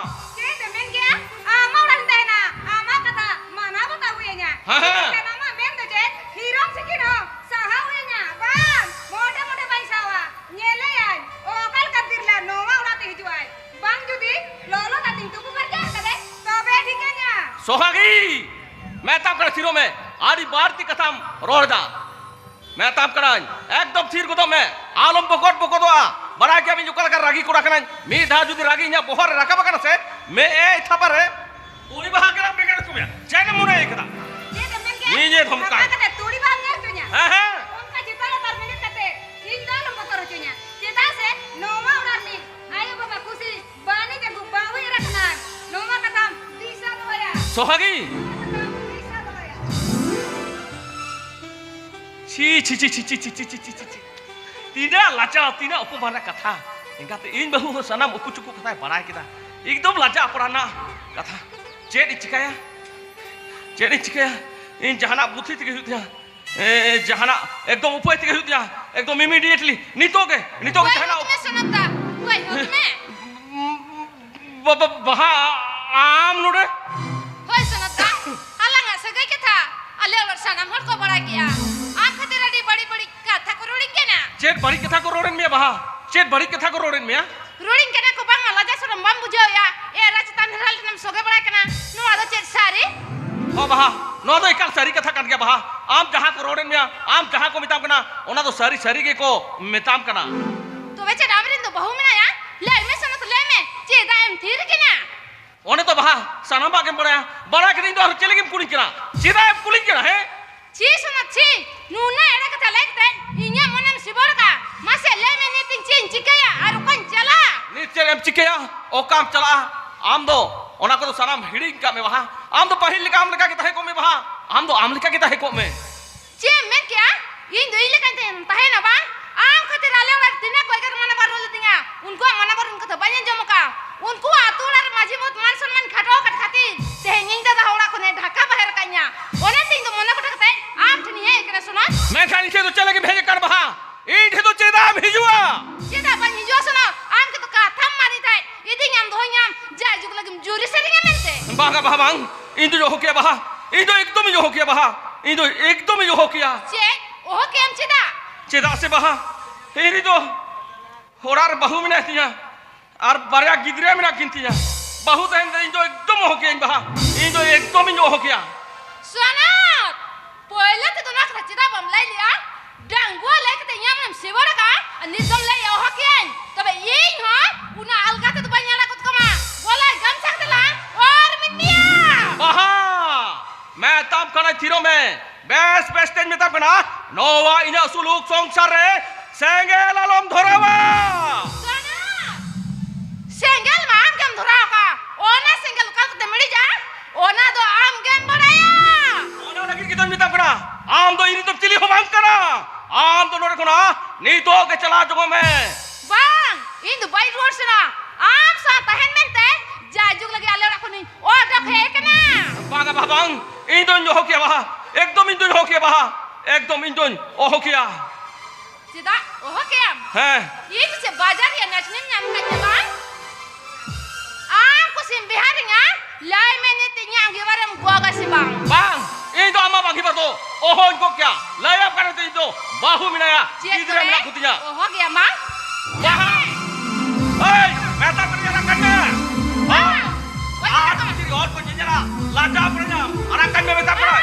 ᱪᱮᱫ ᱮᱢ ᱢᱮᱱ ᱠᱮᱜᱼᱟ? ᱟᱢᱟᱜ ᱚᱲᱟᱜ ᱨᱤᱧ ᱛᱟᱦᱮᱱᱟ, ᱟᱢᱟᱜ ᱠᱟᱛᱷᱟ ᱢᱟᱱᱟᱣ ᱵᱟᱛᱟᱣ ᱦᱩᱭ ᱟᱹᱧᱟ᱾ ᱦᱮᱸ, ᱦᱮᱸ᱾ ᱢᱮᱱᱠᱷᱟᱱ ᱟᱢᱟᱜ ᱢᱮᱱ ᱫᱚ ᱪᱮᱫ? ᱦᱤᱨᱚᱢ ᱥᱤᱠᱤᱲ ᱦᱚᱸ ᱥᱟᱦᱟᱣ ᱦᱩᱭ ᱟᱹᱧᱟ? ᱵᱟᱝ, ᱢᱚᱴᱮ ᱢᱚᱴᱮ ᱵᱟᱹᱧ ᱥᱟᱦᱟᱣᱟ᱾ ᱧᱮᱞᱮᱭᱟᱹᱧ ᱚᱠᱟ ᱞᱮᱠᱟ ᱵᱤᱨᱞᱟ ᱱᱚᱣᱟ ᱚᱲᱟᱜ ᱛᱮ ᱦᱤᱡᱩᱜᱼᱟᱭ᱾ ᱵᱟᱝ ᱡᱩᱫᱤ ᱞᱚᱞᱚ ᱫᱟᱜ ᱛᱤᱧ ᱛᱩᱯᱩ ᱯᱷᱟᱨᱪᱟ ᱟᱠᱟᱫᱮ, ᱛᱚᱵᱮ ᱴᱷᱤᱠᱟᱹᱧᱟ᱾ ᱥᱚᱦᱟᱜᱤ, ᱢᱮᱛᱟᱢ ᱠᱟᱱᱟ ᱛᱷᱤᱨᱚᱜ ᱢᱮ, ᱟᱹᱰᱤ ᱵᱟᱹᱲᱛᱤ ᱠᱟᱛᱷᱟᱢ ᱨᱚᱲ ᱮᱫᱟ᱾ ᱢᱮᱛᱟᱢ ᱠᱟᱹᱱᱟᱹᱧ, ᱮᱠᱫᱚᱢ ᱛᱷᱤᱨ ᱜᱚᱫᱚᱜ ᱢᱮ, ᱟᱞᱚᱢ ᱵᱚᱠᱚᱴ ᱵᱚᱠᱚᱫᱚᱜᱼᱟ᱾ ᱵᱟᱲᱟᱭ ᱜᱮᱭᱟᱢ ᱤᱧ ᱚᱠᱟ ᱞᱮᱠᱟ ᱨᱟᱹᱜᱤ ᱠᱚᱲᱟ ᱠᱟᱱᱟᱧ᱾ ᱢᱤᱫ ᱫᱷᱟᱣ ᱡᱩᱫᱤ ᱨᱟᱹᱜᱤ ᱤᱧᱟᱹᱜ ᱵᱚᱦᱚᱜ ᱨᱮ ᱨᱟᱠᱟᱵ ᱟᱠᱟᱱᱟ ᱥᱮ, ᱢᱮᱫ ᱮᱭ ᱛᱷᱟᱯᱟ ᱨᱮ ᱛᱩᱲᱤ ᱵᱟᱦᱟ ᱠᱟᱱᱟ ᱵᱮᱸᱜᱟᱲ ᱠᱚ ᱢᱮ᱾ ᱪᱮᱫ ᱮᱢ ᱢᱚᱱᱮ ᱠᱟᱫᱟ? ᱪᱮᱫ ᱮᱢ ᱢᱮᱱ ᱠᱮᱫᱟ? ᱤᱧ ᱮ ᱫᱷᱚᱢᱠᱟᱣ᱾ ᱱᱚᱝᱠᱟ ᱠᱟᱛᱮ ᱛᱩᱲᱤ ᱵᱟᱦᱟᱢ ᱧᱮᱞ ᱦᱚᱪᱚᱧᱟ? ᱦᱮᱸ, ᱦᱮᱸ᱾ ᱚᱱᱠᱟ ᱪᱮᱛᱟᱱ ᱞᱟᱛᱟᱨ ᱵᱮᱸᱜᱮᱫ ᱠᱟᱛᱮ ᱤᱧ ᱫᱚ ᱟᱞᱚᱢ ᱵᱚᱛᱚᱨ ᱦᱚᱪᱚᱧᱟ᱾ ᱪᱮᱫᱟᱜ ᱥᱮ ᱱᱚᱣᱟ ᱚᱲᱟᱜ ᱨᱤᱱᱤᱡ ᱟᱭᱳ ᱵᱟᱵᱟ ᱠᱩᱥᱤ ᱵᱟᱹᱱᱤᱡ ᱟᱹᱜᱩ ᱵᱟᱹᱦᱩᱭ ᱮᱨᱟ ᱠᱟᱱᱟ᱾ ᱱᱚᱣᱟ ᱠᱟᱛᱷᱟᱢ ᱫᱤᱥᱟᱹ ᱫᱚᱦᱚᱭᱟ᱾ ᱥᱚᱦᱟᱜᱤ᱾ ᱱᱚᱣᱟ ᱠᱟᱛᱷᱟᱢ ᱫᱤᱥᱟᱹ ᱫᱚᱦᱚᱭᱟ᱾ ᱪᱷᱤ, ᱪᱷᱤ, ᱪᱷᱤ᱾ ᱛᱤᱱᱟᱹᱜ ᱞᱟᱡᱟᱣ, ᱛᱤᱱᱟᱹᱜ ᱚᱯᱚᱢᱟᱱ ᱨᱮᱱᱟᱜ ᱠᱟᱛᱷᱟ᱾ ᱮᱸᱜᱟᱛᱮ, ᱤᱧ ᱵᱟᱹᱦᱩ ᱦᱚᱸ ᱥᱟᱱᱟᱢ ᱩᱠᱩ ᱪᱩᱠᱩ ᱠᱟᱛᱷᱟᱭ ᱵᱟᱲᱟᱭ ᱠᱮᱫᱟ᱾ ᱮᱠᱫᱚᱢ ᱞᱟᱡᱟᱣ ᱯᱟᱲᱟ ᱨᱮᱱᱟᱜ ᱠᱟᱛᱷᱟ᱾ ᱪᱮᱫ ᱤᱧ ᱪᱤᱠᱟᱹᱭᱟ? ᱪᱮᱫ ᱤᱧ ᱪᱤᱠᱟᱹᱭᱟ? ᱤᱧ ᱡᱟᱦᱟᱱᱟᱜ ᱵᱩᱫᱽᱫᱷᱤ ᱛᱮᱜᱮ ᱦᱩᱭᱩᱜ ᱛᱤᱧᱟ᱾ ᱮ, ᱡᱟᱦᱟᱱᱟᱜ ᱮᱠᱫᱚᱢ ᱩᱯᱟᱹᱭ ᱛᱮᱜᱮ ᱦᱩᱭᱩᱜ ᱛᱤᱧᱟ᱾ ᱮᱠᱫᱚᱢ immediately, ᱱᱤᱛᱚᱜ ᱜᱮ, ᱱᱤᱛᱚᱜ ᱜᱮ ᱚᱠᱚᱭ ᱡᱟᱦᱟᱱᱟᱜ ᱦᱩᱛ ᱢᱮ ᱥᱚᱱᱚᱛ ᱫᱟ? ᱚᱠᱚᱭ ᱦᱩᱛ ᱢᱮ? ᱵᱟ-, ᱵᱟ-, ᱵᱟᱦᱟ, ᱟᱢ ᱱᱚᱰᱮ? ᱦᱳᱭ ᱥᱚᱱᱚᱛ ᱫᱟ, ᱟᱞᱟᱝᱟᱜ ᱥᱟᱹᱜᱟᱹᱭ ᱠᱟᱛᱷᱟ ᱟᱞᱮ ᱚᱲᱟᱜ ᱥᱟᱱᱟᱢ ᱦᱚᱲ ᱠᱚ ᱵᱟᱲᱟᱭ ᱠᱮᱜᱼᱟ᱾ ᱟᱢ ᱠᱷᱟᱹᱛᱤᱨ ᱟᱹᱰᱤ ᱵᱟᱹᱲᱤᱡ ᱵᱟᱹᱲᱤᱡ ᱠᱟᱛᱷᱟ ᱠᱚ ᱨᱚᱲᱤᱧ ᱠᱟᱱᱟ᱾ ᱪᱮᱫ ᱵᱟᱹᱲᱤᱡ ᱠᱟᱛᱷᱟ ᱠᱚ ᱨᱚᱲᱮᱫ ᱢᱮᱭᱟ ᱵᱟᱦᱟ? ᱪᱮᱫ ᱵᱟᱹᱲᱤᱡ ᱠᱟᱛᱷᱟ ᱠᱚ ᱨᱚᱲᱮᱫ ᱢᱮᱭᱟ? ᱨᱚᱲᱤᱧ ᱠᱟᱱᱟ ᱠᱚ, ᱵᱟᱝᱢᱟ ᱞᱟᱡᱟ ᱥᱚᱨᱚᱢ ᱵᱟᱢ ᱵᱩᱡᱷᱟᱹᱣᱮᱫᱼᱟ᱾ ᱮᱨᱟ ᱪᱮᱛᱟᱱ ᱦᱮᱨᱟ ᱞᱮᱠᱟᱱᱮᱢ ᱥᱚᱜᱮ ᱵᱟᱲᱟᱭ ᱠᱟᱱᱟ, ᱱᱚᱣᱟ ᱫᱚ ᱪᱮᱫ ᱥᱟᱹᱨᱤ? ᱦᱚᱸ ᱵᱟᱦᱟ, ᱱᱚᱣᱟ ᱫᱚ ᱮᱠᱟᱞ ᱥᱟᱹᱨᱤ ᱠᱟᱛᱷᱟ ᱠᱟᱱ ᱜᱮᱭᱟ ᱵᱟᱦᱟ᱾ ᱟᱢ ᱡᱟᱦᱟᱸ ᱠᱚ ᱨᱚᱲᱮᱫ ᱢᱮᱭᱟ, ᱟᱢ ᱡᱟᱦᱟᱸ ᱠᱚ ᱢᱮᱛᱟᱢ ᱠᱟᱱᱟ, ᱚᱱᱟ ᱫᱚ ᱥᱟᱹᱨᱤ ᱥᱟᱹᱨᱤ ᱜᱮᱠᱚ ᱢᱮᱛᱟᱢ ᱠᱟᱱᱟ᱾ ᱛᱚᱵᱮ ᱪᱮᱫ ᱟᱢᱨᱮᱱ ᱫᱚ ᱵᱟᱹᱦᱩ ᱢᱮᱱᱟᱭᱟ? ᱞᱟᱹᱭ ᱢᱮ ᱥᱚᱱᱚᱛ, ᱞᱟᱹᱭ ᱢᱮ, ᱪᱮᱫᱟᱜ ᱮᱢ ᱛᱷᱤᱨ ᱠᱟᱱᱟ? ᱚᱱᱮ ᱛᱚ ᱵᱟᱦᱟ, ᱥᱟᱱᱟᱢᱟᱜ ᱜᱮᱢ ᱵᱟᱲᱟᱭᱟ, ᱵᱟᱲᱟᱭ ᱠᱟᱛᱮ ᱤᱧ ᱫᱚ ᱟᱨ ᱪᱮᱫ ᱞᱟᱹᱜᱤᱫ ᱮᱢ ᱠᱩᱞᱤᱧ ᱠᱟᱱᱟ? ᱪᱮᱫᱟᱜ ᱮᱢ ᱠᱩᱞᱤᱧ ᱠᱟᱱᱟ? ᱦᱮᱸ? ᱪᱷᱤ ᱥᱚᱱᱚᱛ ᱪᱷᱤ, ᱱᱩᱱᱟᱹᱜ ᱮᱲᱮ ᱠᱟᱛᱷᱟ ᱞᱟᱹᱭ ᱠᱟᱛᱮ ᱤᱧᱟᱹᱜ ᱢᱚᱱᱮᱢ ᱥᱤᱵᱚᱲ ᱠᱟᱜᱼᱟ᱾ ᱢᱟᱥᱮ ᱞᱟᱹᱭ ᱢᱮ, ᱱᱤᱛ ᱤᱧ ᱪᱮᱫ ᱤᱧ ᱪᱤᱠᱟᱹᱭᱟ ᱟᱨ ᱚᱠᱟᱧ ᱪᱟᱞᱟᱜᱼᱟ? ᱱᱤᱛ ᱪᱮᱫ ᱮᱢ ᱪᱤᱠᱟᱹᱭᱟ? ᱚᱠᱟᱢ ᱪᱟᱞᱟᱜᱼᱟ? ᱟᱢ ᱫᱚ ᱚᱱᱟ ᱠᱚᱫᱚ ᱥᱟᱱᱟᱢ ᱦᱤᱲᱤᱧ ᱠᱟᱜ ᱢᱮ ᱵᱟᱦᱟ᱾ ᱟᱢ ᱫᱚ ᱯᱟᱹᱦᱤᱞ ᱞᱮᱠᱟ ᱟᱢ ᱞᱮᱠᱟ ᱜᱮ ᱛᱟᱦᱮᱸ ᱠᱚᱜ ᱢᱮ ᱵᱟᱦᱟ᱾ ᱟᱢ ᱫᱚ ᱟᱢ ᱞᱮᱠᱟ ᱜᱮ ᱛᱟᱦᱮᱸ ᱠᱚᱜ ᱢᱮ᱾ ᱪᱮᱫ ᱮᱢ ᱢᱮᱱ ᱠᱮᱜᱼᱟ? ᱤᱧ ᱫᱚ ᱤᱧ ᱞᱮᱠᱟᱧ ᱛᱟᱦᱮᱸ-, ᱛᱟᱦᱮᱸᱱᱟ ᱵᱟᱝ? ᱟᱢ ᱠᱷᱟᱹᱛᱤᱨ ᱟᱞᱮ ᱚᱲᱟᱜ ᱨᱮ ᱛᱤᱱᱟᱹᱜ ᱠᱚ ᱮᱜᱮᱨ ᱢᱟᱱᱟ ᱵᱟᱨᱚᱱ ᱞᱤᱫᱤᱧᱟ, ᱩᱱᱠᱩᱣᱟᱜ ᱢᱟᱱᱟ ᱵᱟᱨᱚᱱ ᱠᱟᱛᱷᱟ ᱵᱟᱹᱧ ᱟᱸᱡᱚᱢ ᱟᱠᱟᱫᱼᱟ᱾ ᱩᱱᱠᱩᱣᱟᱜ ᱟᱹᱛᱩ ᱚᱲᱟᱜ ᱨᱮ ᱢᱟᱹᱡᱷᱤ ᱵᱚᱦᱩᱛ ᱢᱟᱱ ᱥᱚᱱᱢᱟᱱ ᱠᱷᱟᱴᱚ ᱟᱠᱟᱫ ᱠᱷᱟᱹᱛᱤᱨ ᱛᱮᱦᱮᱧ ᱤᱧ ᱫᱟᱫᱟ ᱚᱲᱟᱜ ᱠᱷᱚᱱᱮ ᱰᱷᱟᱠᱟ ᱵᱟᱦᱮᱨ ᱟᱠᱟᱫᱤᱧᱟ᱾ ᱚᱱᱟᱛᱮ ᱤᱧ ᱫᱚ ᱢᱚᱱᱮ ᱠᱚᱴᱷᱮ ᱠᱟᱛᱮ ᱟᱢ ᱴᱷᱮᱱᱤᱧ ᱦᱮᱡ ᱟᱠᱟᱱᱟ ᱥᱚᱱᱚᱛ᱾ ᱢᱮᱱᱠᱷᱟᱱ ᱤᱧ ᱴᱷᱮᱱ ᱫᱚ ᱪᱮᱫ ᱞᱟᱹᱜᱤᱫ ᱮᱢ ᱦᱮᱡ ᱟᱠᱟᱱ ᱵᱟᱦᱟ? ᱤᱧ ᱴᱷᱮᱱ ᱫᱚ ᱪᱮᱫᱟᱜ ᱮᱢ ᱦᱤᱡᱩᱜᱼᱟ? ᱪᱮᱫᱟᱜ ᱵᱟᱹᱧ ᱦᱤᱡᱩᱜᱼᱟ ᱥᱚᱱᱚᱛ? ᱟᱢ ᱜᱮᱛᱚ ᱠᱟᱛᱷᱟᱢ ᱢᱟᱱᱤ ᱛᱟᱦᱮᱸᱫ, ᱤᱫᱤᱧᱟᱢ ᱫᱚᱦᱚᱧᱟᱢ, ᱡᱟᱭᱡᱩᱜᱽ ᱞᱟᱹᱜᱤᱫ ᱡᱩᱨᱤ ᱥᱮᱨᱮᱧᱟ ᱢᱮᱱᱛᱮ᱾ ᱵᱟᱝᱟ ᱵᱟᱦᱟ ᱵᱟᱝ, ᱤᱧ ᱫᱚ ᱚᱦᱚ ᱠᱮᱭᱟ ᱵᱟᱦᱟ, ᱤᱧ ᱫᱚ ᱮᱠᱫᱚᱢ ᱤᱧ ᱚᱦᱚ ᱠᱮᱭᱟ ᱵᱟᱦᱟ, ᱤᱧ ᱫᱚ ᱮᱠᱫᱚᱢ ᱤᱧ ᱚᱦᱚ ᱠᱮᱭᱟ᱾ ᱪᱮᱫ? ᱚᱦᱚ ᱠᱮᱭᱟᱢ ᱪᱮᱫᱟᱜ? ᱪᱮᱫᱟᱜ ᱥᱮ ᱵᱟᱦᱟ, ᱤᱧ ᱨᱮᱱ ᱫᱚ ᱚᱲᱟᱜ ᱨᱮ ᱵᱟᱹᱦᱩ ᱢᱮᱱᱟᱭ ᱛᱤᱧᱟ ᱟᱨ ᱵᱟᱨᱭᱟ ᱜᱤᱫᱽᱨᱟᱹ ᱢᱮᱱᱟᱜ ᱠᱤᱱ ᱛᱤᱧᱟ᱾ ᱵᱟᱹᱦᱩ ᱛᱟᱦᱮᱱ ᱛᱮ ᱤᱧ ᱫᱚ ᱮᱠᱫᱚᱢ ᱚᱦᱚ ᱠᱮᱭᱟᱹᱧ ᱵᱟᱦᱟ, ᱤᱧ ᱫᱚ ᱮᱠᱫᱚᱢ ᱤᱧ ᱚᱦᱚ ᱠᱮᱭᱟ᱾ ᱥᱚᱱᱚᱛ, ᱯᱳᱭᱞᱳ ᱛᱮᱫᱚ ᱱᱚᱣᱟ ᱠᱟᱛᱷᱟ ᱪᱮᱫᱟᱜ ᱵᱟᱢ ᱞᱟᱹᱭ ᱞᱮᱜᱼᱟ? ᱰᱟᱺᱜᱩᱣᱟᱹ ᱞᱟᱹᱭ ᱠᱟᱛᱮ ᱤᱧ ᱟᱢᱮᱢ ᱥᱤᱵᱚᱲ ᱟᱠᱟᱫᱼᱟ, ᱟᱨ ᱱᱤᱛ ᱫᱚᱢ ᱞᱟᱹᱭᱮᱜᱼᱟ ᱚᱦᱚ ᱠᱮᱭᱟᱹᱧ᱾ ᱛᱚᱵᱮ ᱤᱧ ᱦᱚᱸ ᱩᱱᱟᱹᱜ ᱟᱞᱜᱟ ᱛᱮᱫᱚ ᱵᱟᱹᱧ ᱟᱲᱟᱜ ᱜᱚᱫ ᱠᱟᱢᱟ᱾ ᱜᱚᱞᱟᱭ ᱜᱟᱢᱪᱷᱟ ᱠᱟᱛᱮ ᱞᱟᱝ ᱚᱨ ᱢᱤᱫ ᱢᱮᱭᱟ᱾ ᱵᱟᱦᱟ, ᱢᱮᱛᱟᱢ ᱠᱟᱱᱟ ᱛᱷᱤᱨᱚᱜ ᱢᱮ᱾ ᱵᱮᱥ ᱵᱮᱥ ᱛᱮᱧ ᱢᱮᱛᱟᱢ ᱠᱟᱱᱟ, ᱱᱚᱣᱟ ᱤᱧᱟᱹᱜ ᱥᱩᱞᱩᱠ ᱥᱚᱝᱥᱟᱨ ᱨᱮ ᱥᱮᱸᱜᱮᱞ ᱟᱞᱚᱢ ᱫᱷᱚᱨᱟᱣᱟ᱾ ᱥᱚᱱᱟ, ᱥᱮᱸᱜᱮᱞ ᱢᱟ ᱟᱢ ᱜᱮᱢ ᱫᱷᱚᱨᱟᱣ ᱟᱠᱟᱫ, ᱚᱱᱟ ᱥᱮᱸᱜᱮᱞ ᱚᱠᱟ ᱞᱮᱠᱟᱛᱮᱢ ᱤᱲᱤᱡᱟ, ᱚᱱᱟ ᱫᱚ ᱟᱢ ᱜᱮᱢ ᱵᱟᱲᱟᱭᱟ᱾ ᱚᱱᱟ ᱞᱟᱹᱜᱤᱫ ᱜᱮ ᱫᱚᱧ ᱢᱮᱛᱟᱢ ᱠᱟᱱᱟ, ᱟᱢ ᱫᱚ ᱤᱧ ᱨᱮᱱ ᱫᱚ ᱪᱤᱞᱤ ᱦᱚᱸ ᱵᱟᱝ ᱠᱟᱱᱟ᱾ ᱟᱢ ᱫᱚ ᱱᱚᱰᱮ ᱠᱷᱚᱱᱟᱜ ᱱᱤᱛᱚᱜ ᱜᱮ ᱪᱟᱞᱟᱣ ᱡᱚᱝᱚᱜ ᱢᱮ᱾ ᱵᱟᱝ, ᱤᱧ ᱫᱚ ᱵᱟᱹᱧ ᱨᱩᱣᱟᱹᱲ ᱥᱮᱱᱚᱜᱼᱟ᱾ ᱟᱢ ᱥᱟᱶ ᱛᱟᱦᱮᱱ ᱢᱮᱱᱛᱮ ᱡᱟᱭᱡᱩᱜᱽ ᱞᱟᱹᱜᱤᱫ ᱟᱞᱮ ᱚᱲᱟᱜ ᱠᱷᱚᱱᱤᱧ ᱚᱰᱚᱠ ᱦᱮᱡ ᱟᱠᱟᱱᱟ᱾ ᱵᱟᱝᱟ ᱵᱟᱵᱟᱝ, ᱤᱧ ᱫᱚᱧ ᱚᱦᱚ ᱠᱮᱭᱟ ᱵᱟᱦᱟ, ᱮᱠᱫᱚᱢ ᱤᱧ ᱫᱚᱧ ᱚᱦᱚ ᱠᱮᱭᱟ ᱵᱟᱦᱟ, ᱮᱠᱫᱚᱢ ᱤᱧ ᱫᱚᱧ ᱚᱦᱚ ᱠᱮᱭᱟ᱾ ᱪᱮᱫᱟᱜ ᱚᱦᱚ ᱠᱮᱭᱟᱢ? ᱦᱮᱸ᱾ ᱤᱧ ᱪᱮᱫ ᱵᱟᱡᱟᱨ ᱨᱮᱭᱟᱜ ᱱᱟᱪᱱᱤᱢ ᱧᱟᱢ ᱠᱟᱹᱧᱟ ᱵᱟᱝ? ᱟᱢ ᱠᱩᱥᱤᱢ ᱵᱮᱦᱟᱨᱤᱧᱟ, ᱞᱟᱹᱭ ᱢᱮ ᱱᱤᱛ ᱤᱧᱟᱹᱜ ᱟᱺᱜᱤᱵᱷᱟᱨᱮᱢ ᱜᱚᱜᱟ ᱥᱮ ᱵᱟᱝ? ᱵᱟᱝ, ᱤᱧ ᱫᱚ ᱟᱢᱟᱜ ᱟᱺᱜᱤᱵᱷᱟᱨ ᱫᱚ ᱚᱦᱚᱧ ᱜᱚᱜ ᱠᱮᱭᱟ᱾ ᱞᱟᱹᱭᱟᱢ ᱠᱟᱱᱟ ᱛᱚ, ᱤᱧ ᱫᱚ ᱵᱟᱹᱦᱩ ᱢᱮᱱᱟᱭᱟ, ᱪᱮᱫ ᱜᱤᱫᱽᱨᱟᱹ ᱛᱚᱵᱮ? ᱢᱮᱱᱟᱜ ᱠᱚᱛᱤᱧᱟ᱾ ᱚᱦᱚ ᱜᱮᱭᱟ ᱢᱟ᱾ ᱵᱟᱝ᱾ ᱮᱭ, ᱢᱮᱛᱟ ᱠᱚ ᱠᱟᱱᱟ, ᱠᱟᱱᱟ᱾ ᱵᱟᱝ᱾ ᱵᱟᱹᱧ ᱟᱨ ᱟᱸᱡᱚᱢᱟ᱾ ᱡᱩᱫᱤ ᱦᱚᱲ ᱠᱚ ᱧᱮᱧᱮᱞᱟ, ᱞᱟᱡᱟᱣ ᱯᱟᱲᱟᱜᱼᱟ᱾ ᱟᱨ ᱟᱠᱟᱧ ᱢᱮ, ᱢᱮᱛᱟ ᱠᱚᱣᱟ᱾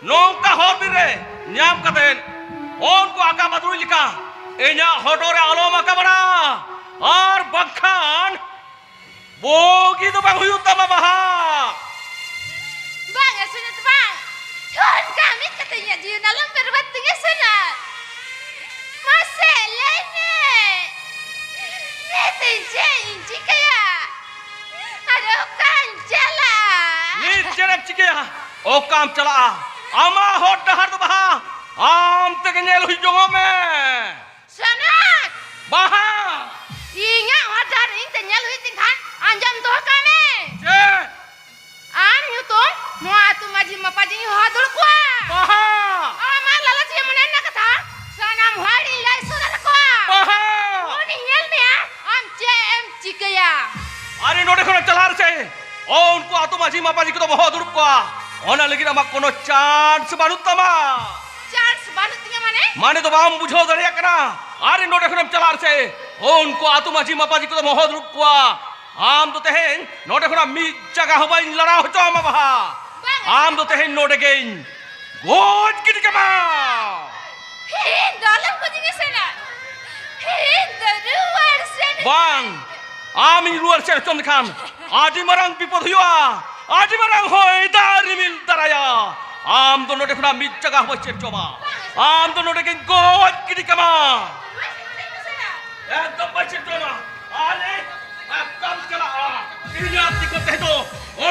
ᱱᱚᱝᱠᱟ ᱦᱚᱨ ᱵᱤᱨ ᱨᱮ ᱧᱟᱢ ᱠᱟᱛᱮ ᱩᱱᱠᱩ ᱟᱠᱟ ᱵᱟᱫᱩᱲ ᱞᱮᱠᱟ ᱤᱧᱟᱹᱜ ᱦᱚᱴᱚᱜ ᱨᱮ ᱟᱞᱚᱢ ᱟᱠᱟ ᱵᱟᱲᱟ, ᱟᱨ ᱵᱟᱝᱠᱷᱟᱱ ᱵᱩᱜᱤ ᱫᱚ ᱵᱟᱝ ᱦᱩᱭᱩᱜ ᱛᱟᱢᱟ ᱵᱟᱦᱟ᱾ ᱵᱟᱝ ᱮ ᱥᱩᱱᱟᱹᱛ ᱵᱟᱝ, ᱚᱱᱠᱟ ᱢᱤᱫ ᱠᱟᱛᱮ ᱤᱧᱟᱹᱜ ᱡᱤᱭᱚᱱ ᱟᱞᱚᱢ ᱵᱮᱨᱵᱟᱫ ᱛᱤᱧᱟᱹ ᱥᱩᱱᱟᱹᱛ᱾ ᱢᱟᱥᱮ ᱞᱟᱹᱭ ᱢᱮ, ᱱᱤᱛ ᱤᱧ ᱪᱮᱫ ᱤᱧ ᱪᱤᱠᱟᱹᱭᱟ? ᱟᱨ ᱚᱠᱟᱧ ᱪᱟᱞᱟᱜᱼᱟ? ᱱᱤᱛ ᱪᱮᱫ ᱮᱢ ᱪᱤᱠᱟᱹᱭᱟ? ᱚᱠᱟᱢ ᱪᱟᱞᱟᱜᱼᱟ? ᱟᱢᱟᱜ ᱦᱚᱨ ᱰᱟᱦᱟᱨ ᱫᱚ ᱵᱟᱦᱟ ᱟᱢ ᱛᱮᱜᱮ ᱧᱮᱞ ᱦᱩᱭ ᱡᱚᱝᱚᱜ ᱢᱮ᱾ ᱥᱚᱱᱚᱛ! ᱵᱟᱦᱟ! ᱤᱧᱟᱹᱜ ᱦᱚᱨ ᱰᱟᱦᱟᱨ ᱤᱧ ᱛᱮ ᱧᱮᱞ ᱦᱩᱭᱩᱜ ᱛᱤᱧ ᱠᱷᱟᱱ ᱟᱸᱡᱚᱢ ᱫᱚᱦᱚ ᱠᱟᱜ ᱢᱮ᱾ ᱪᱮᱫ? ᱟᱢ ᱧᱩᱛᱩᱢ ᱱᱚᱣᱟ ᱟᱹᱛᱩ ᱢᱟᱹᱡᱷᱤ ᱢᱟᱯᱟᱡᱤᱧ ᱦᱚᱦᱚ ᱫᱩᱲᱩᱵ ᱠᱚᱣᱟ᱾ ᱵᱟᱦᱟ! ᱟᱢᱟᱜ ᱞᱟᱞᱚᱪᱤᱭᱟᱹ ᱢᱚᱱᱮ ᱨᱮᱱᱟᱜ ᱠᱟᱛᱷᱟ ᱥᱟᱱᱟᱢ ᱦᱚᱲ ᱤᱧ ᱞᱟᱹᱭ ᱥᱚᱫᱚᱨ ᱟᱠᱚᱣᱟ᱾ ᱵᱟᱦᱟ! ᱩᱱᱤ ᱧᱮᱞ ᱢᱮᱭᱟ, ᱟᱢ ᱪᱮᱫ ᱮᱢ ᱪᱤᱠᱟᱹᱭᱟ? ᱟᱨᱮ ᱱᱚᱰᱮ ᱠᱷᱚᱱ ᱪᱟᱞᱟᱣ ᱨᱮᱥᱮ, ᱚ, ᱩᱱᱠᱩ ᱟᱹᱛᱩ ᱢᱟᱹᱡᱷᱤ ᱢᱟᱯᱟᱡᱤ ᱠᱚᱫᱚ ᱦᱚᱦᱚ ᱫᱩᱲᱩᱵ ᱠᱚᱣᱟ᱾ ᱚᱱᱟ ᱞᱟᱹᱜᱤᱫ ᱟᱢᱟᱜ ᱠᱳᱱᱳ ᱪᱟᱱᱥ ᱵᱟᱹᱱᱩᱜ ᱛᱟᱢᱟ᱾ ᱪᱟᱱᱥ ᱵᱟᱹᱱᱩᱜ ᱛᱤᱧᱟ ᱢᱟᱱᱮ? ᱢᱟᱱᱮ ᱫᱚ ᱵᱟᱢ ᱵᱩᱡᱷᱟᱹᱣ ᱫᱟᱲᱮᱭᱟᱜ ᱠᱟᱱᱟ᱾ ᱟᱨᱮ ᱱᱚᱰᱮ ᱠᱷᱚᱱᱮᱢ ᱪᱟᱞᱟᱣ ᱨᱮᱥᱮ, ᱚ, ᱩᱱᱠᱩ ᱟᱹᱛᱩ ᱢᱟᱹᱡᱷᱤ ᱢᱟᱯᱟᱡᱤ ᱠᱚᱫᱚ ᱦᱚᱦᱚ ᱫᱩᱲᱩᱵ ᱠᱚᱣᱟ᱾ ᱟᱢ ᱫᱚ ᱛᱮᱦᱮᱧ ᱱᱚᱰᱮ ᱠᱷᱚᱱᱟᱜ ᱢᱤᱫ ᱡᱟᱭᱜᱟ ᱦᱚᱸ ᱵᱟᱹᱧ ᱞᱟᱲᱟᱣ ᱦᱚᱪᱚ ᱟᱢᱟ ᱵᱟᱦᱟ᱾ ᱵᱟᱝ᱾ ᱟᱢ ᱫᱚ ᱛᱮᱦᱮᱧ ᱱᱚᱰᱮ ᱜᱮᱧ ᱜᱚᱡ ᱜᱤᱰᱤ ᱠᱟᱢᱟ᱾ ᱤᱧ ᱫᱚ ᱟᱞᱚᱢ ᱜᱚᱡᱤᱧᱟ ᱥᱮᱱᱟ᱾ ᱤᱧ ᱫᱚ ᱨᱩᱣᱟᱹᱲ ᱥᱮᱱ᱾ ᱵᱟᱝ, ᱟᱢ ᱤᱧ ᱨᱩᱣᱟᱹᱲ ᱥᱮᱱ ᱦᱚᱪᱚ ᱞᱮᱠᱷᱟᱱ ᱟᱹᱰᱤ ᱢᱟᱨᱟᱝ ᱵᱤᱯᱚᱫ ᱦᱩᱭᱩᱜᱼᱟ, ᱟᱹᱰᱤ ᱢᱟᱨᱟᱝ ᱦᱚᱭ ᱫᱟᱜ ᱨᱤᱢᱤᱞ ᱫᱟᱨᱟᱭᱟ᱾ ᱟᱢ ᱫᱚ ᱱᱚᱰᱮ ᱠᱷᱚᱱᱟᱜ ᱢᱤᱫ ᱡᱟᱭᱜᱟ ᱦᱚᱸ ᱵᱟᱹᱧ ᱥᱮᱱ ᱦᱚᱪᱚ ᱟᱢᱟ᱾ ᱟᱢ ᱫᱚ ᱱᱚᱰᱮ ᱜᱮᱧ ᱜᱚᱡ ᱜᱤᱰᱤ ᱠᱟᱢᱟ᱾ ᱮᱠᱫᱚᱢ ᱵᱟᱹᱧ ᱥᱮᱱ ᱦᱚᱪᱚ ᱟᱢᱟ᱾ ᱟᱨᱮ, ᱟᱢ ᱪᱟᱞᱟᱜᱼᱟ᱾ ᱤᱧᱟᱹᱜ ᱛᱤ ᱠᱚᱛᱮ ᱫᱚ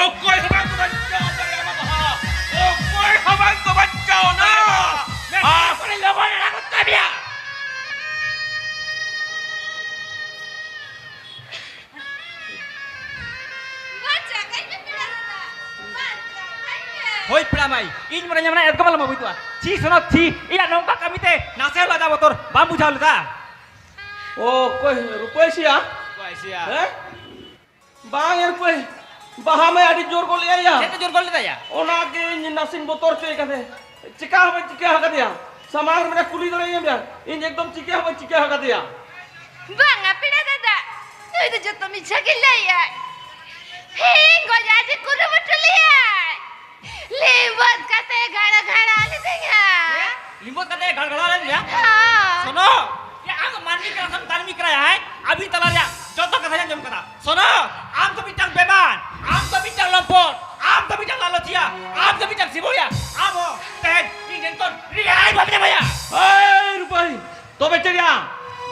ᱚᱠᱚᱭ ᱦᱚᱸ ᱵᱟᱝ ᱠᱚ ᱵᱟᱧᱪᱟᱣ ᱫᱟᱲᱮᱭᱟᱜᱼᱟ ᱵᱟᱦᱟ᱾ ᱚᱠᱚᱭ ᱦᱚᱸ ᱵᱟᱝ ᱠᱚ ᱵᱟᱧᱪᱟᱣ ᱫᱟᱲᱮᱭᱟᱜᱼᱟ᱾ ᱢᱮ, ᱟᱨ ᱠᱚᱨᱮ ᱞᱚᱵᱚᱭ ᱟᱲᱟᱜ ᱜᱚᱫ ᱠᱟᱜ ᱢᱮᱭᱟ᱾ ᱵᱟᱧᱪᱟᱣ ᱠᱟᱹᱧ ᱢᱮ ᱯᱮᱲᱟ ᱫᱟᱫᱟ, ᱵᱟᱧᱪᱟᱣ ᱠᱟᱹᱧ ᱢᱮ᱾ ᱦᱳᱭ ᱯᱮᱲᱟ ᱢᱟᱹᱭ, ᱤᱧ ᱢᱟᱱᱮ ᱧᱟᱢ ᱮᱱᱟ ᱮᱛᱠᱟᱢ ᱟᱞᱚᱢ ᱟᱹᱜᱩᱭ ᱛᱚ᱾ ᱪᱷᱤ ᱥᱚᱱᱚᱛ ᱪᱷᱤ, ᱤᱧᱟᱹᱜ ᱱᱚᱝᱠᱟ ᱠᱟᱹᱢᱤ ᱛᱮ ᱱᱟᱥᱮ ᱦᱚᱸ ᱞᱟᱡᱟᱣ ᱵᱚᱛᱚᱨ ᱵᱟᱢ ᱵᱩᱡᱷᱟᱹᱣ ᱞᱮᱫᱟ? ᱚ, ᱚᱠᱚᱭ ᱨᱩᱯᱟᱹᱭ ᱥᱤᱭᱟ? ᱨᱩᱯᱟᱹᱭ ᱥᱤᱭᱟ᱾ ᱦᱮᱸ? ᱵᱟᱝ ᱮ ᱨᱩᱯᱟᱹᱭ, ᱵᱟᱦᱟ ᱢᱟᱭ ᱟᱹᱰᱤ ᱡᱳᱨ ᱜᱚᱫ ᱞᱮᱭᱟ ᱭᱟ᱾ ᱪᱮᱫ ᱮ ᱡᱳᱨ ᱜᱚᱫ ᱞᱮᱫᱟ ᱭᱟ? ᱚᱱᱟ ᱜᱮ ᱤᱧ ᱱᱟᱥᱮᱧ ᱵᱚᱛᱚᱨ ᱦᱚᱪᱚᱭ ᱠᱟᱱ ᱛᱟᱦᱮᱸ᱾ ᱪᱤᱠᱟ ᱦᱚᱸ ᱵᱟᱹᱧ ᱪᱤᱠᱟᱹ ᱟᱠᱟᱫᱮᱭᱟ᱾ ᱥᱟᱢᱟᱝ ᱨᱮ ᱢᱮᱱᱟᱭ ᱠᱩᱞᱤ ᱫᱟᱲᱮᱭᱟᱹᱧᱟ ᱵᱮᱱ᱾ ᱤᱧ ᱮᱠᱫᱚᱢ ᱪᱤᱠᱟᱹ ᱦᱚᱸ ᱵᱟᱹᱧ ᱪᱤᱠᱟᱹ ᱟᱠᱟᱫᱮᱭᱟ᱾ ᱵᱟᱝᱟ ᱯᱮᱲᱟ ᱫᱟᱫᱟ, ᱱᱩᱭ ᱫᱚ ᱡᱚᱛᱚ ᱢᱤᱪᱷᱟ ᱜᱮ ᱞᱟᱹᱭᱟᱭ᱾ ᱦᱮᱸ, ᱜᱚᱡ ᱟᱹᱰᱤ ᱠᱩᱨᱩᱢᱩᱴᱩ ᱞᱮᱭᱟᱭ᱾ ᱞᱤᱢᱵᱚᱫ ᱠᱟᱛᱮ ᱜᱷᱟᱲ ᱜᱷᱟᱲᱟ ᱞᱤᱫᱤᱧᱟ᱾ ᱞᱤᱢᱵᱚᱫ ᱠᱟᱛᱮ ᱜᱷᱟᱲ ᱜᱷᱟᱲᱟ ᱞᱮᱱ ᱜᱮᱭᱟ? ᱦᱚᱸ᱾ ᱥᱚᱱᱚ, ᱭᱟ ᱟᱢ ᱫᱚ ᱢᱟᱹᱱᱢᱤ ᱠᱟᱱᱟ ᱥᱮᱢ ᱫᱟᱹᱱᱢᱤ ᱠᱟᱱᱟ, ᱦᱮᱸ? ᱟᱹᱵᱤᱱ ᱛᱟᱞᱟ ᱨᱮᱭᱟᱜ ᱡᱚᱛᱚ ᱠᱟᱛᱷᱟᱧ ᱟᱸᱡᱚᱢ ᱠᱟᱫᱟ᱾ ᱥᱚᱱᱚ, ᱟᱢ ᱫᱚ ᱢᱤᱫᱴᱟᱝ ᱵᱮᱢᱟᱱ, ᱟᱢ ᱫᱚ ᱢᱤᱫᱴᱟᱝ ᱞᱚᱢᱯᱚᱴ, ᱟᱢ ᱫᱚ ᱢᱤᱫᱴᱟᱝ ᱞᱟᱞᱚᱪᱤᱭᱟ, ᱟᱢ ᱫᱚ ᱢᱤᱫᱴᱟᱝ ᱥᱤᱵᱚᱲᱤᱭᱟ᱾ ᱟᱢ ᱦᱚᱸ ᱛᱮᱦᱮᱧ ᱤᱧ ᱴᱷᱮᱱ ᱠᱷᱚᱱ ᱨᱤᱦᱟᱹᱭ ᱵᱟᱢ ᱧᱟᱢᱟ ᱭᱟ᱾ ᱮᱭ ᱨᱩᱯᱟᱹᱭ, ᱛᱚᱵᱮ ᱪᱮᱫ ᱭᱟ?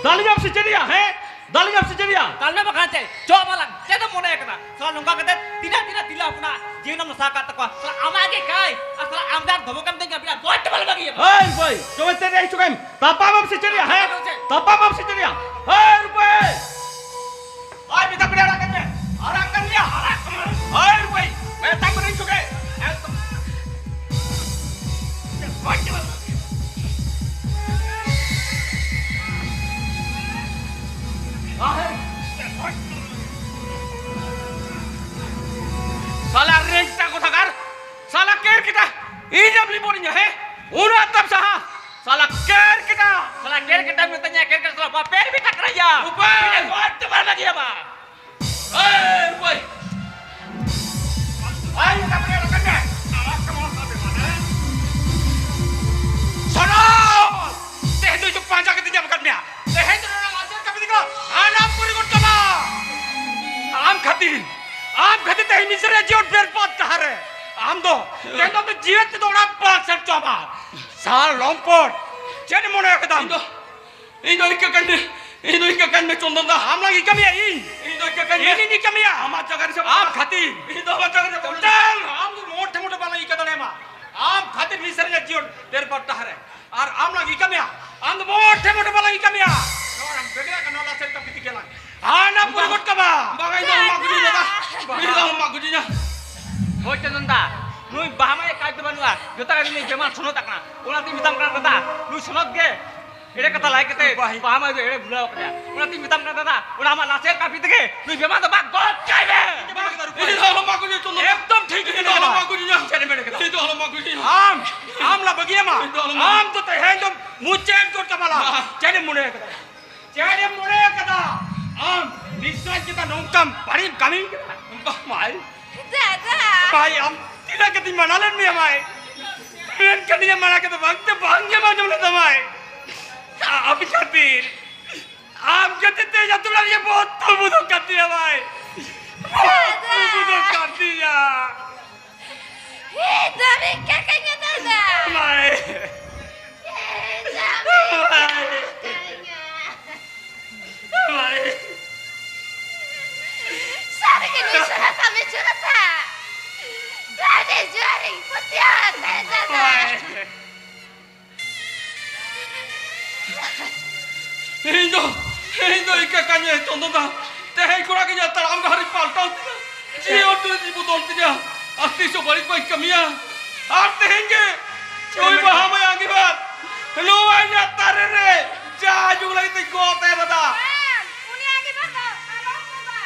ᱫᱟᱞᱤᱧᱟᱢ ᱥᱮ ᱪᱮᱫ ᱭᱟ, ᱦᱮᱸ? ᱫᱟᱞᱤᱧᱟᱢ ᱥᱮ ᱪᱮᱫ ᱭᱟ? ᱫᱟᱞ ᱢᱮ ᱵᱟᱠᱷᱟᱱ ᱪᱮᱫ? ᱪᱚᱜ ᱢᱟᱞᱟᱝ, ᱪᱮᱫ ᱮᱢ ᱢᱚᱱᱮ ᱠᱟᱫᱟ? ᱥᱟᱞᱟ ᱱᱚᱝᱠᱟ ᱠᱟᱛᱮ ᱛᱤᱱᱟᱹᱜ, ᱛᱤᱱᱟᱹᱜ ᱛᱤᱨᱞᱟᱹ ᱦᱚᱯᱚᱱᱟᱜ ᱡᱤᱭᱚᱱᱮᱢ ᱱᱟᱥᱟᱣ ᱟᱠᱟᱫ ᱛᱟᱠᱚᱣᱟ᱾ ᱥᱟᱞᱟ ᱟᱢᱟᱜ ᱜᱮ ᱠᱟᱭ, ᱟᱨ ᱥᱟᱞᱟ ᱟᱢ ᱫᱟᱨ ᱫᱷᱚᱢᱚᱠ ᱮᱢ ᱫᱮᱡ ᱠᱟᱱᱟ, ᱵᱤᱨᱟ ᱜᱚᱡ ᱛᱮ ᱵᱟᱞᱮ ᱵᱟᱹᱜᱤᱭᱟᱢᱟ᱾ ᱦᱮᱭ ᱨᱩᱯᱟᱹᱭ, ᱛᱚᱵᱮ ᱪᱮᱫ ᱨᱮᱭᱟᱜ ᱤᱪᱪᱷᱩᱠ ᱮᱢ? ᱛᱟᱯᱟᱢ ᱟᱢ ᱥᱮ ᱪᱮᱫ ᱭᱟ, ᱦᱮᱸ? ᱛᱟᱯᱟᱢ ᱟᱢ ᱥᱮ ᱪᱮᱫ ᱭᱟ? ᱦᱮᱭ ᱨᱩᱯᱟᱹᱭ! ᱦᱳᱭ, ᱢᱮᱛᱟ ᱯᱮᱭᱟ ᱟᱲᱟᱜ ᱠᱟᱹᱧ ᱢᱮ᱾ ᱟᱲᱟᱜ ᱠᱟᱹᱧ ᱢᱮᱭᱟ, ᱟᱲᱟᱜ ᱠᱟᱹᱧ ᱢᱮ᱾ ᱦᱳᱭ, ᱨᱩᱯᱟᱹᱭ, ᱢᱮᱛᱟ ᱯᱮᱭᱟ ᱟᱲᱟᱜ ᱠᱟᱹᱧ ᱢᱮ᱾ ᱮᱠᱫᱚᱢ᱾ ᱥᱟᱞᱟ ᱨᱮᱡᱽ ᱴᱟ ᱠᱚᱛᱷᱟᱠᱟᱨ, ᱥᱟᱞᱟ ᱠᱮᱨ ᱠᱮᱴᱟ, ᱤᱧ ᱮᱢ ᱞᱤᱵᱚᱱᱤᱧᱟ, ᱦᱮᱸ? ᱩᱱᱟᱹᱜ ᱛᱟᱢ ᱥᱟᱦᱟ, ᱥᱟᱞᱟ ᱠᱮᱨ ᱠᱮᱴᱟ᱾ ᱥᱟᱞᱟ ᱠᱮᱨ ᱠᱮᱴᱟ ᱢᱮᱛᱟᱧᱟ, ᱠᱮᱨ ᱠᱮᱴᱟ ᱥᱟᱞᱟ ᱵᱟᱯᱮᱨ ᱵᱤᱴᱟ ᱠᱟᱱᱟᱭᱟ᱾ ᱩᱯᱟᱹᱭ᱾ ᱵᱟᱴ ᱵᱟᱨ ᱞᱟᱹᱜᱤᱫ ᱟᱢᱟ᱾ ᱮᱭ, ᱨᱩᱯᱟᱹᱭ! ᱮᱭ, ᱢᱮᱛᱟ ᱯᱮᱭᱟ ᱟᱲᱟᱜ ᱠᱟᱹᱧ ᱢᱮ᱾ ᱥᱚᱱᱚ! ᱛᱮᱦᱮᱧ ᱫᱚ ᱤᱧ ᱫᱚ ᱯᱟᱸᱡᱟ ᱠᱟᱛᱮ ᱧᱟᱢ ᱟᱠᱟᱫ ᱢᱮᱭᱟ᱾ ᱛᱮᱦᱮᱧ ᱫᱚ ᱱᱚᱰᱮ ᱞᱟᱥᱮᱨ ᱠᱟᱹᱯᱤ ᱛᱮᱠᱚ ᱦᱟᱱᱟ ᱯᱩᱨᱤ ᱜᱚᱫ ᱠᱟᱢᱟ᱾ ᱟᱢ ᱠᱷᱟᱹᱛᱤᱨ, ᱟᱢ ᱠᱷᱟᱹᱛᱤᱨ ᱛᱮᱦᱮᱧ ᱢᱤᱥᱨᱟ ᱡᱤᱭᱚᱱ ᱵᱮᱨᱵᱟᱫ ᱰᱟᱦᱟᱨ ᱨᱮ᱾ ᱟᱢ ᱫᱚ, ᱛᱮᱦᱮᱧ ᱫᱚ ᱟᱢ ᱫᱚ ᱡᱤᱣᱮᱫ ᱛᱮᱫᱚ ᱚᱲᱟᱜ ᱵᱟᱝ ᱥᱮᱱ ᱦᱚᱪᱚ ᱟᱢᱟ᱾ ᱥᱟᱞ ᱞᱚᱢᱯᱚᱴ, ᱪᱮᱫ ᱮᱢ ᱢᱚᱱᱮ ᱟᱠᱟᱫᱟ? ᱤᱧ ᱫᱚ ᱤᱧ ᱫᱚ ᱤᱠᱟᱹ ᱠᱟᱹᱧ ᱢᱮ, ᱤᱧ ᱫᱚ ᱤᱠᱟᱹ ᱠᱟᱹᱧ ᱢᱮ, ᱪᱚᱱᱫᱚᱱ ᱫᱟ, ᱟᱢ ᱞᱟᱝ ᱤᱠᱟᱹ ᱢᱮᱭᱟ ᱤᱧ᱾ ᱤᱧ ᱫᱚ ᱤᱠᱟᱹ ᱠᱟᱹᱧ ᱢᱮ᱾ ᱤᱧᱤᱧ ᱤᱠᱟᱹ ᱢᱮᱭᱟ᱾ ᱟᱢᱟᱜ ᱡᱟᱭᱜᱟ ᱨᱮ ᱥᱮ ᱟᱢ ᱠᱷᱟᱹᱛᱤᱨ᱾ ᱤᱧ ᱫᱚ ᱟᱢᱟᱜ ᱡᱟᱭᱜᱟ ᱨᱮ ᱥᱮ ᱪᱚᱱᱫᱚᱱ, ᱟᱢ ᱫᱚ ᱢᱚᱴᱷᱮ ᱢᱚᱴᱷᱮ ᱵᱟᱞᱟᱝ ᱤᱠᱟᱹ ᱫᱟᱲᱮᱭᱟᱢᱟ᱾ ᱟᱢ ᱠᱷᱟᱹᱛᱤᱨ ᱢᱤᱫ ᱥᱮᱨᱮᱧ ᱡᱤᱭᱚᱱ ᱰᱮᱨ ᱵᱟᱨ ᱰᱟᱦᱟᱨ ᱨᱮ᱾ ᱟᱨ ᱟᱢ ᱞᱟᱝ ᱤᱠᱟᱹ ᱢᱮᱭᱟ᱾ ᱟᱢ ᱫᱚ ᱢᱚᱴᱷᱮ ᱢᱚᱴᱷᱮ ᱵᱟᱞᱟᱝ ᱤᱠᱟᱹ ᱢᱮᱭᱟ᱾ ᱱᱚᱣᱟ ᱵᱮᱜᱽ ᱨᱮ ᱠᱟᱱᱟ, ᱚᱱᱟ ᱥᱮᱫ ᱠᱟᱹᱯᱤ ᱛᱮᱜᱮ ᱞᱟᱝ᱾ ᱦᱟᱱᱟ ᱯᱩᱨᱤ ᱜᱚᱫ ᱠᱟᱢᱟ᱾ ᱵᱟᱝᱟ, ᱤᱧ ᱫᱚ ᱟᱞᱚᱢ ᱢᱟᱜ ᱜᱩᱡᱩᱧᱟ ᱫᱟᱫᱟ᱾ ᱤᱧ ᱫᱚ ᱟᱞᱚᱢ ᱢᱟᱜ ᱜᱩᱡᱩᱧᱟ᱾ ᱦᱳᱭ ᱪᱚᱱᱫᱚᱱ ᱫᱟ, ᱱᱩᱭ ᱵᱟᱦᱟ ᱢᱟᱭ ᱠᱟᱡᱽ ᱫᱚ ᱵᱟᱹᱱᱩᱜᱼᱟ, ᱡᱚᱛᱚ ᱠᱟᱡᱽ ᱱᱩᱭ ᱵᱮᱢᱟᱨ ᱥᱚᱱᱚᱛ ᱟᱠᱟᱱᱟ᱾ ᱚᱱᱟᱛᱤᱧ ᱢᱮᱛᱟᱢ ᱠᱟᱱᱟ ᱫᱟᱫᱟ, ᱱᱩᱭ ᱥᱚᱱᱚᱛ ᱜᱮ ᱮᱲᱮ ᱠᱟᱛᱷᱟ ᱞᱟᱹᱭ ᱠᱟᱛᱮ ᱵᱟᱦᱟ ᱢᱟᱭ ᱫᱚ ᱮᱲᱮ ᱵᱷᱩᱞᱟᱹᱣ ᱠᱟᱫᱮᱭᱟ᱾ ᱚᱱᱟᱛᱤᱧ ᱢᱮᱛᱟᱢ ᱠᱟᱱᱟ ᱫᱟᱫᱟ, ᱚᱱᱟ ᱟᱢᱟᱜ ᱞᱟᱥᱮᱨ ᱠᱟᱹᱯᱤ ᱛᱮᱜᱮ ᱱᱩᱭ ᱵᱮᱢᱟᱨ ᱫᱚ ᱵᱟᱝ ᱜᱚᱡ ᱠᱟᱭ ᱢᱮ᱾ ᱤᱧ ᱫᱚ ᱟᱞᱚᱢ ᱢᱟᱜ ᱜᱩᱡᱩᱧᱟ ᱪᱚᱱᱫᱚᱱ᱾ ᱮᱠᱫᱚᱢ ᱴᱷᱤᱠ ᱜᱮ ᱤᱧ ᱫᱚ ᱟᱞᱚᱢ ᱢᱟᱜ ᱜᱩᱡᱩᱧᱟ᱾ ᱪᱮᱫ ᱮᱢ ᱢᱮᱱ ᱠᱟᱫᱟ? ᱤᱧ ᱫᱚ ᱟᱞᱚᱢ ᱢᱟᱜ ᱜᱩᱡᱩᱧᱟ᱾ ᱟᱢ, ᱟᱢ ᱞᱟ ᱵᱟᱹᱜᱤᱭᱟᱢᱟ᱾ ᱤᱧ ᱫᱚ ᱟᱞᱚᱢ ᱢᱟᱜ ᱟᱢ ᱫᱚ ᱛᱮᱦᱮᱧ ᱫᱚ ᱢᱩᱪᱟᱹᱫ ᱜᱚᱫ ᱠᱟᱢᱟ ᱞᱟᱝ᱾ ᱵᱟᱦᱟ᱾ ᱪᱮᱫ ᱮᱢ ᱢᱚᱱᱮ ᱠᱟᱫᱟ? ᱪᱮᱫ ᱮᱢ ᱢᱚᱱᱮ ᱠᱟᱫᱟ? ᱟᱢ ᱢᱤᱥᱨᱟ ᱪᱮᱛᱟᱱ ᱱᱚᱝᱠᱟᱢ ᱵᱟᱹᱲᱤᱡ ᱠᱟᱹᱢᱤ ᱠᱟᱫᱟ? ᱵᱟᱦᱟ ᱢᱟᱭ᱾ ᱫᱟᱫᱟ᱾ ᱢᱟᱭ ᱟᱢ ᱪᱮᱫᱟᱜ ᱠᱟᱛᱮᱧ ᱢᱟᱱᱟ ᱞᱮᱫ ᱢᱮᱭᱟ ᱢᱟᱹᱭ? ᱢᱮᱱᱠᱷᱟᱱ ᱤᱧᱟᱹᱜ ᱢᱟᱱᱟ ᱠᱟᱛᱷᱟ ᱵᱟᱝ ᱛᱮ ᱵᱟᱝ ᱜᱮᱢ ᱟᱸᱡᱚᱢ ᱞᱮᱫᱟ ᱢᱟᱹᱭ᱾ ᱟᱢ ᱠᱷᱟᱹᱛᱤᱨ, ᱟᱢ ᱠᱷᱟᱹᱛᱤᱨ ᱛᱮ ᱟᱹᱛᱩ ᱚᱲᱟᱜ ᱨᱮ ᱵᱚᱦᱩᱛ ᱛᱩᱵᱩᱫᱚᱜ ᱠᱟᱱ ᱛᱤᱧᱟ ᱢᱟᱹᱭ᱾ ᱵᱚᱦᱩᱛ ᱛᱩᱵᱩᱫᱚᱜ ᱠᱟᱱ ᱛᱤᱧᱟ᱾ ᱦᱮᱸ, ᱫᱟᱢᱤ ᱠᱟᱠᱟᱧ ᱫᱟᱫᱟ᱾ ᱢᱟᱹᱭ᱾ ᱦᱮᱸ, ᱫᱟᱢᱤ ᱠᱟᱠᱟᱧ᱾ ᱢᱟᱹᱭ᱾ ᱥᱟᱹᱨᱤ ᱜᱮ ᱱᱩᱭ ᱥᱚᱨᱟ ᱥᱟᱢᱤ ᱪᱩᱨᱟᱹᱛᱟ᱾ ᱟᱹᱰᱤ ᱡᱳᱨᱤᱧ ᱯᱟᱹᱛᱭᱟᱹᱣ ᱟᱫ ᱛᱟᱭ ᱫᱟᱫᱟ᱾ ᱢᱟᱹᱭ᱾ ᱤᱧ ᱫᱚ, ᱤᱧ ᱫᱚ ᱤᱠᱟᱹ ᱠᱟᱹᱧ ᱪᱚᱸᱫᱚ ᱫᱟ᱾ ᱛᱮᱦᱮᱧ ᱠᱷᱚᱱᱟᱜ ᱜᱮ ᱤᱧᱟᱹᱜ ᱛᱟᱲᱟᱢ ᱰᱟᱦᱟᱨᱤᱧ ᱯᱟᱞᱴᱟᱣ ᱛᱤᱧᱟ᱾ ᱡᱤᱭᱚᱱ ᱨᱮ ᱵᱚᱫᱚᱞ ᱛᱤᱧᱟ᱾ ᱟᱨ ᱛᱤᱥ ᱦᱚᱸ ᱵᱟᱹᱲᱤᱡ ᱵᱟᱹᱧ ᱠᱟᱹᱢᱤᱭᱟ᱾ ᱟᱨ ᱛᱮᱦᱮᱧ ᱜᱮ ᱱᱩᱭ ᱵᱟᱦᱟ ᱢᱟᱹᱭ ᱟᱸᱜᱤᱵᱷᱟᱨ ᱱᱚᱣᱟ ᱤᱧᱟᱹᱜ ᱛᱟᱨᱮᱱ ᱨᱮ ᱡᱟ ᱦᱤᱡᱩᱜ ᱞᱟᱹᱜᱤᱫ ᱛᱤᱧ ᱜᱚᱜ ᱛᱟᱭᱟ ᱫᱟᱫᱟ᱾ ᱵᱟᱝ, ᱩᱱᱤ ᱟᱸᱜᱤᱵᱷᱟᱨ ᱫᱚ ᱟᱞᱚᱢ ᱜᱚᱜᱟ᱾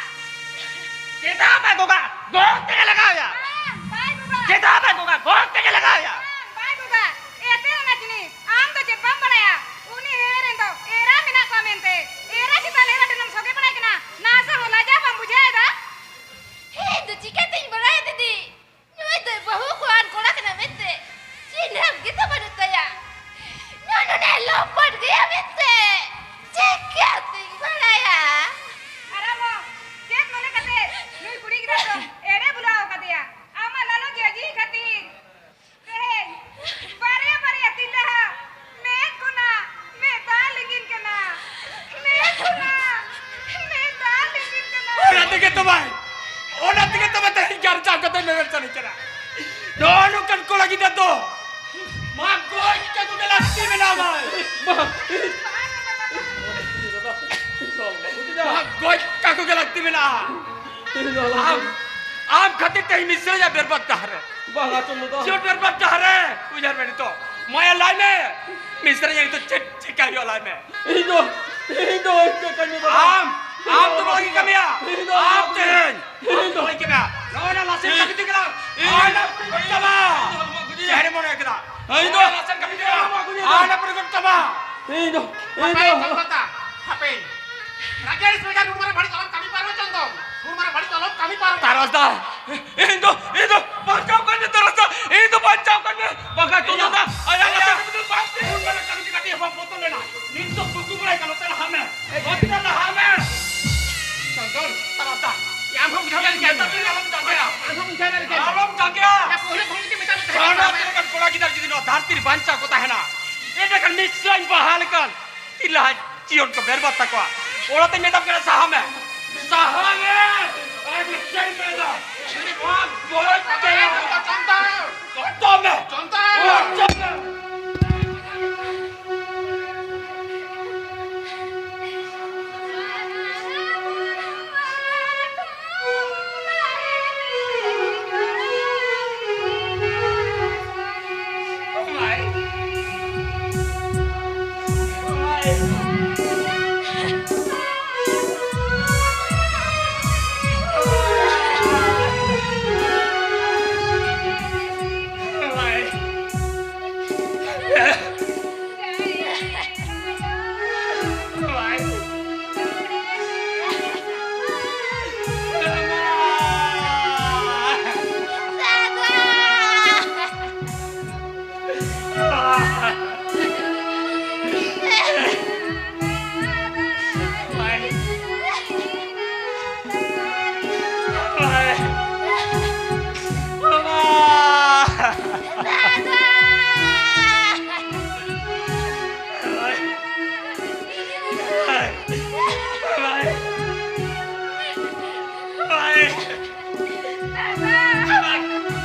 ᱪᱮᱫᱟᱜ ᱵᱟᱭ ᱜᱚᱜᱟ? ᱜᱚᱜ ᱛᱮᱜᱮ ᱞᱟᱜᱟᱣ ᱮᱭᱟ᱾ ᱵᱟᱝ, ᱵᱟᱭ ᱜᱚᱜᱟ᱾ ᱪᱮᱫᱟᱜ ᱵᱟᱭ ᱜᱚᱜᱟ? ᱜᱚᱜ ᱛᱮᱜᱮ ᱞᱟᱜᱟᱣ ᱮᱭᱟ᱾ ᱵᱟᱝ, ᱵᱟᱭ ᱜᱚᱜᱟ᱾ ᱮᱛᱮ ᱚᱱᱟ ᱡᱤᱱᱤᱥ, ᱟᱢ ᱫᱚ ᱪᱮᱫ ᱵᱟᱢ ᱵᱟᱲᱟᱭᱟ? ᱩᱱᱤ ᱦᱮᱲᱮ ᱨᱮᱱ ᱫᱚ ᱮᱨᱟ ᱢᱮᱱᱟᱜ ᱠᱚᱣᱟ ᱢᱮᱱᱛᱮ᱾ ᱮᱨᱟ ᱪᱮᱛᱟᱱ ᱮᱨᱟ ᱴᱷᱮᱱᱮᱢ ᱥᱚᱜᱮ ᱵᱟᱲᱟᱭ ᱠᱟᱱᱟ᱾ ᱱᱟᱥᱮ ᱦᱚᱸ ᱞᱟᱡᱟᱣ ᱵᱟᱢ ᱵᱩᱡᱷᱟᱹᱣ ᱮᱫᱟ? ᱤᱧ ᱫᱚ ᱪᱤᱠᱟᱹᱛᱤᱧ ᱵᱟᱲᱟᱭᱟ ᱫᱤᱫᱤ? ᱱᱩᱭ ᱫᱚ ᱵᱟᱹᱦᱩ ᱠᱚᱲᱟ ᱠᱟᱱᱟ ᱢᱮᱱᱛᱮ ᱪᱤᱱᱦᱟᱹᱯ ᱜᱮᱛᱚ ᱵᱟᱹᱱᱩᱜ ᱛᱟᱭᱟ᱾ ᱱᱩᱭ ᱱᱚᱰᱮ ᱞᱚᱢᱯᱚᱴ ᱜᱮᱭᱟ ᱢᱮᱱᱛᱮ ᱪᱤᱠᱟᱹᱛᱤᱧ ᱵᱟᱲᱟᱭᱟ? ᱟᱨ ᱟᱢ ᱦᱚᱸ ᱪᱮᱫ ᱢᱚᱱᱮ ᱠᱟᱛᱮ ᱱᱩᱭ ᱠᱩᱲᱤ ᱜᱤᱫᱽᱨᱟᱹ ᱫᱚ ᱮᱲᱮ ᱵᱩᱞᱟᱹᱣ ᱟᱠᱟᱫᱮᱭᱟ? ᱟᱢᱟᱜ ᱞᱟᱞᱚ ᱜᱮ ᱡᱤᱣᱤ ᱠᱷᱟᱹᱛᱤᱨ ᱛᱮᱦᱮᱧ ᱵᱟᱨᱭᱟ ᱵᱟᱨᱭᱟ ᱛᱤᱨᱞᱟᱹ ᱢᱮᱫ ᱠᱷᱚᱱᱟᱜ ᱢᱮᱫ ᱫᱟᱜ ᱞᱤᱸᱜᱤᱱ ᱠᱟᱱᱟ᱾ ᱢᱮᱫ ᱠᱷᱚᱱᱟᱜ ᱢᱮᱫ ᱫᱟᱜ ᱞᱤᱸᱜᱤᱱ ᱠᱟᱱᱟ᱾ ᱚᱱᱟ ᱛᱮᱜᱮ ᱛᱚ ᱵᱟᱭ, ᱚᱱᱟ ᱛᱮᱜᱮ ᱛᱚ ᱵᱟᱭ ᱛᱮᱦᱮᱧ ᱜᱟᱨᱡᱟᱣ ᱠᱟᱛᱮ ᱢᱮᱢᱮᱱ ᱥᱟᱱᱟᱧ ᱠᱟᱱᱟ᱾ ᱱᱚᱜᱼᱚ ᱱᱚᱝᱠᱟᱱ ᱠᱚᱲᱟ ᱜᱤᱫᱽᱨᱟᱹ ᱫᱚ ᱢᱟ ᱜᱚᱡ ᱠᱟᱠᱚ ᱜᱮ ᱞᱟᱹᱠᱛᱤ ᱢᱮᱱᱟᱜᱼᱟ ᱢᱟᱹᱭ᱾ ᱢᱟ ᱜᱚᱡ ᱠᱟᱠᱚ ᱜᱮ ᱞᱟᱹᱠᱛᱤ ᱢᱮᱱᱟᱜᱼᱟ᱾ ᱟᱢ, ᱟᱢ ᱠᱷᱟᱹᱛᱤᱨ ᱛᱮ ᱤᱧ ᱢᱤᱥᱨᱟᱧ ᱵᱮᱨᱵᱟᱫ ᱰᱟᱦᱟᱨ ᱨᱮ᱾ ᱵᱟᱝᱟ ᱪᱚᱸᱫᱚ ᱫᱟ᱾ ᱪᱮᱫ ᱵᱮᱨᱵᱟᱫ ᱰᱟᱦᱟᱨ ᱨᱮ? ᱩᱭᱦᱟᱹᱨ ᱢᱮ ᱱᱤᱛᱚᱜ᱾ ᱢᱟᱭᱟ ᱞᱟᱹᱭ ᱢᱮ᱾ ᱢᱤᱥᱨᱟᱧ ᱱᱤᱛᱚᱜ ᱪᱮᱫ ᱪᱤᱠᱟᱹ ᱦᱩᱭᱩᱜᱼᱟ ᱞᱟᱹᱭ ᱢᱮ᱾ ᱤᱧ ᱫᱚ, ᱤᱧ ᱫᱚ ᱤᱧ ᱫᱚ ᱠᱟᱹᱢᱤ ᱫᱚ ᱟᱢ, ᱟᱢ ᱫᱚ ᱵᱟᱝ ᱤᱧ ᱠᱟᱹᱢᱤᱭᱟ᱾ ᱤᱧ ᱫᱚ ᱟᱢ ᱛᱮᱦᱮᱧ᱾ ᱤᱧ ᱫᱚ ᱵᱟᱝ ᱠᱟᱹᱢᱤᱭᱟ᱾ ᱱᱚᱜᱼᱚᱭ ᱱᱟ ᱞᱟᱥᱮᱨ ᱤᱧ ᱠᱟᱹᱢᱤ ᱛᱮᱜᱮ ᱞᱟᱝ᱾ ᱤᱧ ᱟᱨ ᱱᱟ ᱯᱩᱨᱤ ᱜᱚᱫ ᱠᱟᱢᱟ᱾ ᱤᱧ ᱫᱚ ᱪᱮᱦᱨᱮ ᱢᱚᱱᱮ ᱠᱮᱫᱟ᱾ ᱤᱧ ᱫᱚ ᱱᱚᱜᱼᱚᱭ ᱱᱟ ᱞᱟᱥᱮᱨ ᱠᱟᱹᱢᱤ ᱛᱮᱜᱮ ᱞᱟᱝ᱾ ᱤᱧ ᱫᱚ ᱟᱨ ᱱᱟ ᱯᱩᱨᱤ ᱜᱚᱫ ᱠᱟᱢᱟ᱾ ᱤᱧ ᱫᱚ, ᱤᱧ ᱦᱟᱯᱮ ᱫᱚ ᱪᱚᱸᱫᱚ ᱫᱟ, ᱦᱟᱯᱮ᱾ ᱨᱟᱜᱮᱲ ᱥᱯᱤᱠᱟᱨ ᱱᱩᱱ ᱢᱟᱨᱟᱝ ᱵᱟᱹᱲᱤᱡ ᱟᱞᱚᱢ ᱠᱟᱹᱢᱤ ᱯᱟᱨᱚᱢ ᱪᱚᱸᱫᱚ᱾ ᱱᱩᱱ ᱢᱟᱨᱟᱝ ᱵᱟᱹᱲᱤᱡ ᱟᱞᱚᱢ ᱠᱟᱹᱢᱤ ᱯᱟᱨᱚᱢ᱾ ᱛᱟᱨᱟᱥ ᱫᱟ, ᱤᱧ ᱫᱚ, ᱤᱧ ᱫᱚ ᱵᱟᱧᱪᱟᱣ ᱠᱟᱹᱧ ᱢᱮ, ᱛᱟᱨᱟᱥ ᱫᱟ, ᱤᱧ ᱫᱚ ᱵᱟᱧᱪᱟᱣ ᱠᱟᱹᱧ ᱢᱮ, ᱵᱟᱝᱠᱷᱟᱱ ᱛᱚ ᱫᱟᱫᱟ, ᱟᱭᱟᱜ ᱤᱧ ᱫᱚ ᱠᱟᱹᱴᱤᱡ ᱦᱚᱸ ᱵᱚᱛᱚᱨ ᱞᱮᱱᱟ, ᱱᱤᱛ ᱫᱚ ᱵᱩᱠᱩ ᱵᱟᱲᱟᱭ ᱠᱟᱱᱟ, ᱱᱚᱛᱮ ᱞᱟᱦᱟ ᱢᱮ, ᱱᱚᱛᱮ ᱞᱟᱦᱟ ᱢᱮ᱾ ᱪᱚᱱᱫᱚᱱ, ᱛᱟᱨᱟᱥ ᱫᱟ, ᱟᱢ ᱦᱚᱸ ᱵᱩᱡᱷᱟᱹᱣ ᱫᱟᱲᱮᱭᱟᱜ ᱠᱟᱱ ᱜᱮᱭᱟ᱾ ᱟᱞᱚᱢ ᱡᱟᱸᱜᱮᱭᱟ᱾ ᱟᱢ ᱦᱚᱸ ᱵᱩᱡᱷᱟᱹᱣ ᱫᱟᱲᱮᱭᱟᱜ ᱠᱟᱱ ᱜᱮᱭᱟ᱾ ᱟᱞᱚᱢ ᱡᱟᱸᱜᱮᱭᱟ᱾ ᱭᱟ, ᱯᱳᱭᱞᱳ ᱠᱷᱚᱱ ᱜᱮ ᱢᱮᱛᱟᱫ ᱢᱮ ᱛᱟᱦᱮᱸ ᱠᱟᱱᱟ᱾ ᱥᱟᱱᱟᱢ ᱞᱮᱠᱟᱱ ᱠᱚᱲᱟ ᱜᱤᱫᱟᱹᱨ ᱡᱩᱫᱤ ᱱᱚᱣᱟ ᱫᱷᱟᱹᱨᱛᱤ ᱨᱮ ᱵᱟᱧᱪᱟᱣ ᱠᱚ ᱛᱟᱦᱮᱱᱟ, ᱮᱸᱰᱮᱠᱷᱟᱱ ᱱᱤᱥᱪᱚᱭ ᱵᱟᱦᱟ ᱞᱮᱠᱟᱱ ᱛᱤᱞᱟ ᱡᱤᱭᱚᱱ ᱠᱚ ᱵᱮᱨᱵᱟᱫ ᱛᱟᱠᱚᱣᱟ᱾ ᱚᱱᱟᱛᱮ ᱢᱮᱛᱟᱢ ᱠᱟᱱᱟ, ᱥᱟᱦᱟ ᱢᱮ, ᱥᱟᱦᱟ ᱢᱮ, ᱟᱨ ᱢᱤᱫᱴᱮᱱ ᱢᱮᱱᱟ, ᱱᱚᱣᱟ ᱜᱚᱨᱚᱡ ᱛᱮ ᱪᱚᱱᱫᱟ! ᱪᱚᱱᱫᱟ ᱢᱮ! ᱪᱚᱱᱫᱟ! ᱪᱚᱱᱫᱟ ᱢᱮ!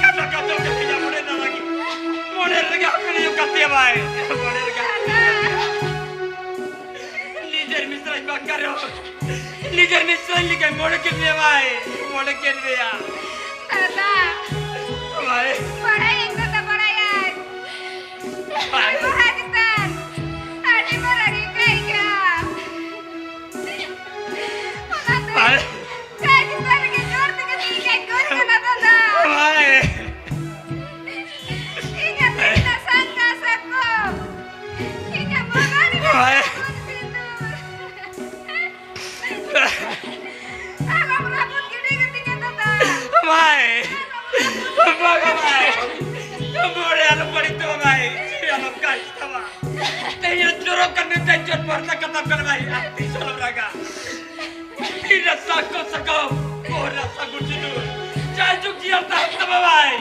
ᱠᱟᱛᱷᱟ ᱠᱟᱛᱷᱟ ᱛᱮ ᱤᱧᱟᱹᱜ ᱢᱚᱱᱮ ᱨᱮᱱᱟᱜ ᱨᱟᱹᱜᱤ, ᱢᱚᱱᱮ ᱨᱮᱜᱮ ᱦᱟᱹᱯᱤᱫ ᱦᱩᱭᱩᱜ ᱠᱟᱱ ᱛᱤᱧᱟᱹ ᱵᱷᱟᱭ, ᱢᱚᱱᱮ ᱨᱮᱜᱮ ᱦᱟᱹᱯᱤᱫ ᱦᱩᱭᱩᱜ ᱠᱟᱱ ᱛᱤᱧᱟᱹ᱾ ᱱᱤᱡᱮᱨ ᱢᱤᱥᱨᱟᱧ ᱵᱟᱝ ᱠᱟᱱ ᱨᱮᱦᱚᱸ, ᱱᱤᱡᱮᱨ ᱢᱤᱥᱨᱟᱧ ᱞᱮᱠᱟᱧ ᱢᱚᱱᱮ ᱠᱮᱫ ᱢᱮᱭᱟ ᱵᱷᱟᱭ, ᱢᱚᱱᱮ ᱠᱮᱫ ᱢᱮᱭᱟ᱾ ᱫᱟᱫᱟ, ᱵᱷᱟᱭ᱾ ᱵᱟᱲᱟᱭᱟᱹᱧ ᱫᱟᱫᱟ, ᱵᱟᱲᱟᱭᱟᱹᱧ᱾ ᱵᱷᱟᱭ᱾ ᱵᱟᱦᱟ ᱪᱮᱛᱟᱱ ᱟᱹᱰᱤ ᱢᱟᱨᱟᱝ ᱤᱧ ᱠᱟᱹᱭ ᱠᱮᱜᱼᱟ᱾ ᱚᱱᱟᱛᱮ ᱵᱷᱟᱭ᱾ ᱠᱟᱹᱭ ᱪᱮᱛᱟᱱ ᱨᱮᱜᱮ ᱡᱳᱨ ᱛᱮᱜᱮ ᱛᱤ ᱠᱟᱹᱧ ᱜᱚᱡ ᱠᱟᱱᱟ ᱫᱟᱫᱟ᱾ ᱵᱷᱟᱭ᱾ ᱤᱧᱟᱹᱜ ᱛᱤ ᱨᱮᱱᱟᱜ ᱥᱟᱝᱠᱟ ᱥᱟᱠᱚᱢ, ᱤᱧᱟᱹᱜ ᱵᱚᱦᱚᱜ ᱨᱮᱱᱟᱜ ᱵᱷᱟᱭ᱾ ᱥᱟᱠᱚᱢ ᱥᱤᱸᱫᱩᱨ᱾ ᱟᱞᱚᱢ ᱨᱟᱹᱯᱩᱫ ᱜᱤᱰᱤ ᱠᱟᱛᱤᱧᱟ᱾ ᱠᱟᱱ ᱢᱮ ᱛᱮᱧᱡᱚᱱ ᱯᱟᱨᱞᱟ ᱠᱟᱛᱟᱢ ᱠᱟᱱᱟ ᱵᱷᱟᱭ, ᱟᱨ ᱛᱤᱥ ᱦᱚᱸ ᱟᱞᱚᱢ ᱨᱟᱜᱟ᱾ ᱛᱤ ᱨᱮ ᱥᱟᱠᱚᱢ ᱥᱟᱠᱚᱢ, ᱵᱚᱦᱚᱜ ᱨᱮ ᱥᱟᱹᱜᱩᱱ ᱥᱤᱸᱫᱩᱨ᱾ ᱡᱟᱭᱡᱩᱜᱽ ᱡᱤᱭᱟᱹᱲ ᱛᱟᱦᱮᱱ ᱛᱟᱢᱟ ᱵᱷᱟᱭ,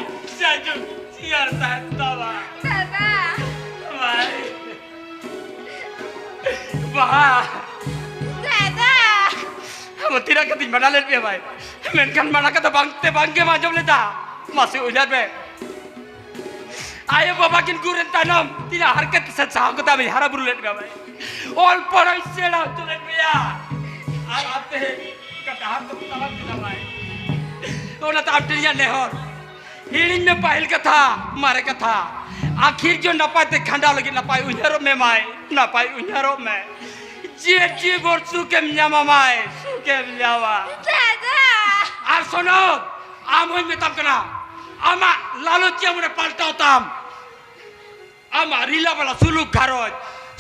ᱡᱟᱭᱡᱩᱜᱽ ᱡᱤᱭᱟᱹᱲ ᱛᱟᱦᱮᱱ ᱛᱟᱢᱟ᱾ ᱫᱟᱫᱟ᱾ ᱵᱷᱟᱭ᱾ ᱵᱟᱦᱟ᱾ ᱫᱟᱫᱟ᱾ ᱟᱢ ᱛᱤᱱᱟᱹᱜ ᱠᱟᱛᱮᱧ ᱢᱟᱱᱟ ᱞᱮᱫ ᱢᱮᱭᱟ ᱵᱷᱟᱭ, ᱢᱮᱱᱠᱷᱟᱱ ᱢᱟᱱᱟ ᱠᱟᱛᱷᱟ ᱵᱟᱝ ᱛᱮ ᱵᱟᱝ ᱜᱮᱢ ᱟᱸᱡᱚᱢ ᱞᱮᱫᱟ᱾ ᱢᱟᱥᱮ ᱩᱭᱦᱟᱹᱨ ᱢᱮ, ᱟᱭᱳ ᱵᱟᱵᱟ ᱠᱤᱱ ᱜᱩᱨ ᱮᱱ ᱛᱟᱭᱱᱚᱢ ᱛᱤᱱᱟᱹᱜ ᱦᱟᱨᱠᱮᱛ ᱥᱮ ᱥᱟᱦᱟᱣ ᱠᱟᱛᱮ ᱟᱢᱤᱧ ᱦᱟᱨᱟ ᱵᱩᱨᱩ ᱞᱮᱫ ᱢᱮᱭᱟ ᱵᱷᱟᱭ, ᱚᱞ ᱯᱟᱲᱦᱟᱣ ᱥᱮᱬᱟ ᱦᱚᱪᱚ ᱞᱮᱫ ᱢᱮᱭᱟ, ᱟᱨ ᱟᱯᱮ ᱚᱱᱠᱟ ᱰᱟᱦᱟᱨ ᱛᱮᱢ ᱛᱟᱲᱟᱢ ᱠᱮᱫᱟ ᱵᱷᱟᱭ᱾ ᱚᱱᱟᱛᱮ ᱟᱢ ᱴᱷᱮᱱ ᱤᱧᱟᱹᱜ ᱱᱮᱦᱚᱨ, ᱦᱤᱲᱤᱧ ᱢᱮ ᱯᱟᱹᱦᱤᱞ ᱠᱟᱛᱷᱟ, ᱢᱟᱨᱮ ᱠᱟᱛᱷᱟ᱾ ᱟᱹᱠᱷᱤᱨ ᱡᱚ ᱱᱟᱯᱟᱭ ᱛᱮ ᱠᱷᱟᱸᱰᱟᱣ ᱞᱟᱹᱜᱤᱫ ᱱᱟᱯᱟᱭ ᱩᱭᱦᱟᱹᱨᱚᱜ ᱢᱮ ᱢᱟᱹᱭ, ᱱᱟᱯᱟᱭ ᱩᱭᱦᱟᱹᱨᱚᱜ ᱢᱮ᱾ ᱡᱤᱭᱚᱱ ᱡᱤᱵᱚᱱ ᱥᱩᱠᱮᱢ ᱧᱟᱢᱟ ᱢᱟᱹᱭ, ᱥᱩᱠᱮᱢ ᱧᱟᱢᱟ᱾ ᱫᱟᱫᱟ! ᱟᱨ ᱥᱚᱱᱚᱛ, ᱟᱢ ᱦᱚᱧ ᱢᱮᱛᱟᱢ ᱠᱟᱱᱟ, ᱟᱢᱟᱜ ᱞᱟᱞᱚᱪᱤᱭᱟᱹ ᱢᱚᱱᱮ ᱯᱟᱞᱴᱟᱣ ᱛᱟᱢ᱾ ᱟᱢᱟᱜ ᱨᱤᱞᱟᱹᱢᱟᱞᱟ ᱥᱩᱞᱩᱠ ᱜᱷᱟᱨᱚᱸᱡᱽ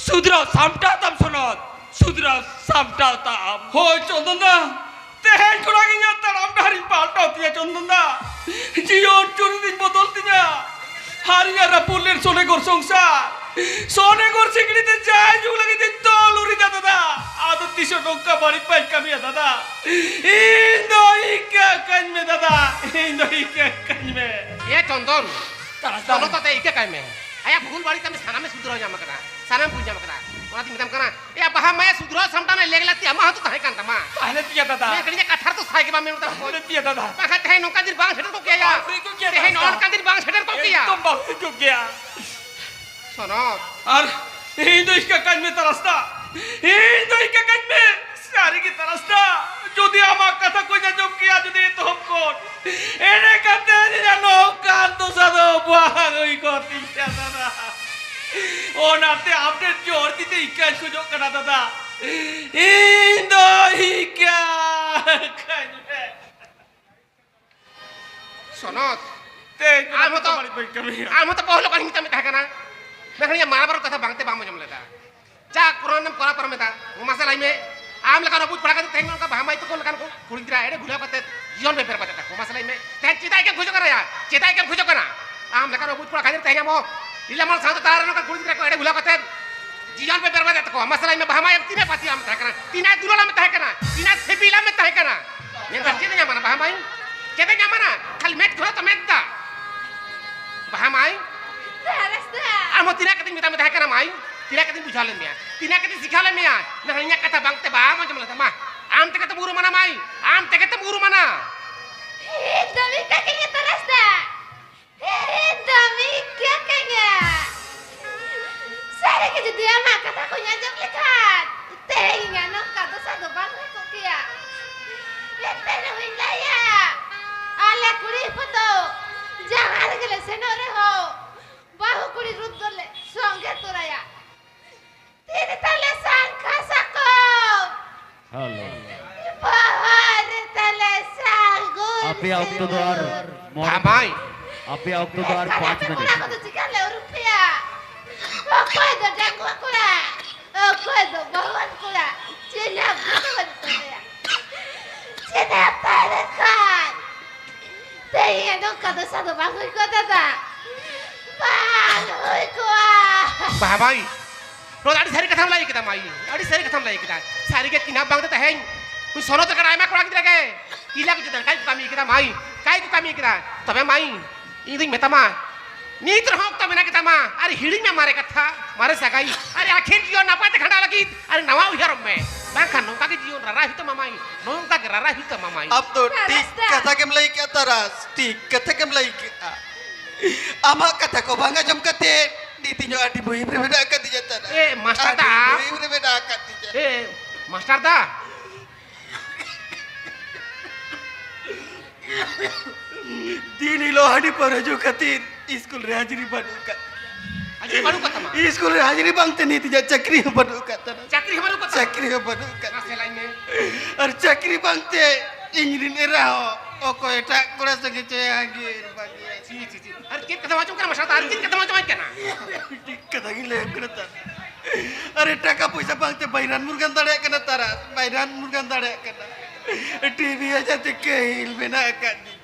ᱥᱩᱫᱷᱨᱟᱹᱣ ᱥᱟᱢᱴᱟᱣ ᱛᱟᱢ ᱥᱚᱱᱚᱛ, ᱥᱩᱫᱷᱨᱟᱹᱣ ᱥᱟᱢᱴᱟᱣ ᱛᱟᱢ᱾ ᱦᱳᱭ ᱪᱚᱱᱫᱚᱱ ᱫᱟ, ᱛᱮᱦᱮᱧ ᱠᱷᱚᱱᱟᱜ ᱤᱧᱟᱹᱜ ᱛᱟᱲᱟᱢ ᱰᱟᱦᱟᱨᱤᱧ ᱯᱟᱞᱴᱟᱣ ᱛᱤᱧᱟ ᱪᱚᱱᱫᱚᱱ ᱫᱟ᱾ ᱡᱤᱭᱚᱱ ᱪᱩᱨᱤᱛᱤᱧ ᱵᱚᱫᱚᱞ ᱛᱤᱧᱟ᱾ ᱟᱨ ᱤᱧᱟᱹᱜ ᱨᱟᱹᱯᱩᱫ ᱞᱮᱱ ᱥᱚᱱᱮᱜᱚᱨ ᱥᱚᱝᱥᱟᱨ, ᱥᱚᱱᱮᱜᱚᱨ ᱥᱤᱠᱲᱤ ᱛᱮ ᱡᱟᱭᱡᱩᱜᱽ ᱞᱟᱹᱜᱤᱫ ᱤᱧ ᱛᱚᱞ ᱩᱨᱤᱡᱟ ᱫᱟᱫᱟ᱾ ᱟᱫᱚ ᱛᱤᱥ ᱦᱚᱸ ᱱᱚᱝᱠᱟ ᱵᱟᱹᱲᱤᱡ ᱵᱟᱹᱧ ᱠᱟᱹᱢᱤᱭᱟ ᱫᱟᱫᱟ᱾ ᱤᱧ ᱫᱚ ᱤᱠᱟᱹ ᱠᱟᱹᱧ ᱢᱮ ᱫᱟᱫᱟ, ᱤᱧ ᱫᱚ ᱤᱠᱟᱹ ᱠᱟᱹᱧ ᱢᱮ᱾ ᱮ ᱪᱚᱱᱫᱚᱱ, ᱛᱟᱲᱟᱛᱟᱲᱤ᱾ ᱪᱚᱱᱫᱚᱱ ᱛᱟᱛᱮ ᱤᱠᱟᱹ ᱠᱟᱭ ᱢᱮ᱾ ᱟᱭᱟᱜ ᱵᱷᱩᱞ ᱵᱟᱹᱲᱤᱡ ᱠᱟᱹᱢᱤ ᱥᱟᱱᱟᱢᱮ ᱥᱩᱫᱷᱨᱟᱹᱣ ᱧᱟᱢ ᱟᱠᱟᱫᱟ, ᱥᱟᱱᱟᱢ ᱵᱩᱡᱽ ᱧᱟᱢ ᱟᱠᱟᱫᱟ᱾ ᱚᱱᱟᱛᱤᱧ ᱢᱮᱛᱟᱢ ᱠᱟᱱᱟ, ᱮᱭᱟ ᱵᱟᱦᱟ ᱢᱟᱭᱟ ᱥᱩᱫᱷᱨᱟᱹᱣ ᱥᱟᱢᱴᱟᱣ ᱨᱮᱱᱟᱜ ᱞᱮᱜ ᱞᱟᱹᱠᱛᱤ ᱟᱢᱟᱜ ᱦᱚᱸᱛᱚ ᱛᱟᱦᱮᱸ ᱠᱟᱱ ᱛᱟᱢᱟ᱾ ᱛᱟᱦᱮᱸ ᱞᱮᱱ ᱛᱤᱧᱟ ᱫᱟᱫᱟ᱾ ᱢᱮᱱᱠᱷᱟᱱ ᱤᱧᱟᱹᱜ ᱠᱟᱛᱷᱟ ᱨᱮᱫᱚ ᱥᱟᱭ ᱜᱮ ᱵᱟᱢ ᱢᱮᱱ ᱛᱟᱢᱟ᱾ ᱛᱟᱦᱮᱸ ᱞᱮᱱ ᱛᱤᱧᱟ ᱫᱟᱫᱟ᱾ ᱵᱟᱝᱠᱷᱟᱱ ᱛᱮᱦᱮᱧ ᱱᱚᱝᱠᱟᱱ ᱫᱤᱱ ᱵᱟᱝ ᱥᱮᱴᱮᱨ ᱠᱚᱜ ᱠᱮᱭᱟ ᱭᱟ᱾ ᱵᱟᱝ ᱦᱩᱭ ᱠᱚᱜ ᱠᱮᱭᱟ ᱛᱮᱦᱮᱧ ᱫᱟᱫᱟ᱾ ᱱᱚᱝᱠᱟᱱ ᱫᱤᱱ ᱵᱟᱝ ᱥᱮᱴᱮᱨ ᱠᱚᱜ ᱠᱮᱭᱟ᱾ ᱮᱠᱫᱚᱢ ᱵᱟᱝ ᱦᱩᱭ ᱠᱚᱜ ᱠᱮᱭᱟ᱾ ᱥᱚᱱᱚᱛ᱾ ᱟᱨ ᱤᱧ ᱫᱚ ᱤᱠᱟᱹ ᱠᱟᱹᱧ ᱢᱮ ᱛᱟᱨᱟᱥ ᱫᱟ᱾ ᱤᱧ ᱫᱚ ᱤᱠᱟᱹ ᱠᱟᱹᱧ ᱢᱮ᱾ ᱥᱟᱹᱨᱤ ᱜᱮ ᱛᱟᱨᱟᱥ ᱫᱟ᱾ ᱡᱩᱫᱤ ᱟᱢᱟᱜ ᱠᱟᱛᱷᱟ ᱠᱚᱧ ᱟᱸᱡᱚᱢ ᱠᱮᱭᱟ, ᱡᱩᱫᱤ ᱮᱛᱚᱦᱚᱵ ᱠᱷᱚᱱ, ᱮᱸᱰᱮ ᱠᱟᱛᱮ ᱤᱧᱟᱹᱜ ᱱᱚᱝᱠᱟᱱ ᱫᱚᱥᱟ ᱫᱚ ᱵᱟᱝ ᱦᱩᱭ ᱠᱚᱜ ᱛᱤᱧᱟ ᱫᱟᱫᱟ᱾ ᱚᱱᱟᱛᱮ ᱟᱢ ᱴᱷᱮᱱ ᱡᱳᱨ ᱛᱤᱛᱮ ᱤᱠᱟᱹᱧ ᱠᱷᱚᱡᱚᱜ ᱠᱟᱱᱟ ᱫᱟᱫᱟ᱾ ᱤᱧ ᱫᱚ ᱤᱠᱟᱹ ᱠᱟᱹᱧ ᱢᱮ᱾ ᱥᱚᱱᱚᱛ, ᱛᱮᱦᱮᱧ ᱟᱢ ᱦᱚᱸᱛᱚ, ᱵᱟᱹᱲᱤᱡ ᱵᱟᱹᱧ ᱠᱟᱹᱢᱤᱭᱟ᱾ ᱟᱢ ᱦᱚᱸᱛᱚ ᱯᱟᱹᱦᱤᱞ ᱚᱠᱟ ᱦᱤᱧ ᱛᱟᱢ ᱛᱟᱦᱮᱸ ᱠᱟᱱᱟ᱾ ᱢᱮᱱᱠᱷᱟᱱ ᱤᱧᱟᱹᱜ ᱢᱟᱨᱟᱝ ᱵᱟᱨ ᱠᱟᱛᱷᱟ ᱵᱟᱝᱛᱮ ᱵᱟᱢ ᱟᱸᱡᱚᱢ ᱞᱮᱫᱟ᱾ ᱡᱟ ᱠᱚᱨᱟᱣ ᱮᱢ ᱠᱚᱨᱟᱣ ᱯᱟᱨᱚᱢ ᱮᱫᱟ᱾ ᱢᱟᱥᱮ ᱞᱟᱹᱭ ᱢᱮ, ᱟᱢ ᱞᱮᱠᱟᱱ ᱚᱵᱩᱡ ᱠᱚᱲᱟ ᱠᱟᱛᱮ ᱛᱮᱦᱮᱧ ᱚᱱᱠᱟ ᱵᱟᱦᱟ ᱢᱟᱹᱭ ᱛᱟᱠᱚ ᱞᱮᱠᱟᱱ ᱠᱚ ᱠᱩᱲᱤ ᱜᱤᱫᱽᱨᱟᱹ ᱮᱲᱮ ᱵᱷᱩᱞᱟᱹᱣ ᱠᱟᱛᱮ ᱡᱤᱭᱚᱱ ᱵᱮᱯᱟᱨ ᱠᱟᱛᱮ ᱛᱟᱠᱚ᱾ ᱢᱟᱥᱮ ᱞᱟᱹᱭ ᱢᱮ, ᱛᱮᱦᱮᱧ ᱪᱮᱫᱟᱜ ᱮᱠᱮᱢ ᱠᱷᱚᱡᱚᱜ ᱠᱟᱱᱟ ᱭᱟ? ᱪᱮᱫᱟᱜ ᱮᱠᱮᱢ ᱠᱷᱚᱡᱚᱜ ᱠᱟᱱᱟ? ᱟᱢ ᱞᱮᱠᱟᱱ ᱚᱵᱩᱡ ᱠᱚᱲᱟ ᱠᱷᱟᱹᱛᱤᱨ ᱛᱮᱦᱮᱧ ᱟᱢ ᱦᱚᱸ ᱨᱤᱞᱟᱹᱢᱟᱞ ᱥᱟᱶᱛᱟ ᱛᱟᱞᱟ ᱨᱮ ᱱᱚᱝᱠᱟ ᱠᱩᱲᱤ ᱜᱤᱫᱽᱨᱟᱹ ᱠᱚ ᱮᱲᱮ ᱵᱷᱩᱞᱟᱹᱣ ᱠᱟᱛᱮ ᱡᱤᱭᱚᱱ ᱯᱮ ᱵᱮᱨᱵᱟᱫᱮᱫ ᱛᱟᱠᱚᱣᱟ᱾ ᱢᱟᱥᱮ ᱞᱟᱹᱭ ᱢᱮ, ᱵᱟᱦᱟ ᱢᱟᱹᱭ, ᱟᱢ ᱛᱤᱱᱟᱹᱜ ᱯᱟᱹᱛᱭᱟᱹᱣ ᱟᱢ ᱛᱟᱦᱮᱸ ᱠᱟᱱᱟ, ᱛᱤᱱᱟᱹᱜ ᱫᱩᱞᱟᱹᱲ ᱟᱢ ᱛᱟᱦᱮᱸ ᱠᱟᱱᱟ, ᱛᱤᱱᱟᱹᱜ ᱥᱤᱵᱤᱞ ᱟᱢ ᱛᱟᱦᱮᱸ ᱠᱟᱱᱟ? ᱢᱮᱱᱠᱷᱟᱱ ᱪᱮᱫ ᱮ ᱧᱟᱢᱟᱱᱟ ᱵᱟᱦᱟ ᱢᱟᱹᱭ? ᱪᱮᱫ ᱮ ᱧᱟᱢᱟᱱᱟ? ᱠᱷᱟᱹᱞᱤ ᱢᱮᱫ ᱠᱷᱚᱱ ᱛᱚ ᱢᱮᱫ ᱫᱟᱜ᱾ ᱵᱟᱦᱟ ᱢᱟᱹᱭ, ᱛᱟᱨᱟᱥ ᱫᱟ᱾ ᱟᱢ ᱦᱚᱸ ᱛᱤᱱᱟᱹᱜ ᱠᱟᱛᱮᱧ ᱢᱮᱛᱟᱢ ᱛᱟᱦᱮᱸ ᱠᱟᱱᱟ ᱢᱟᱹᱭ? ᱛᱤᱱᱟᱹᱜ ᱠᱟᱛᱮᱧ ᱵᱩᱡᱷᱟᱹᱣ ᱞᱮᱫ ᱢᱮᱭᱟ? ᱛᱤᱱᱟᱹᱜ ᱠᱟᱛᱮᱧ ᱥᱤᱠᱷᱟᱹᱣ ᱞᱮᱫ ᱢᱮᱭᱟ? ᱢᱮᱱᱠᱷᱟᱱ ᱤᱧᱟᱹᱜ ᱠᱟᱛᱷᱟ ᱵᱟᱝᱛᱮ ᱵᱟᱢ ᱟᱸᱡᱚᱢ ᱞᱮᱫᱟ᱾ ᱢᱟ, ᱟᱢ ᱛᱮᱜᱮ ᱛᱚᱢ ᱩᱨᱩᱢᱟᱱᱟ ᱢᱟᱹᱭ, ᱟᱢ ᱛᱮᱜᱮ ᱛᱚᱢ ᱩᱨᱩᱢᱟᱱᱟ᱾ ᱤᱧ ᱫᱚ ᱢᱤᱫ ᱠᱟᱹᱠᱤᱧ ᱛᱟᱨᱟᱥ ᱫᱟ᱾ ᱤᱧ ᱫᱚ ᱢᱤᱫ ᱠᱟᱹᱠᱤᱧᱟ᱾ ᱥᱟᱹᱨᱤ ᱜᱮ ᱡᱩᱫᱤ ᱟᱢᱟᱜ ᱠᱟᱛᱷᱟ ᱠᱚᱧ ᱟᱸᱡᱚᱢ ᱞᱮᱠᱷᱟᱱ, ᱛᱮᱦᱮᱧ ᱤᱧᱟᱹᱜ ᱱᱚᱝᱠᱟ ᱫᱚᱥᱟ ᱫᱚ ᱵᱟᱝ ᱦᱩᱭ ᱠᱚᱜ ᱠᱮᱭᱟ᱾ ᱮᱱᱛᱮ ᱨᱮᱦᱚᱸᱧ ᱞᱟᱹᱭᱟ, ᱟᱞᱮ ᱠᱩᱲᱤ ᱦᱚᱯᱚᱱ ᱫᱚ ᱡᱟᱦᱟᱸ ᱨᱮᱜᱮ ᱞᱮ ᱥᱮᱱᱚᱜ ᱨᱮᱦᱚᱸ, ᱵᱟᱹᱦᱩ ᱠᱩᱲᱤ ᱨᱩᱯ ᱫᱚᱞᱮ ᱥᱚᱸᱜᱮ ᱛᱚᱨᱟᱭᱟ᱾ ᱛᱤᱨᱮ ᱛᱟᱞᱮ ᱥᱟᱝᱠᱷᱟ ᱥᱟᱠᱚᱢ? ᱦᱮᱞᱳ᱾ ᱵᱚᱦᱚᱜ ᱨᱮ ᱛᱟᱞᱮ ᱥᱟᱹᱜᱩᱱ ᱟᱯᱮᱭᱟᱜ ᱚᱠᱛᱚ ᱫᱚ ᱟᱨ ᱥᱤᱸᱫᱩᱨ᱾ ᱢᱚᱬᱮ ᱵᱷᱟᱢᱟᱭ᱾ ᱟᱯᱮᱭᱟᱜ ᱚᱠᱛᱚ ᱫᱚ ᱟᱨ ᱮᱱᱠᱷᱟᱱ ᱯᱟᱸᱪ ᱟᱯᱮ ᱢᱤᱱᱤᱴ᱾ ᱠᱚᱲᱟ ᱠᱚᱫᱚ ᱪᱤᱠᱟ ᱞᱮ ᱩᱨᱩᱢ ᱯᱮᱭᱟ? ᱚᱠᱚᱭ ᱫᱚ ᱰᱟᱺᱜᱩᱣᱟᱹ ᱠᱚᱲᱟ, ᱚᱠᱚᱭ ᱫᱚ ᱵᱟᱹᱦᱩᱣᱟᱱ ᱠᱚᱲᱟ, ᱪᱤᱱᱦᱟᱹᱯ ᱜᱮᱛᱚ ᱵᱟᱹᱱᱩᱜ ᱛᱟᱯᱮᱭᱟ᱾ ᱪᱤᱱᱦᱟᱹᱯ ᱛᱟᱦᱮᱸ ᱞᱮᱱᱠᱷᱟᱱ ᱛᱮᱦᱮᱧ ᱱᱚᱝᱠᱟ ᱫᱚᱥᱟ ᱫᱚ ᱵᱟᱝ ᱦᱩᱭ ᱠᱚᱜᱼᱟ ᱫᱟᱫᱟ, ᱵᱟᱝ ᱦᱩᱭ ᱠᱚᱜᱼᱟ᱾ ᱵᱟᱦᱟ ᱢᱟᱹᱭ, ᱱᱚᱣᱟ ᱫᱚ ᱟᱹᱰᱤ ᱥᱟᱹᱨᱤ ᱠᱟᱛᱷᱟᱢ ᱞᱟᱹᱭ ᱠᱮᱫᱟ ᱢᱟᱹᱭ, ᱟᱹᱰᱤ ᱥᱟᱹᱨᱤ ᱠᱟᱛᱷᱟᱢ ᱞᱟᱹᱭ ᱠᱮᱫᱟ᱾ ᱥᱟᱹᱨᱤ ᱜᱮ ᱪᱤᱱᱦᱟᱹᱯ ᱵᱟᱝ ᱛᱮ ᱛᱮᱦᱮᱧ ᱩᱱᱤ ᱥᱚᱱᱚᱛ ᱨᱮ ᱟᱭᱢᱟ ᱠᱚᱲᱟ ᱜᱤᱫᱽᱨᱟᱹ ᱜᱮ ᱛᱤᱨᱞᱟᱹ ᱠᱚ ᱪᱮᱛᱟᱱ ᱠᱟᱭ ᱠᱚ ᱠᱟᱹᱢᱤ ᱠᱮᱫᱟ ᱢᱟᱹᱭ, ᱠᱟᱭ ᱠᱚ ᱠᱟᱹᱢᱤ ᱠᱮᱫᱟ᱾ ᱛᱚᱵᱮ ᱢᱟᱹᱭ, ᱤᱧ ᱫᱩᱧ ᱢᱮᱛᱟᱢᱟ, ᱱᱤᱛ ᱨᱮᱦᱚᱸ ᱚᱠᱛᱚ ᱢᱮᱱᱟᱜ ᱜᱮᱛᱟᱢᱟ᱾ ᱟᱨ ᱦᱤᱲᱤᱧ ᱢᱮ ᱢᱟᱨᱮ ᱠᱟᱛᱷᱟ, ᱢᱟᱨᱮ ᱥᱟᱹᱜᱟᱹᱭ, ᱟᱨ ᱟᱹᱠᱷᱤᱨ ᱡᱤᱭᱚᱱ ᱱᱟᱯᱟᱭ ᱛᱮ ᱠᱷᱟᱸᱰᱟᱣ ᱞᱟᱹᱜᱤᱫ ᱟᱨ ᱱᱟᱣᱟ ᱩᱭᱦᱟᱹᱨᱚᱜ ᱢᱮ, ᱵᱟᱝᱠᱷᱟᱱ ᱱᱚᱝᱠᱟ ᱜᱮ ᱡᱤᱭᱚᱱ ᱨᱟᱨᱟ ᱦᱩᱭᱩᱜ ᱛᱟᱢᱟ ᱢᱟᱹᱭ, ᱱᱚᱝᱠᱟ ᱜᱮ ᱨᱟᱨᱟ ᱦᱩᱭᱩᱜ ᱛᱟᱢᱟ ᱢᱟᱹᱭ᱾ ᱟᱢ ᱫᱚ ᱴᱷᱤᱠ ᱛᱟᱨᱟᱥ ᱫᱟ᱾ ᱠᱟᱛᱷᱟ ᱜᱮᱢ ᱞᱟᱹᱭ ᱠᱮᱜᱼᱟ ᱛᱟᱨᱟᱥ, ᱴᱷᱤᱠ ᱠᱟᱛᱷᱟ ᱜᱮᱢ ᱞᱟᱹᱭ ᱠᱮᱜᱼᱟ᱾ ᱟᱢᱟᱜ ᱠᱟᱛᱷᱟ ᱠᱚ ᱵᱟᱝ ᱟᱸᱡᱚᱢ ᱠᱟᱛᱮ ᱱᱤᱛ ᱤᱧ ᱦᱚᱸ ᱟᱹᱰᱤ ᱵᱚᱦᱤᱢ ᱨᱮ ᱢᱮᱱᱟᱜ ᱟᱠᱟᱫᱤᱧᱟ ᱛᱟᱨᱟᱥ᱾ ᱮ, ᱢᱟᱥᱴᱟᱨ ᱟᱹᱰᱤ ᱫᱟ᱾ ᱵᱚᱦᱤᱢ ᱨᱮ ᱢᱮᱱᱟᱜ ᱟᱠᱟᱫᱤᱧᱟ᱾ ᱮ, ᱢᱟᱥᱴᱟᱨ ᱫᱟ᱾ ᱫᱤᱱ ᱦᱤᱞᱳᱜ ᱦᱟᱺᱰᱤ ᱯᱟᱹᱣᱨᱟᱹ ᱧᱩ ᱠᱷᱟᱹᱛᱤᱨ ᱤᱥᱠᱩᱞ ᱨᱮ ᱦᱟᱡᱽᱨᱤ ᱵᱟᱹᱱᱩᱜ ᱟᱠᱟᱫ ᱛᱤᱧᱟ᱾ ᱦᱟᱡᱽᱨᱤ ᱵᱟᱹᱱᱩᱜ ᱟᱠᱟᱫ ᱛᱟᱢᱟ? ᱤᱥᱠᱩᱞ ᱨᱮ ᱦᱟᱡᱽᱨᱤ ᱵᱟᱝᱛᱮ ᱱᱤᱛ ᱤᱧᱟᱹᱜ ᱪᱟᱹᱠᱨᱤ ᱦᱚᱸ ᱵᱟᱹᱱᱩᱜ ᱟᱠᱟᱫ ᱛᱟᱢᱟ᱾ ᱪᱟᱹᱠᱨᱤ ᱦᱚᱸ ᱵᱟᱹᱱᱩᱜ ᱟᱠᱟᱫ ᱛᱟᱢᱟ? ᱪᱟᱹᱠᱨᱤ ᱦᱚᱸ ᱵᱟᱹᱱᱩᱜ ᱟᱠᱟᱫ ᱢᱟᱥᱮ ᱛᱤᱧᱟ᱾ ᱞᱟᱹᱭ ᱢᱮ᱾ ᱟᱨ ᱪᱟᱹᱠᱨᱤ ᱵᱟᱝᱛᱮ ᱤᱧ ᱨᱤᱱ ᱮᱨᱟ ᱦᱚᱸ ᱚᱠᱚᱭ ᱮᱴᱟᱜ ᱠᱚᱲᱟ ᱥᱚᱸᱜᱮ ᱪᱚᱭ ᱟᱸᱜᱤᱨ ᱵᱟᱹᱜᱤᱭᱟ᱾ ᱪᱤ, ᱪᱤ, ᱪᱤ᱾ ᱟᱨ ᱪᱮᱫ ᱠᱟᱛᱷᱟᱢ ᱟᱸᱡᱚᱢ ᱠᱟᱱᱟ ᱢᱟᱥᱴᱟᱨ ᱫᱟ? ᱟᱨ ᱪᱮᱫ ᱠᱟᱛᱷᱟᱢ ᱟᱸᱡᱚᱢ ᱠᱟᱱᱟ? ᱴᱷᱤᱠ ᱠᱟᱛᱷᱟ ᱜᱤᱧ ᱞᱟᱹᱭ ᱟᱢ ᱠᱟᱱᱟ ᱛᱟᱨᱟᱥ᱾ ᱟᱨ ᱴᱟᱠᱟ ᱯᱚᱭᱥᱟ ᱵᱟᱝᱛᱮ ᱵᱟᱭᱨᱟᱱ ᱢᱩᱨᱜᱟᱱ ᱫᱟᱲᱮᱭᱟᱜ ᱠᱟᱱᱟ ᱛᱟᱨᱟᱥ, ᱵᱟᱭᱨᱟᱱ ᱢᱩᱨᱜᱟᱱ ᱫᱟᱲᱮᱭᱟᱜ ᱠᱟᱱᱟ᱾ ᱴᱤᱵᱷᱤ ᱦᱚᱸ ᱡᱟᱛᱮ ᱠᱟᱹᱦᱤᱞ ᱢᱮᱱᱟᱜ ᱟᱠᱟᱫ ᱛᱤᱧᱟ᱾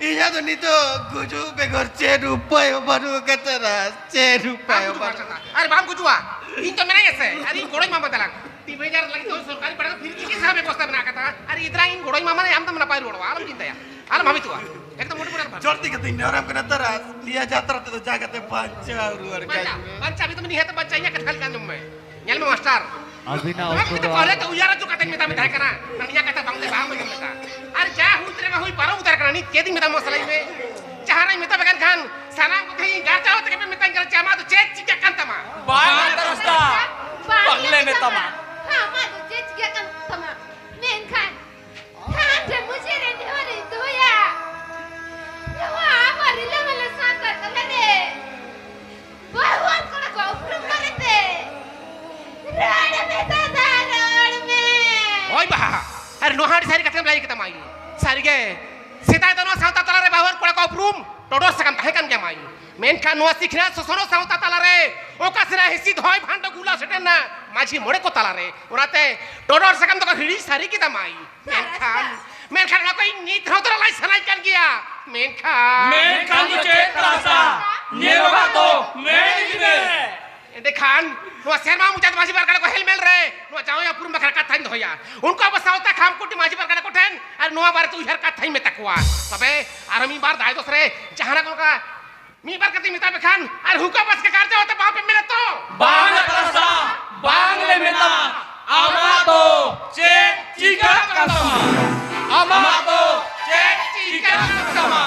ᱤᱧᱟᱹᱜ ᱫᱚ ᱱᱤᱛᱚᱜ ᱜᱩᱡᱩᱜ ᱵᱮᱜᱚᱨ ᱪᱮᱫ ᱩᱯᱟᱹᱭ ᱦᱚᱸ ᱵᱟᱹᱱᱩᱜ ᱟᱠᱟᱫ ᱛᱟᱨᱟᱥ, ᱪᱮᱫ ᱩᱯᱟᱹᱭ ᱦᱚᱸ ᱵᱟᱹᱱᱩᱜ᱾ ᱟᱨ ᱵᱟᱢ ᱜᱩᱡᱩᱜᱼᱟ, ᱤᱧ ᱛᱚ ᱢᱮᱱᱟᱧᱟ ᱥᱮ, ᱟᱨ ᱤᱧ ᱜᱚᱲᱚᱧ ᱮᱢᱟᱢᱟ ᱛᱟᱞᱟᱝ᱾ ᱛᱤᱱ ᱦᱟᱡᱟᱨ ᱞᱟᱹᱜᱤᱫ ᱦᱚᱸ ᱥᱚᱨᱠᱟᱨᱤ ᱯᱟᱲᱟ ᱯᱷᱤᱨᱤ ᱪᱤᱠᱤᱛᱥᱟ ᱵᱮᱵᱚᱥᱛᱟ ᱢᱮᱱᱟᱜ ᱟᱠᱟᱫᱟ, ᱟᱨ ᱤᱫᱨᱟ ᱤᱧ ᱜᱚᱲᱚᱧ ᱮᱢᱟᱢᱟ, ᱟᱢ ᱫᱚᱢ ᱱᱟᱯᱟᱭ ᱨᱩᱣᱟᱹᱲᱚᱜᱼᱟ, ᱟᱞᱚᱢ ᱪᱤᱱᱛᱟᱹᱭᱟ, ᱟᱞᱚᱢ ᱵᱷᱟᱵᱤᱛᱚᱜᱼᱟ᱾ ᱮᱠᱫᱚᱢ ᱢᱚᱴᱮ ᱢᱚᱴᱮ ᱟᱞᱚᱢ ᱵᱷᱟᱵᱤᱛᱚᱜᱼᱟ᱾ ᱡᱳᱨ ᱛᱮᱜᱮ ᱛᱤᱧ ᱱᱮᱦᱚᱨᱟᱢ ᱠᱟᱱᱟ ᱛᱟᱨᱟᱥ, ᱱᱤᱭᱟᱹ ᱡᱟᱛᱨᱟ ᱛᱮᱫᱚ ᱡᱟ ᱠᱟᱛᱮ ᱵᱟᱧᱪᱟᱣ ᱨᱩᱣᱟᱹᱲ ᱠᱟᱹᱧ ᱵᱟᱧᱪᱟᱣ, ᱢᱮ᱾ ᱵᱟᱧᱪᱟᱣ, ᱟᱢ ᱫᱚ ᱱᱤᱦᱟᱹᱛ ᱵᱟᱧᱪᱟᱣ, ᱤᱧᱟᱹᱜ ᱠᱟᱛᱷᱟ ᱞᱮᱠᱟ ᱟᱸᱡᱚᱢ ᱢᱮ᱾ ᱧᱮᱞ ᱢᱮ ᱢᱟᱥᱴᱟᱨ, ᱟᱹᱵᱤᱱᱟᱜ ᱱᱚᱣᱟ ᱚᱠᱛᱚ ᱠᱚᱫᱚ ᱫᱚ ᱯᱟᱦᱞᱮ ᱛᱮ ᱩᱭᱦᱟᱹᱨ ᱦᱚᱪᱚ ᱠᱟᱛᱮᱧ ᱢᱮᱛᱟ ᱢᱮ ᱛᱟᱦᱮᱸ ᱠᱟᱱᱟ, ᱱᱤᱭᱟᱹ ᱠᱟᱛᱷᱟ ᱵᱟᱝ ᱫᱚ ᱵᱟᱝ ᱟᱸᱡᱚᱢ ᱞᱮᱫᱟ᱾ ᱟᱨ ᱡᱟ ᱦᱩᱭ ᱩᱛᱟᱹᱨ ᱮᱱᱟ, ᱦᱩᱭ ᱯᱟᱨᱚᱢ ᱩᱛᱟᱹᱨ ᱠᱟᱱᱟ, ᱱᱤᱛ ᱪᱮᱫ ᱤᱧ ᱢᱮᱛᱟᱢᱟ ᱢᱟᱥᱮ ᱞᱟᱹᱭ ᱢᱮ? ᱡᱟᱦᱟᱱᱟᱜ ᱤᱧ ᱢᱮᱛᱟ ᱯᱮ ᱠᱟᱱ ᱠᱷᱟᱱ, ᱥᱟᱱᱟᱢ ᱠᱚᱛᱮ ᱤᱧ ᱜᱟᱨᱪᱟᱣ ᱛᱮᱜᱮ ᱯᱮ ᱢᱮᱛᱟᱧ ᱠᱟᱱᱟ ᱡᱮ ᱟᱢᱟᱜ ᱫᱚ ᱪᱮᱫ ᱪᱤᱠᱟᱹᱜ ᱠᱟᱱ ᱛᱟᱢᱟ? ᱵᱟᱝ ᱛᱟᱨᱟᱥ ᱫᱟ, ᱵᱟᱝ ᱞᱮ ᱢᱮᱛᱟᱢᱟ᱾ ᱟᱢᱟᱜ ᱫᱚ ᱪᱮᱫ ᱪᱤᱠᱟᱹᱜ ᱠᱟᱱ ᱛᱟᱢᱟ? ᱢᱮᱱᱠᱷᱟᱱ ᱛᱷᱟᱱ ᱨᱮ ᱢᱩᱪᱟᱹᱫ ᱨᱮ ᱱᱮᱦᱚᱨ ᱤᱧ ᱫᱚᱦᱚᱭᱟ, ᱱᱚᱣᱟ ᱟᱵᱚ ᱨᱤᱞᱟᱹᱢᱟᱞᱟ ᱥᱟᱶᱛᱟ ᱛᱟᱞᱟᱨᱮ ᱵᱟᱹᱦᱩᱣᱟᱱ ᱠᱚᱲᱟ ᱠᱚ ᱩᱯᱨᱩᱢ ᱵᱟᱨᱮᱛᱮ ᱨᱚᱲ ᱢᱮ ᱫᱟᱫᱟ, ᱨᱚᱲ ᱢᱮ᱾ ᱦᱳᱭ ᱵᱟᱦᱟ, ᱟᱨ ᱱᱚᱣᱟ ᱟᱹᱰᱤ ᱥᱟᱹᱨᱤ ᱠᱟᱛᱷᱟᱢ ᱞᱟᱹᱭ ᱠᱮᱫᱟ ᱢᱟᱹᱭ᱾ ᱥᱟᱹᱨᱤᱜᱮ, ᱥᱮᱫᱟᱭ ᱫᱚ ᱱᱚᱣᱟ ᱥᱟᱶᱛᱟ ᱛᱟᱞᱟᱨᱮ ᱵᱟᱹᱦᱩᱣᱟᱱ ᱠᱚᱲᱟ ᱠᱚ ᱩᱯᱨᱩᱢ ᱴᱚᱰᱚᱨ ᱥᱟᱠᱟᱢ ᱛᱟᱦᱮᱸ ᱠᱟᱱ ᱜᱮᱭᱟ ᱢᱟᱹᱭ᱾ ᱢᱮᱱᱠᱷᱟᱱ ᱱᱚᱣᱟ ᱥᱤᱠᱷᱱᱟᱹᱛ ᱥᱚᱥᱱᱚᱜ ᱥᱟᱶᱛᱟ ᱛᱟᱞᱟᱨᱮ ᱚᱠᱟ ᱥᱮᱱᱟᱜ ᱦᱤᱥᱤᱫ ᱦᱚᱭ ᱵᱷᱟᱱᱰᱚ ᱜᱩᱞᱟ ᱥᱮᱴᱮᱨ ᱮᱱᱟ ᱢᱟᱹᱡᱷᱤ ᱢᱚᱬᱮ ᱠᱚ ᱛᱟᱞᱟᱨᱮ, ᱚᱱᱟᱛᱮ ᱴᱚᱰᱚᱨ ᱥᱟᱠᱟᱢ ᱫᱚᱠᱚ ᱦᱤᱲᱤᱧ ᱥᱟᱹᱨᱤ ᱠᱮᱫᱟ ᱢᱟᱹᱭ᱾ ᱢᱮᱱᱠᱷᱟᱱ, ᱢᱮᱱᱠᱷᱟᱱ ᱚᱱᱟ ᱠᱚ ᱤᱧ ᱱᱤᱛ ᱨᱮᱦᱚᱸ ᱛᱚᱨᱟ ᱞᱟᱹᱭ ᱥᱟᱱᱟᱧ ᱠᱟᱱ ᱜᱮᱭᱟ᱾ ᱢᱮᱱᱠᱷᱟᱱ ᱢᱮᱱᱠᱷᱟᱱ ᱫᱚ ᱪᱮᱫ ᱛᱟᱨᱟᱥᱟ? ᱧᱮᱞᱚᱜᱟᱜ ᱫᱚ ᱢᱮᱫ ᱤᱫᱤ ᱢᱮ᱾ ᱮᱸᱰᱮᱠᱷᱟᱱ ᱱᱚᱣᱟ ᱥᱮᱨᱢᱟ ᱢᱩᱪᱟᱹᱫ ᱢᱟᱹᱡᱷᱤ ᱯᱟᱨᱜᱟᱱᱟ ᱠᱚ ᱦᱮᱞᱢᱮᱞ ᱨᱮ ᱱᱚᱣᱟ ᱡᱟᱶᱟᱭ ᱩᱯᱨᱩᱢ ᱵᱟᱠᱷᱨᱟ ᱠᱟᱛᱷᱟᱧ ᱫᱚᱦᱚᱭᱟ᱾ ᱩᱱᱠᱩ ᱟᱵᱚ ᱥᱟᱶᱛᱟ ᱠᱷᱟᱢᱠᱩᱴᱤ ᱢᱟᱹᱡᱷᱤ ᱯᱟᱨᱜᱟᱱᱟ ᱠᱚᱴᱷᱮᱱ ᱟᱨ ᱱᱚᱣᱟ ᱵᱟᱨᱮᱛᱮ ᱩᱭᱦᱟᱹᱨ ᱠᱟᱛᱷᱟᱧ ᱢᱮᱛᱟ ᱠᱚᱣᱟ᱾ ᱛᱚᱵᱮ ᱟᱨ ᱢᱤᱫ ᱵᱟᱨ ᱫᱟᱭ ᱫᱚᱥ ᱨᱮ ᱡᱟᱦᱟᱱᱟᱜ ᱚᱱᱠᱟ ᱢᱤᱫ ᱵᱟᱨ ᱠᱟᱛᱷᱟᱧ ᱢᱮᱛᱟ ᱯᱮ ᱠᱷᱟᱱ ᱟᱨ ᱦᱩᱠᱟ ᱵᱟᱥᱠᱮ ᱠᱟᱨᱡᱟᱣ ᱟᱛᱮ ᱵᱟᱝ ᱯᱮ ᱢᱮᱱᱟ ᱛᱚ? ᱵᱟᱝ ᱛᱟᱨᱟᱥᱟ, ᱵᱟᱝ ᱞᱮ ᱢᱮᱱᱟ᱾ ᱟᱢᱟᱜ ᱫᱚ ᱪᱮᱫ ᱪᱤᱠᱟᱹᱜ ᱠᱟᱱ ᱛᱟᱢᱟ? ᱟᱢᱟᱜ ᱫᱚ ᱪᱮᱫ ᱪᱤᱠᱟᱹᱜ ᱠᱟᱱ ᱛᱟᱢᱟ?